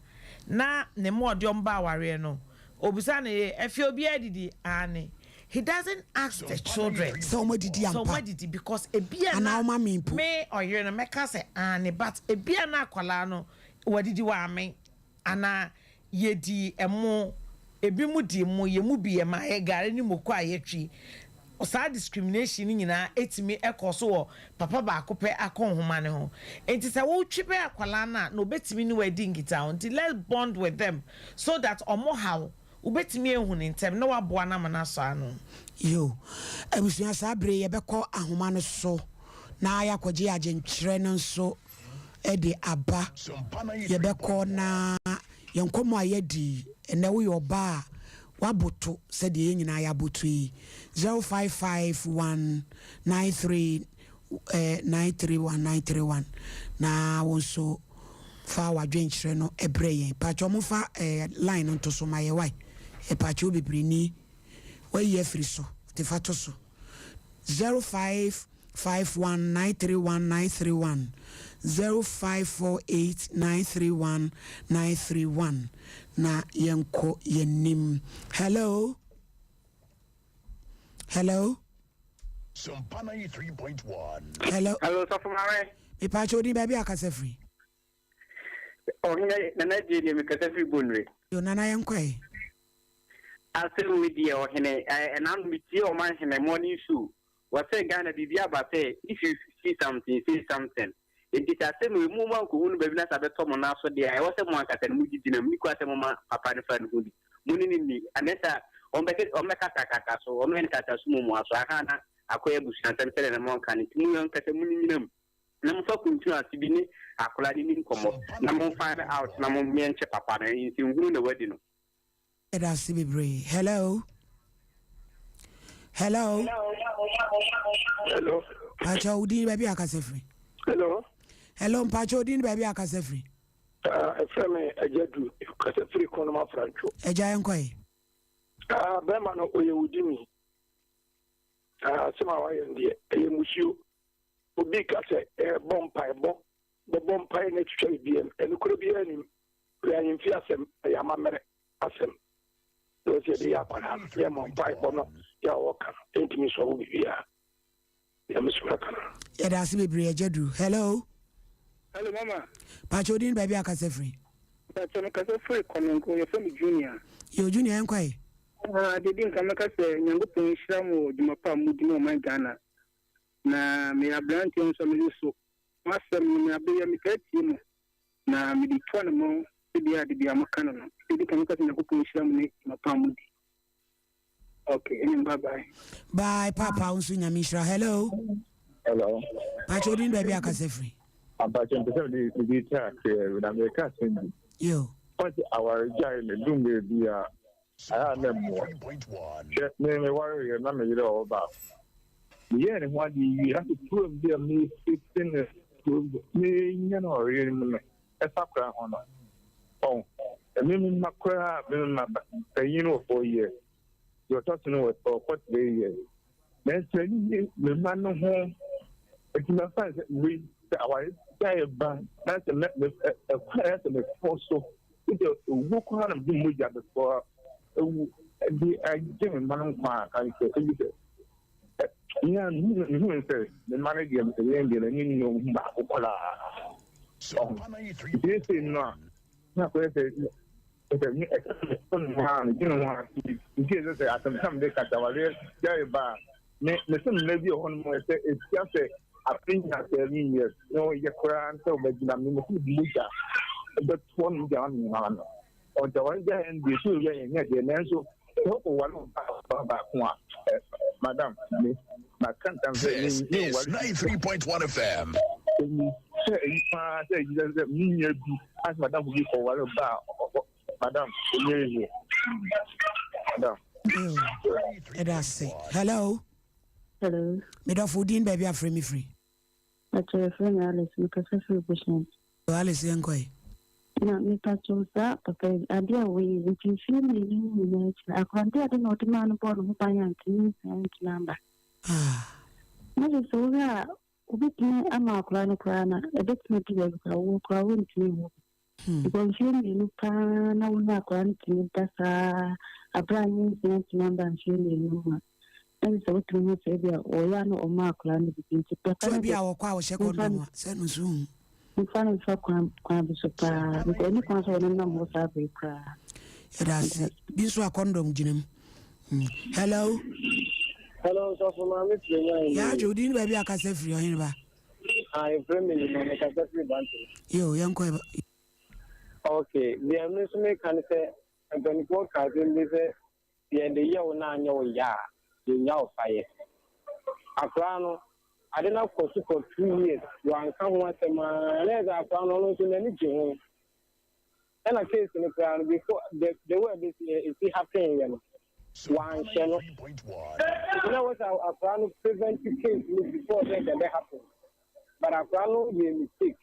[SPEAKER 13] na ne mma ɔde wɔn ba awareɛ no, ɔbisa ne yere, Afie obiara adidi? Aane. He doesn't ask the children
[SPEAKER 1] sɛ wɔn adidi ampa.
[SPEAKER 13] Sɛ wɔn adidi because ebia
[SPEAKER 1] na
[SPEAKER 13] na
[SPEAKER 1] anaa wɔn amee mpo.
[SPEAKER 13] Me ɔyere no mɛka sɛ aane but ebia na akwadaa no wadidi wamee anaa yɛdii ɛmo, ebinom dii mo, yɛn mu bi yɛmaa yɛ gari ne moko a yɛtwi. Saa discrimination no nyinaa tumi kɔ so wɔ papa baako pɛ akɔnhoma no ho. Nti sɛ wotwi bɛn akwadaa no a na obetumi ne wo adi nkitaho. Nti let's bond with them so that wɔn haw wobetumi ahu no ntɛm na woaboa no ama no asɔ ano.
[SPEAKER 1] Yo, abusua saa bere yi yɛbɛkɔ ahoma no so na yɛakɔgye adwenkyerɛ no nso de aba. Yɛbɛkɔ na yɛn nkɔmmɔ a yɛadi ɛnnɛ, woyɛ ɔbaa a woaboto sɛdeɛ yɛn nyinaa yɛaboto yi, 0551 93 931 931 na wo nso fa w'adwenkyerɛ no brɛ yɛn. Pakyɛ ɔmo fa line no nto so ma yɛ wae. Pakyɛ wo bebree ni wayi afiri so te fa to so. 0551 931 931 0548 931 931 na yɛnkɔ yɛnim. Hello? Hello?
[SPEAKER 6] Sompa 93.1.
[SPEAKER 1] Hello?
[SPEAKER 17] Hello, Sɔfo Mare.
[SPEAKER 1] Mepaakyɛ odin baabi akasa firi.
[SPEAKER 17] Ɔhene Nana Gyee deɛ mekasa firi Bonwire.
[SPEAKER 1] Yo Nana yɛnkɔ ɛ.
[SPEAKER 17] Asɛm wei deɛ ɔhene ɛna no metie ɔman hene morning show wɔsɛ Ghana biribi aba sɛ if you see something say something nti sɛ asɛm wei mo moankɔhu no baabi na sɛ abɛtɔ mo nan so deɛ a ɛwɔ sɛ mo ankasa no mo gyigyina mu ne kura sɛ moma papa no fa ne ho di mo ne no nni anɛ sɛ wɔbɛkasakasa so wɔbɛyɛ no kasa so mumua so aha na akɔyɛ abusuasɛm sɛdeɛ na monka no nti mo ankasa mo nnyina mu na momfa kuntunu ase bi ne akwadaa no nni nkɔmmɔ na mo find out na mo meɛnkyɛ papa no nsɛnhunu na wadi no.
[SPEAKER 1] Yɛda ase bebree. Hello. Hello.
[SPEAKER 18] Hello.
[SPEAKER 1] Pacha odin baabi akasa firi.
[SPEAKER 18] Hello.
[SPEAKER 1] Hello mpacha odin baabi akasa firi.
[SPEAKER 18] Ɛfrɛ ah, me Agya Du, kasa firi Kɔnɔm Afrantwo.
[SPEAKER 1] Agya yɛn kɔ yi.
[SPEAKER 18] Ah, bɛrima no ɔyɛ wudi mi. Ah, asɛm a wayɛ no deɛ ɛyɛ musuo. Obi ka sɛ ɛbɔ mpaebɔ, bɛbɔ mpae na atwitwa biribiara mu. Ɛnokorɛ biara nnim. Ɛyɛ ahemfie asɛm, ɛyɛ amammerɛ asɛm. Na ɔsɛ yɛde yɛ akwadaa no, yɛmmɔ mpaebɔ no, yɛ a wɔka no, ɛntumi nsɔ wo biribiara. Deɛ me so mɛka no.
[SPEAKER 1] Yɛda ase bebree Agya Duru. Hello.
[SPEAKER 19] Hello mama.
[SPEAKER 1] Pakyɛ odin baabi a kasa firi.
[SPEAKER 19] Pakyɛ me kasa firi Kɔnɔnko yɛfrɛ me Junior.
[SPEAKER 1] Yo Junior yɛn kɔ ɛ.
[SPEAKER 19] Ah deɛ di nka mɛka sɛ Nyankopɔn nhyira mo wɔ dwuma pa a modi ma ɔman Ghana. Na meyɛ aberanteɛ nso a mene so mo asɛm no me abɛyɛ metaa tie mo na mede tu anamɔn sɛdeɛ ade biara moka no no. Deɛ di kan mɛka sɛ Nyankopɔn nhyira mo ne dwuma pa a modi. Okay, ɛne bye bye.
[SPEAKER 1] Bye papa wo nso nyame nhyira. Hello.
[SPEAKER 20] Hello.
[SPEAKER 1] Pakyɛ odin baabi akasa firi.
[SPEAKER 20] Ampakyɛ mpɛ sɛ mede mede twa aseɛ na meka asɛm bi.
[SPEAKER 1] Yo.
[SPEAKER 20] Ɔte awaregyae no dum baabi a ayɛ a na mmoa. Hwɛ me mewareeɛ na me yere ɔwɔ baako. Meyɛɛ ne ho adeɛ wie afei kurom bi a mefiti ne menya no ɔyere no mu no ɛfa koraa ho no. Ɔn me me mma koraa me mma panyin no wɔ four years deɛ ɔtɔ so no wɔ ɔkɔ three years. Nanso ani nye me mma no ho nti mɛfa no sɛ wei sɛ aware gyae ba na sɛ mɛ mɛ ɛkwan a sɛ mefɔ so sɛ owuo koraa na mede mogya bɛfɔ ewu de agye me mma no nkwa a kan sɛ ebi sɛ. Me a mehu sɛ me mma no deɛ ɛyɛ deɛ n'ani nni wɔn ho baako koraa. Ɔho. Nti ɛsei no a, na akɔyɛ sɛ sɛ me ɛsɛ sɛ metɔ ne ho a medwene ho a nti ɛsɛ sɛ asɛm tam de kasa awareɛ gyae ba a me me sɛ mmerɛ bi wɔ hɔ nom ɛsɛ ɛsia sɛ afe nya 7 years na ɔyɛ koraa sɛ ɔbɛgyina me me sɛ mogya ɛbɛtoɔ no gya me mma no ɔnta wɔn gya yɛn deɛ so yɛ yɛn nyɛ deɛ nanso sɛ ɔware ɔbaa baako a madam me maka ntam sɛ
[SPEAKER 6] This
[SPEAKER 20] me
[SPEAKER 6] is
[SPEAKER 20] nware
[SPEAKER 6] 93.1 FM.
[SPEAKER 20] sɛ ɛyi paa sɛ ɛyi sɛ me nua bi asɛ madam bi kɔware ba a madam ɛnyɛ yie madam.
[SPEAKER 1] Ɛda ase. Hello.
[SPEAKER 21] Hello.
[SPEAKER 1] Medɔfo, din, baabi afrɛ me firi?
[SPEAKER 21] Pakyɛ, yɛfrɛ me Alice, mekasa firi Bushen.
[SPEAKER 1] Alice, yɛnkɔe.
[SPEAKER 21] Na mepakyɛw, saa papa yi, adeɛ a wɔyɛ nti mfeɛ 2 yi nyinaa akyi no, akorɔnde ade na ɔde maa no bɔɔ ne ho ban a ntumi nsia ntumi amba. Na kyerɛ sɛ wohwɛ a, wobɛtumi ama akwaraa no koraa na ɛbɛtumi adi baabi koraa wowɔ koraa wontumi nwo bi. Because mfeɛ 2 paa na wo ne akwaraa no tumi da saa aberɛ a nyɛ nsia ntumi amba mfeɛ 2 mu a, na kyerɛ sɛ wotumi hu sɛ ebi a wɔyɛ a na ɔma akwaraa no bibi nti papa
[SPEAKER 1] so
[SPEAKER 21] no
[SPEAKER 1] bi a wɔkɔ a wɔhyɛ condom a sɛ no so hu.
[SPEAKER 21] Mfa no mfa kwan bi so paa because ɛni kwan sɛ wɔne nam hɔ saa bere koraa.
[SPEAKER 1] Yɛda ase. Bi nso a condom gyina mu. Hello.
[SPEAKER 22] Hello, sɔfo maame firi mu ayi.
[SPEAKER 1] Yɛadwo wo din, baabi a kasa firi, ɔhene ba?
[SPEAKER 22] Ah, efiri mi ni ma mi kasa firi Bantama.
[SPEAKER 1] Yo, yɛnkɔ.
[SPEAKER 22] Okay, deɛ mi nso mi ka ne sɛ mpanimfoɔ ka asɛm bi sɛ yɛde yɛ wo na anyɛ wo ya a, yɛnya wo fa yɛ. Akwaraa no, ade no akɔ so for 2 years, wanka ho asɛm aa na yɛ sɛ akwaraa no ɔno nso n'ani gye ho. Ɛna case no koraa no before the way ɛbɛsi esi happen yɛ no, wanhyɛ no. Na wɔ sɛ akwaraa no prevent case no before sɛ ɛbɛ happen. But akwaraa no yɛ mistake.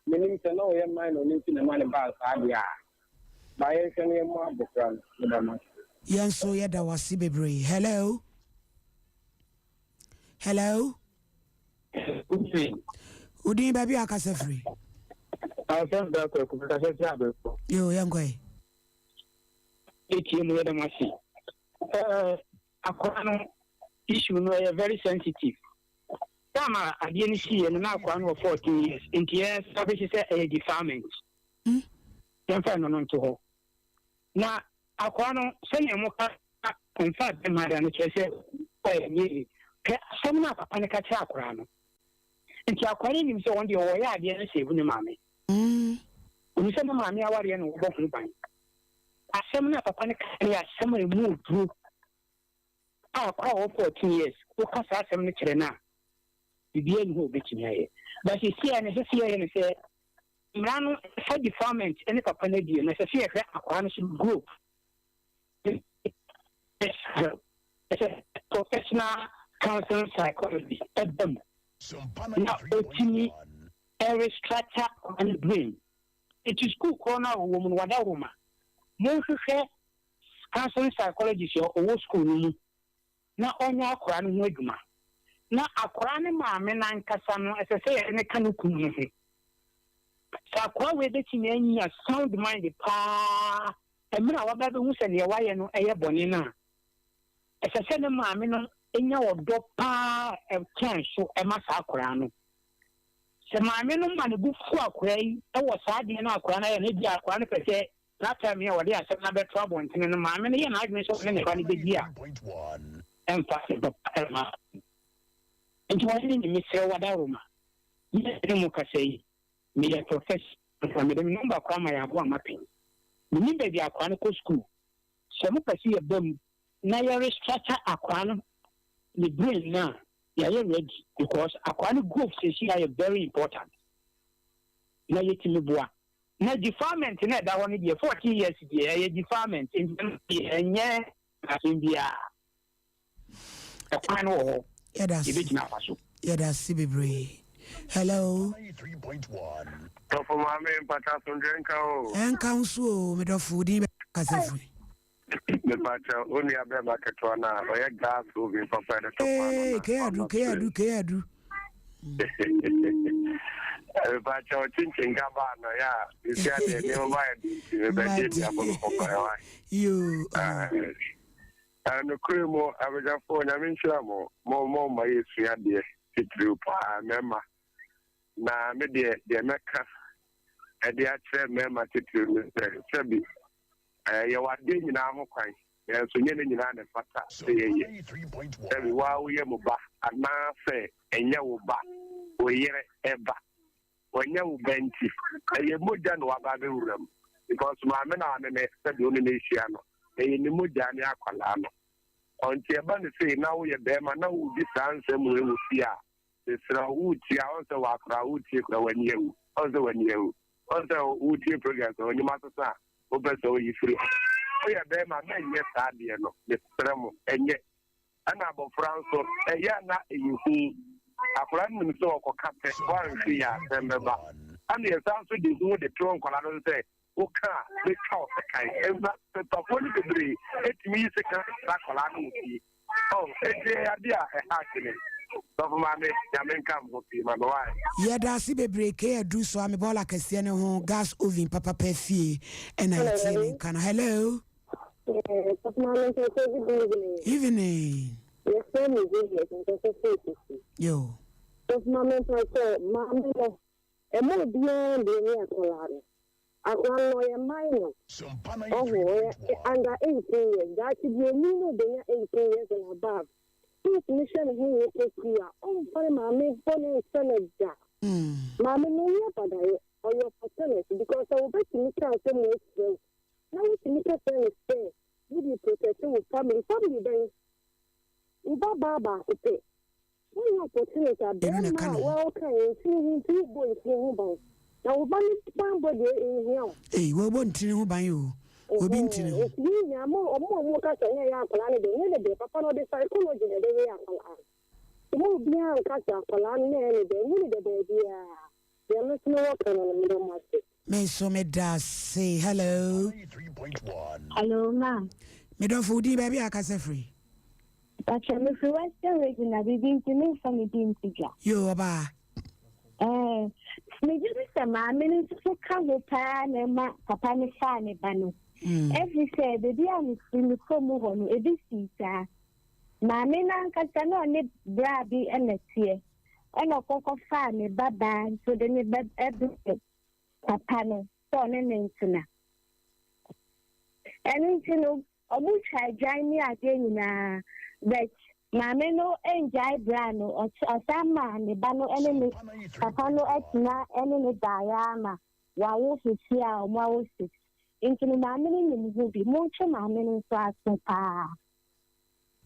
[SPEAKER 22] Menim sɛ na ɔyɛ minor no nti na ɛma ne baa saa deɛ a. Ba yɛnhwɛ no yɛmmɔ abɔfra no. Meda mo ase.
[SPEAKER 1] Yɛn nso yɛda wase bebree. Hello, hello. Wodin, baabi a akasa firi?
[SPEAKER 23] Asɛm da Kwaku, mekasa firi Abɛfo.
[SPEAKER 1] Yo, yɛnkɔe.
[SPEAKER 23] Ɛtie mu, yɛda mo ase. Akwaa no issue no ɛyɛ very sensitive. Time a adeɛ no siiɛ no na akwaa no wɔ 14 years, nti yɛ establish sɛ ɛyɛ defilement. Yɛmfa ɛno no nto hɔ. Na akwaa no sɛnea moka ɔmfa bɛma da no kyerɛ sɛ ɔyɛ nyɛ hwɛ asɛm no a papa no ka kyerɛ akwaa no. Nti akwaa no nim sɛ wɔn deɛ wɔyɛ adeɛ no sɛ ebu ne maame. Onim sɛ ne maame awareɛ no wɔbɔ ho ban. Asɛm no a papa no ka no yɛ asɛm a emu oduro a akwaraa a ɔwɔ 14 years woka saa asɛm no kyerɛ no a, biribiara ni hɔ a obetumi ayɛ. But sisi a na ɛsɛ sɛ yɛyɛ no sɛ mmara no fa defilement ne papa no adie no, ɛsɛ sɛ yɛhwɛ akwaa no so group ɛsɛ professional counseling psychology ɛba mu na otumi ɛrestructure akwaa no brain. Nti school korɔ no a wɔwɔ mu no wada roma monhwehwɛ counseling psychologist a ɔwɔ school no mu na ɔnyɛ akwaraa no ho adwuma. Na akwaraa ne maame n'ankasa no ɛsɛ sɛ yɛde ne ka no kunu no ho sɛ akwaraa wei bɛtumi anya sound mind paa mmerɛ a waba bɛhu sɛ neɛ wayɛ no ɛyɛ bɔne no a, ɛsɛ sɛ ne maame no nya ɔdɔ paa ɛkyɛn so ɛma saa akwaraa no. Sɛ maame no ma ne bo fu akwaraa yi ɛwɔ saa adeɛ no akwaraa no ayɛ no, ebi akwaraa no pɛ sɛ saa time yi a wɔde asɛm no abɛto abɔntene no, maame no yɛ n'adwene sɛ ɔne ne ba no bɛdi a, ɛmfa sɛ papa ɛma. Nti wɔn ne mesrɛ wadaroma yɛ ne mu kasa yi, meyɛ professor, mede me number koraa ma yɛ aboa ma pɛn menim baabi akwaraa no kɔ school. Sɛ mopɛ sɛ yɛba mu na yɛrestructure akwaraa no ne brain no a, yɛayɛ ready because akwaraa no growth sɛsi ayɛ very important na yɛtumi boa. Na defilement na ɛda hɔ no deɛ, 14 years deɛ ɛyɛ defilement, nti ɛno deɛ ɛnyɛ asɛm biara, ɛkwan no wɔ hɔ.
[SPEAKER 1] Yɛda ase.
[SPEAKER 23] Yɛbɛtumi afa so.
[SPEAKER 1] Yɛda ase bebree. Hello.
[SPEAKER 24] Tɔfo maame, mpata asomdwe nka o.
[SPEAKER 1] Ɛnka wo so o, medɔfo. Din, kasa firi?
[SPEAKER 24] Mepakyɛ, wo nua bɛrima ketewa no a ɔyɛ gas oven papa yɛde to paano.
[SPEAKER 1] Ee, keyadu, keyadu, keyadu.
[SPEAKER 24] Mepakyɛ, kyinkyin ka baa no yɛ a nsi adeɛ nneɛma ba yɛ de nti mebɛgye di abɔ no papa ɛwa.
[SPEAKER 1] Yo.
[SPEAKER 24] Nokorɛ mu, abadwafoɔ, Nyame nhyira mo. Mo mo ma yɛsua adeɛ titiriw paa, mmarima. Na me deɛ, deɛ mɛka de akyerɛ mmarima titiriw ne sɛ, sɛbi, yɛwɔ adeɛ nyinaa ho kwan, nanso nyɛ ne nyinaa na ɛfata sɛ yɛyɛ. Sɛbi, wo ara woyɛ mo ba, anaasɛ ɛnyɛ wo ba, wo yere ba. Wanyɛ wo ba nti, ɛyɛ mogya na waba abɛwura mu. Because maame na ɔne ne, sɛdeɛ wo ne no rehyia no, ɛyɛ ne mogya ne akwadaa no. Ɔnti ɛba no sei na woyɛ barima na woredi saa nsɛm wei wɔ fie a, mesrɛ wo, woretie a, ɔn sɛ w'akwadaa woretie koraa w'ani awu. Ɔn sɛ w'ani awu. Ɔn sɛ woretie programs a w'anim asesa a wopɛ sɛ woyi firi hɔ. Woyɛ barima mɛnyɛ saa adeɛ no, mesrɛ mo, ɛnyɛ. Ɛna abɔfra nso, ɛyɛ a na ɛyɛ hu. Akwadaa no nim sɛ ɔkɔka pɛ, woanhwɛ yie a, asɛm bɛba. Ɛna yɛsan nso de hu de to nkwadaa no so sɛ, woka a, mɛtwa wo sekan. Ɛma papafoɔ no bebree tumi yi sekan kyerɛ akwadaa no wɔ fie. Oh, enti ɛyɛ adeɛ a ɛha adwene. Sɔfo Maame, Nyame nka mo ho pii ma me wai.
[SPEAKER 1] Yɛda ase bebree Kay Adu so a me bɔɔla kɛseɛ no ho gas oven papapa fie ɛna yɛtie ne nka no. Hello.
[SPEAKER 2] Good
[SPEAKER 1] evening.
[SPEAKER 2] Yɛfrɛ me Juliet nkasa firi Kusi.
[SPEAKER 1] Yo.
[SPEAKER 2] Sɔfo maame mpakyɛ maame no ɛma obiara deɛ ne akwadaa no. Akwadaa no ɔyɛ minor. Ɔho ɔyɛ under 18 years. Daakye bi onyin no obenya 18 years and above. Wotumi hwɛ ne ho yie kɔ sukuu a ɔmfa ne maame bɔne nhyɛ no da. Maame no ɔnyɛ badayɛ ɔyɛ opportunist because sɛ wobɛtumi ka asɛm wei kyerɛ wo na wotumi ka kyerɛ no sɛ wode protect wo family, family bɛn? Wo ba baa baako pɛ. Wonyɛ opportunist a bɛrima a wɔka ntini ho nti wobɔ ntini ho ban. Na wo ba no banbɔ deɛ ɛnhia wo.
[SPEAKER 1] Ei, wɔbɔ ntini ho ban o. Obi ntini ho.
[SPEAKER 2] Nti yɛn nyinaa mo ɔmo a ɔmo ka sɛ ɛnyɛ yɛ akwadaa no deɛ ɛnyɛ ne deɛ papa no ɔde psychology na ɛde wee akwadaa no. Nti mo obiara nka sɛ akwadaa no na ɛyɛ ne deɛ ɛnyɛ ne deɛ baabiara. Deɛ me nso mewɔ ka no no meda mo ase.
[SPEAKER 1] Me nso meda ase. Hello.
[SPEAKER 3] Hello ma.
[SPEAKER 1] Me dɔfo wo din baabi a akasa firi.
[SPEAKER 3] Pakyɛ me firi western region na biribi nti me nfa me din nto dwa.
[SPEAKER 1] Yoo ɔbaa.
[SPEAKER 3] Ɛɛ me gye di sɛ maame no nso so ka ho paa na ɛma papa no faa ne ba no. Ɛfiri sɛ baabi a me firi me kurom hɔ no ebi sii saa. Maame no ankasa na ɔne braa bi na ɛteɛ. Ɛna ɔkɔ kɔfaa ne ba baa nso de ne ba brɛɛ papa no sɛ ɔne no ntena. Ɛno nti no, ɔmo twa adwan ne adeɛ nyinaa but maame no ngyae braa no, ɔsan maa ne ba no ne ne papa no tena ne no daeɛ ara ma wawo sesie a ɔmo awo six. Nti no maame no nim ho bi. Montwe maame no nso aso paa.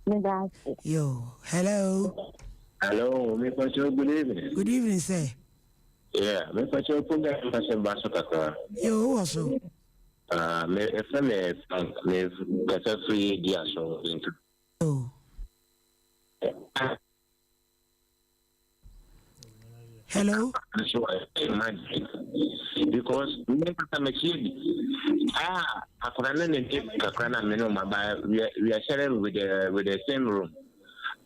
[SPEAKER 3] Meda ase.
[SPEAKER 1] Yo, hello.
[SPEAKER 4] Hello, me pacho, good evening.
[SPEAKER 1] Good evening, sir.
[SPEAKER 4] Yeah, me pacho program pa se ba so kakra.
[SPEAKER 1] Yo, who so?
[SPEAKER 4] Ah, me efe me Frank, me kasa free dia so.
[SPEAKER 1] Oh. Hello.
[SPEAKER 4] So imagine because me kasa me tie bi. Ah, akora ne ne de kakra na me no ma ba we are sharing with the same room.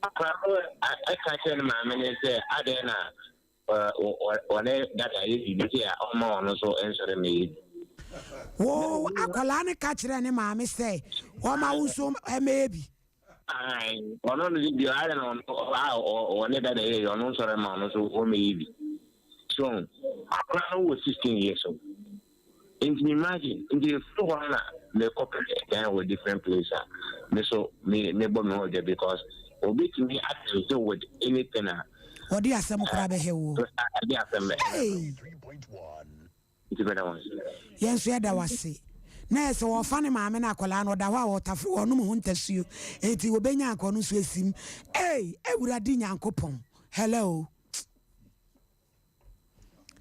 [SPEAKER 4] Akora no ɛka kyerɛ ne maame ne sɛ adɛn na ɔne dada yɛ biribi sɛ a ɔma ɔno nso nsɔre mmɛyɛ bi.
[SPEAKER 1] Wo akwadaa no ka kyerɛ ne maame sɛ ɔma wo nso mmɛyɛ bi.
[SPEAKER 4] Ae, ɔno no de deɛ ayɛ no a ɔne dada yɛ yɛ ɔno nsɔre ma ɔno nso ɔmmɛyɛ bi. So akora no wɔ 16 years old. Nti imagine, nti efiri hɔ na mekɔpɛ dan wɔ different place a me so me mebɔ me ho dwa because obetumi atɛnse with anything a.
[SPEAKER 1] Ɔde asɛm koraa bɛhɛ wo.
[SPEAKER 4] Ɛde asɛm bɛ.
[SPEAKER 1] Hey.
[SPEAKER 4] Nti meda wo ase.
[SPEAKER 1] Yɛn nso yɛda wo ase. Na ɛyɛ sɛ wɔfa ne maame no akwadaa no ɔda hɔ a ɔtafere ɔnom ho ntasuo enti wɔbɛnya anka ɔno nso asim. Ei Awurade Nyankopɔn. Hello.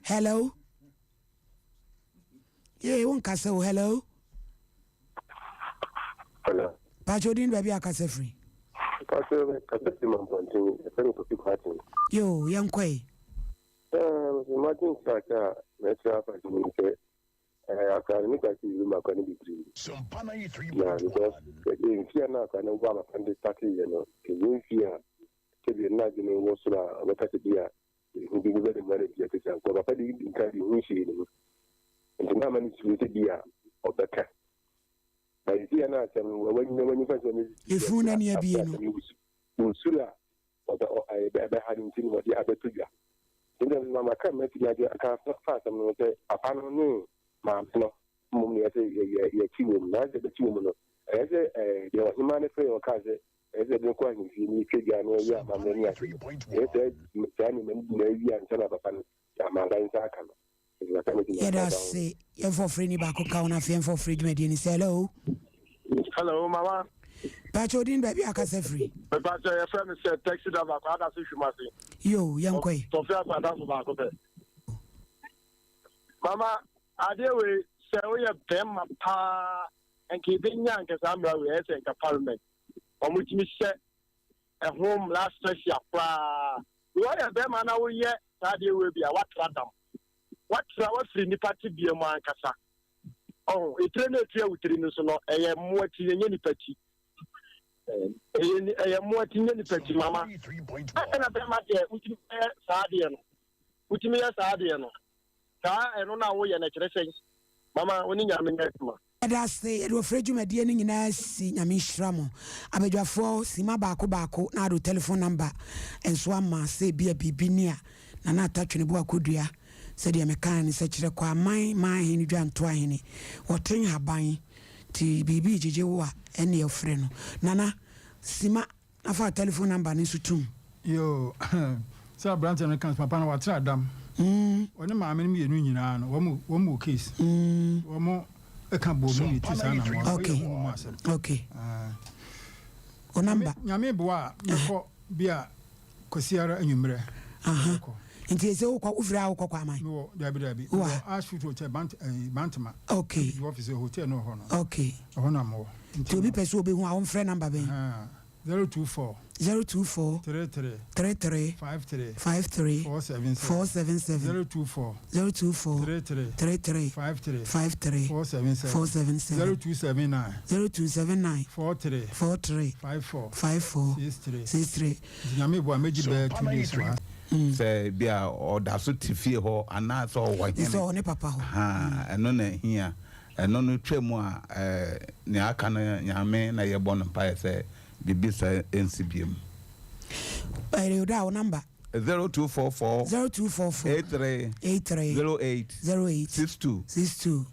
[SPEAKER 1] Hello. Yee wo nkasa o hello.
[SPEAKER 5] Hello.
[SPEAKER 1] Pacho din baabi akasa firi.
[SPEAKER 5] Pacho kasa firi Mampɔnten, yɛfrɛ me Kofi Kwarteng.
[SPEAKER 1] Yoo yɛnkɔ yi.
[SPEAKER 5] Ɛɛ, mese Martin Clark a mɛkyerɛ afa so mu sɛ ɛɛ akra no ne kwasi yi ma akra no bebree. Na because ɛyɛ mfe a na akra no wɔ a papa no de starte yɛ no, ɛnyɛ mfe a sɛdeɛ na adwene wɔ soro a ɔbɛka sɛ bi a ehu bi bɛba ne mu ana bi a ɛte saa. Nka papa de nka de hu hyɛɛ ne mu. Nti na ama no suro sɛ bi a ɔbɛka. But sisi yɛ na asɛm no wanyina wanyina fa sɛ
[SPEAKER 1] Efunu n'ani abie no.
[SPEAKER 5] Osuro a ɔbɛ ɔ ɛbɛha no nti no wɔde abɛto dwa. Nti na mama ka mɛtumi agye aka fa asɛm no sɛ papa no ne maame no mmom na yɛsɛ yɛ yɛkyi wɔ mu na sɛ bɛkyi wɔ mu no ɛyɛ sɛ ɛɛ deɛ ɔhemaa no frɛ yɛ ɔkaa sɛ ɛyɛ sɛ ɛde kɔ ahemfie ne yɛtwa dwa na ɛyɛ amammerɛ ne ade no ɛyɛ sɛ saa nneɛma no nyinaa wie ansa na papa no ama aban nsa aka no.
[SPEAKER 1] Yɛda ase. Yɛmfa ɔfrɛni baako ka ho na afei yɛmfa ɔfrɛ dwumadie no sɛ hello.
[SPEAKER 7] Hello, mama.
[SPEAKER 1] Pakyɛ odin baabi a akasa firi.
[SPEAKER 7] Mepakyɛ yɛfrɛ me sɛ taxi driver kɔ adase hwim ase.
[SPEAKER 1] Yo, yɛnkɔ yi.
[SPEAKER 7] Tɔfe akɔ adafo baako pɛ. Mama, adeɛ wei sɛ woyɛ bɛrima paa nka ebenya nka saa mmara wei ɛyɛ sɛ nka parliament wɔn tumi hyɛ ɛho mmara special koraa. Wɔyɛ bɛrima na woyɛ saa adeɛ wei bi a watra dam. Watra wafiri nipa tebea mu ankasa. Ɔho, etire no etua wo tiri no so no, ɛyɛ mmoa ti, ɛnyɛ nipa ti. Ɛyɛ ɛyɛ mmoa ti, nyɛ nipa ti, mama. Ɛna bɛrima deɛ, wotumi yɛ saa adeɛ no. Wotumi yɛ saa adeɛ no. Saa ɛno na woyɛ no kyerɛ sɛn? Mama, wo ne Nyame nyɛ adwuma.
[SPEAKER 1] Yɛda ase yɛde ɔfrɛ dwumadie no nyinaa si. Nyame nhyira mo. Abadwafoɔ, sima baako baako na ade wo telephone number nso ama sɛ ebia biribi ni a Nana Atta Twenebo Akodua sɛdeɛ mekaeɛ no sɛ kyerɛ kɔ aman man ahene dwanto ahene wɔte nhaban nti biribi regyegye wo a ɛnneɛ frɛ no. Nana, sima Na fa telephone number no nso tom.
[SPEAKER 12] Yoo, sɛ aberanteɛ no ka papa no watra dam. Ɔne maame no mmienu nyinaa no wɔn wɔn wɔ case. Wɔn ɛka bɔ mu na etu saa na wɔn
[SPEAKER 1] Okay.
[SPEAKER 12] wɔyɛ wɔn mu asɛm.
[SPEAKER 1] Okay. O number.
[SPEAKER 12] Nyame boa a mɛkɔ bi a Kwasiara anwummerɛ.
[SPEAKER 1] Aha. Nti ese wokɔ wofiri a wokɔ Kwaman?
[SPEAKER 12] Mewɔ dabi dabi.
[SPEAKER 1] Wa.
[SPEAKER 12] Mewɔ Ashfield Hotel Bant eh, Bantama.
[SPEAKER 1] Okay.
[SPEAKER 12] MPP office hotel no wɔ hɔ no.
[SPEAKER 1] Okay.
[SPEAKER 12] Ɛhɔ na mewɔ.
[SPEAKER 1] Nti obi pɛ sɛ obehu a ɔmfrɛ number bɛn?
[SPEAKER 12] 024.
[SPEAKER 1] 024.
[SPEAKER 12] 33.
[SPEAKER 1] 33.
[SPEAKER 12] 53.
[SPEAKER 1] 53.
[SPEAKER 12] 477.
[SPEAKER 1] 477.
[SPEAKER 12] 024.
[SPEAKER 1] 024.
[SPEAKER 12] 33.
[SPEAKER 1] 33.
[SPEAKER 12] 53.
[SPEAKER 1] 53.
[SPEAKER 12] 477.
[SPEAKER 1] 477.
[SPEAKER 12] 0279.
[SPEAKER 1] 0279.
[SPEAKER 12] 43.
[SPEAKER 1] 43.
[SPEAKER 12] 54.
[SPEAKER 1] 54.
[SPEAKER 12] 63.
[SPEAKER 1] 63.
[SPEAKER 12] Nti Nyame boa mɛgye bɛyɛ 2 days wɔ ha.
[SPEAKER 9] Sɛ bi a ɔda so te fie hɔ anaasɛ ɔwɔ hene.
[SPEAKER 1] Sɛ ɔne papa hɔ.
[SPEAKER 9] Ahaa, ɛno na ɛhia. Ɛno no twa mu a, ɛɛ, nea aka no Nyame na yɛbɔ no mpaeɛ sɛ biribi saa nsi biom.
[SPEAKER 1] Ɛyɛ Oda, wo number.
[SPEAKER 9] 0244.
[SPEAKER 1] 0244.
[SPEAKER 9] 83.
[SPEAKER 1] 83.
[SPEAKER 9] 08.
[SPEAKER 1] 08.
[SPEAKER 9] 62.
[SPEAKER 1] 62.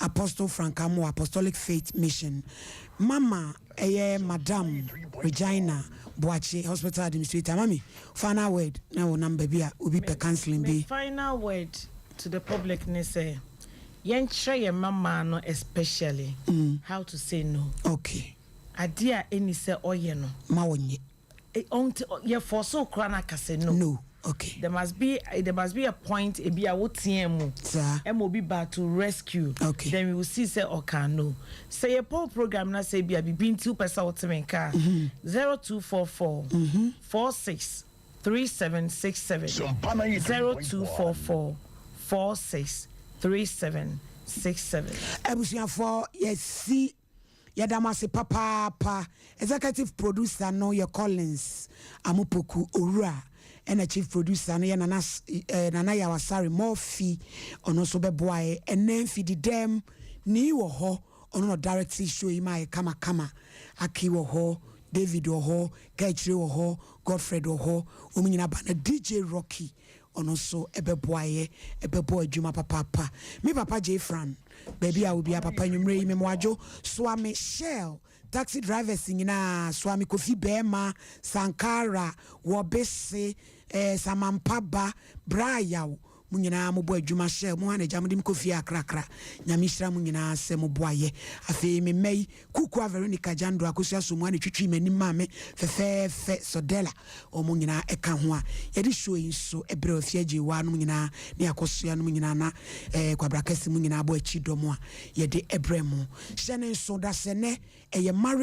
[SPEAKER 1] Apostle Frank Amoah, Apostolic Faith Mission. Mama ɛyɛ Madam Regina Boakye, Hospital Administrator. Mami, final word na wo number bi a obi pɛ counseling
[SPEAKER 13] Me
[SPEAKER 1] bi.
[SPEAKER 13] final word to the public ne sɛ yɛnkyerɛ yɛn mma no especially how to say no. Adeɛ a ɛni sɛ ɔyɛ no.
[SPEAKER 1] Ma wɔnyɛ.
[SPEAKER 13] Ɔnti yɛ force wo koraa na aka sɛ no.
[SPEAKER 1] No. Okay.
[SPEAKER 13] There must be a point ebi a woteɛ mu.
[SPEAKER 1] Saa.
[SPEAKER 13] Ɛma obi ba to rescue. Then we will see sɛ ɔka no. Sɛ yɛ pɔn program na sɛ ebi a bibi nti wopɛ sɛ wote me nka. 0244 46 3767. 0244 46 3767.
[SPEAKER 1] Abusuafoɔ, yɛsi yɛda mo ase papaapa. Executive producer no yɛ Collins Amopoku Owura, ɛna chief producer no yɛ Nana Nana Yawasare Murphy. Ɔno nso bɛboa yɛ ɛnɛ mfidi dɛm nii wɔ hɔ. Ɔno na direct show yi ma yɛ kamakama. Aki wɔ hɔ, David wɔ hɔ, Kɛkyire wɔ hɔ, Godfred wɔ hɔ, wɔn nyinaa ba na DJ Rocky ɔno nso ɛbɛboa yɛ, ɛbɛbɔ adwuma papaapa. Me papa J Fran, baabi a obi a papa nwummerɛ yi memoadwo soame Shell taxi drivers nyinaa, soame Kofi Bɛɛma Sankara wɔbese Samampa ba Brayaw mo nyinaa mobɔ adwuma hyɛ mo ana agya mode me kɔ fie akrakra. Nyame hyira mo nyinaa sɛ moboa yɛ. Afei me mma yi, Kukua Veronica Jando, Akosua so mu ana twitwi m'anim maa me fɛfɛɛfɛ Sɔdela, ɔmo nyinaa ɛka ho a yɛde show yi nso ɛbrɛ afie agye wa nom nyinaa ne akɔsoa nom nyinaa na Kwabra Kɛse mu nyinaa bɔ akyi dɔm a yɛde ɛbrɛ mo. Hyɛ ne nso da sɛ nɛ ɛyɛ marriage.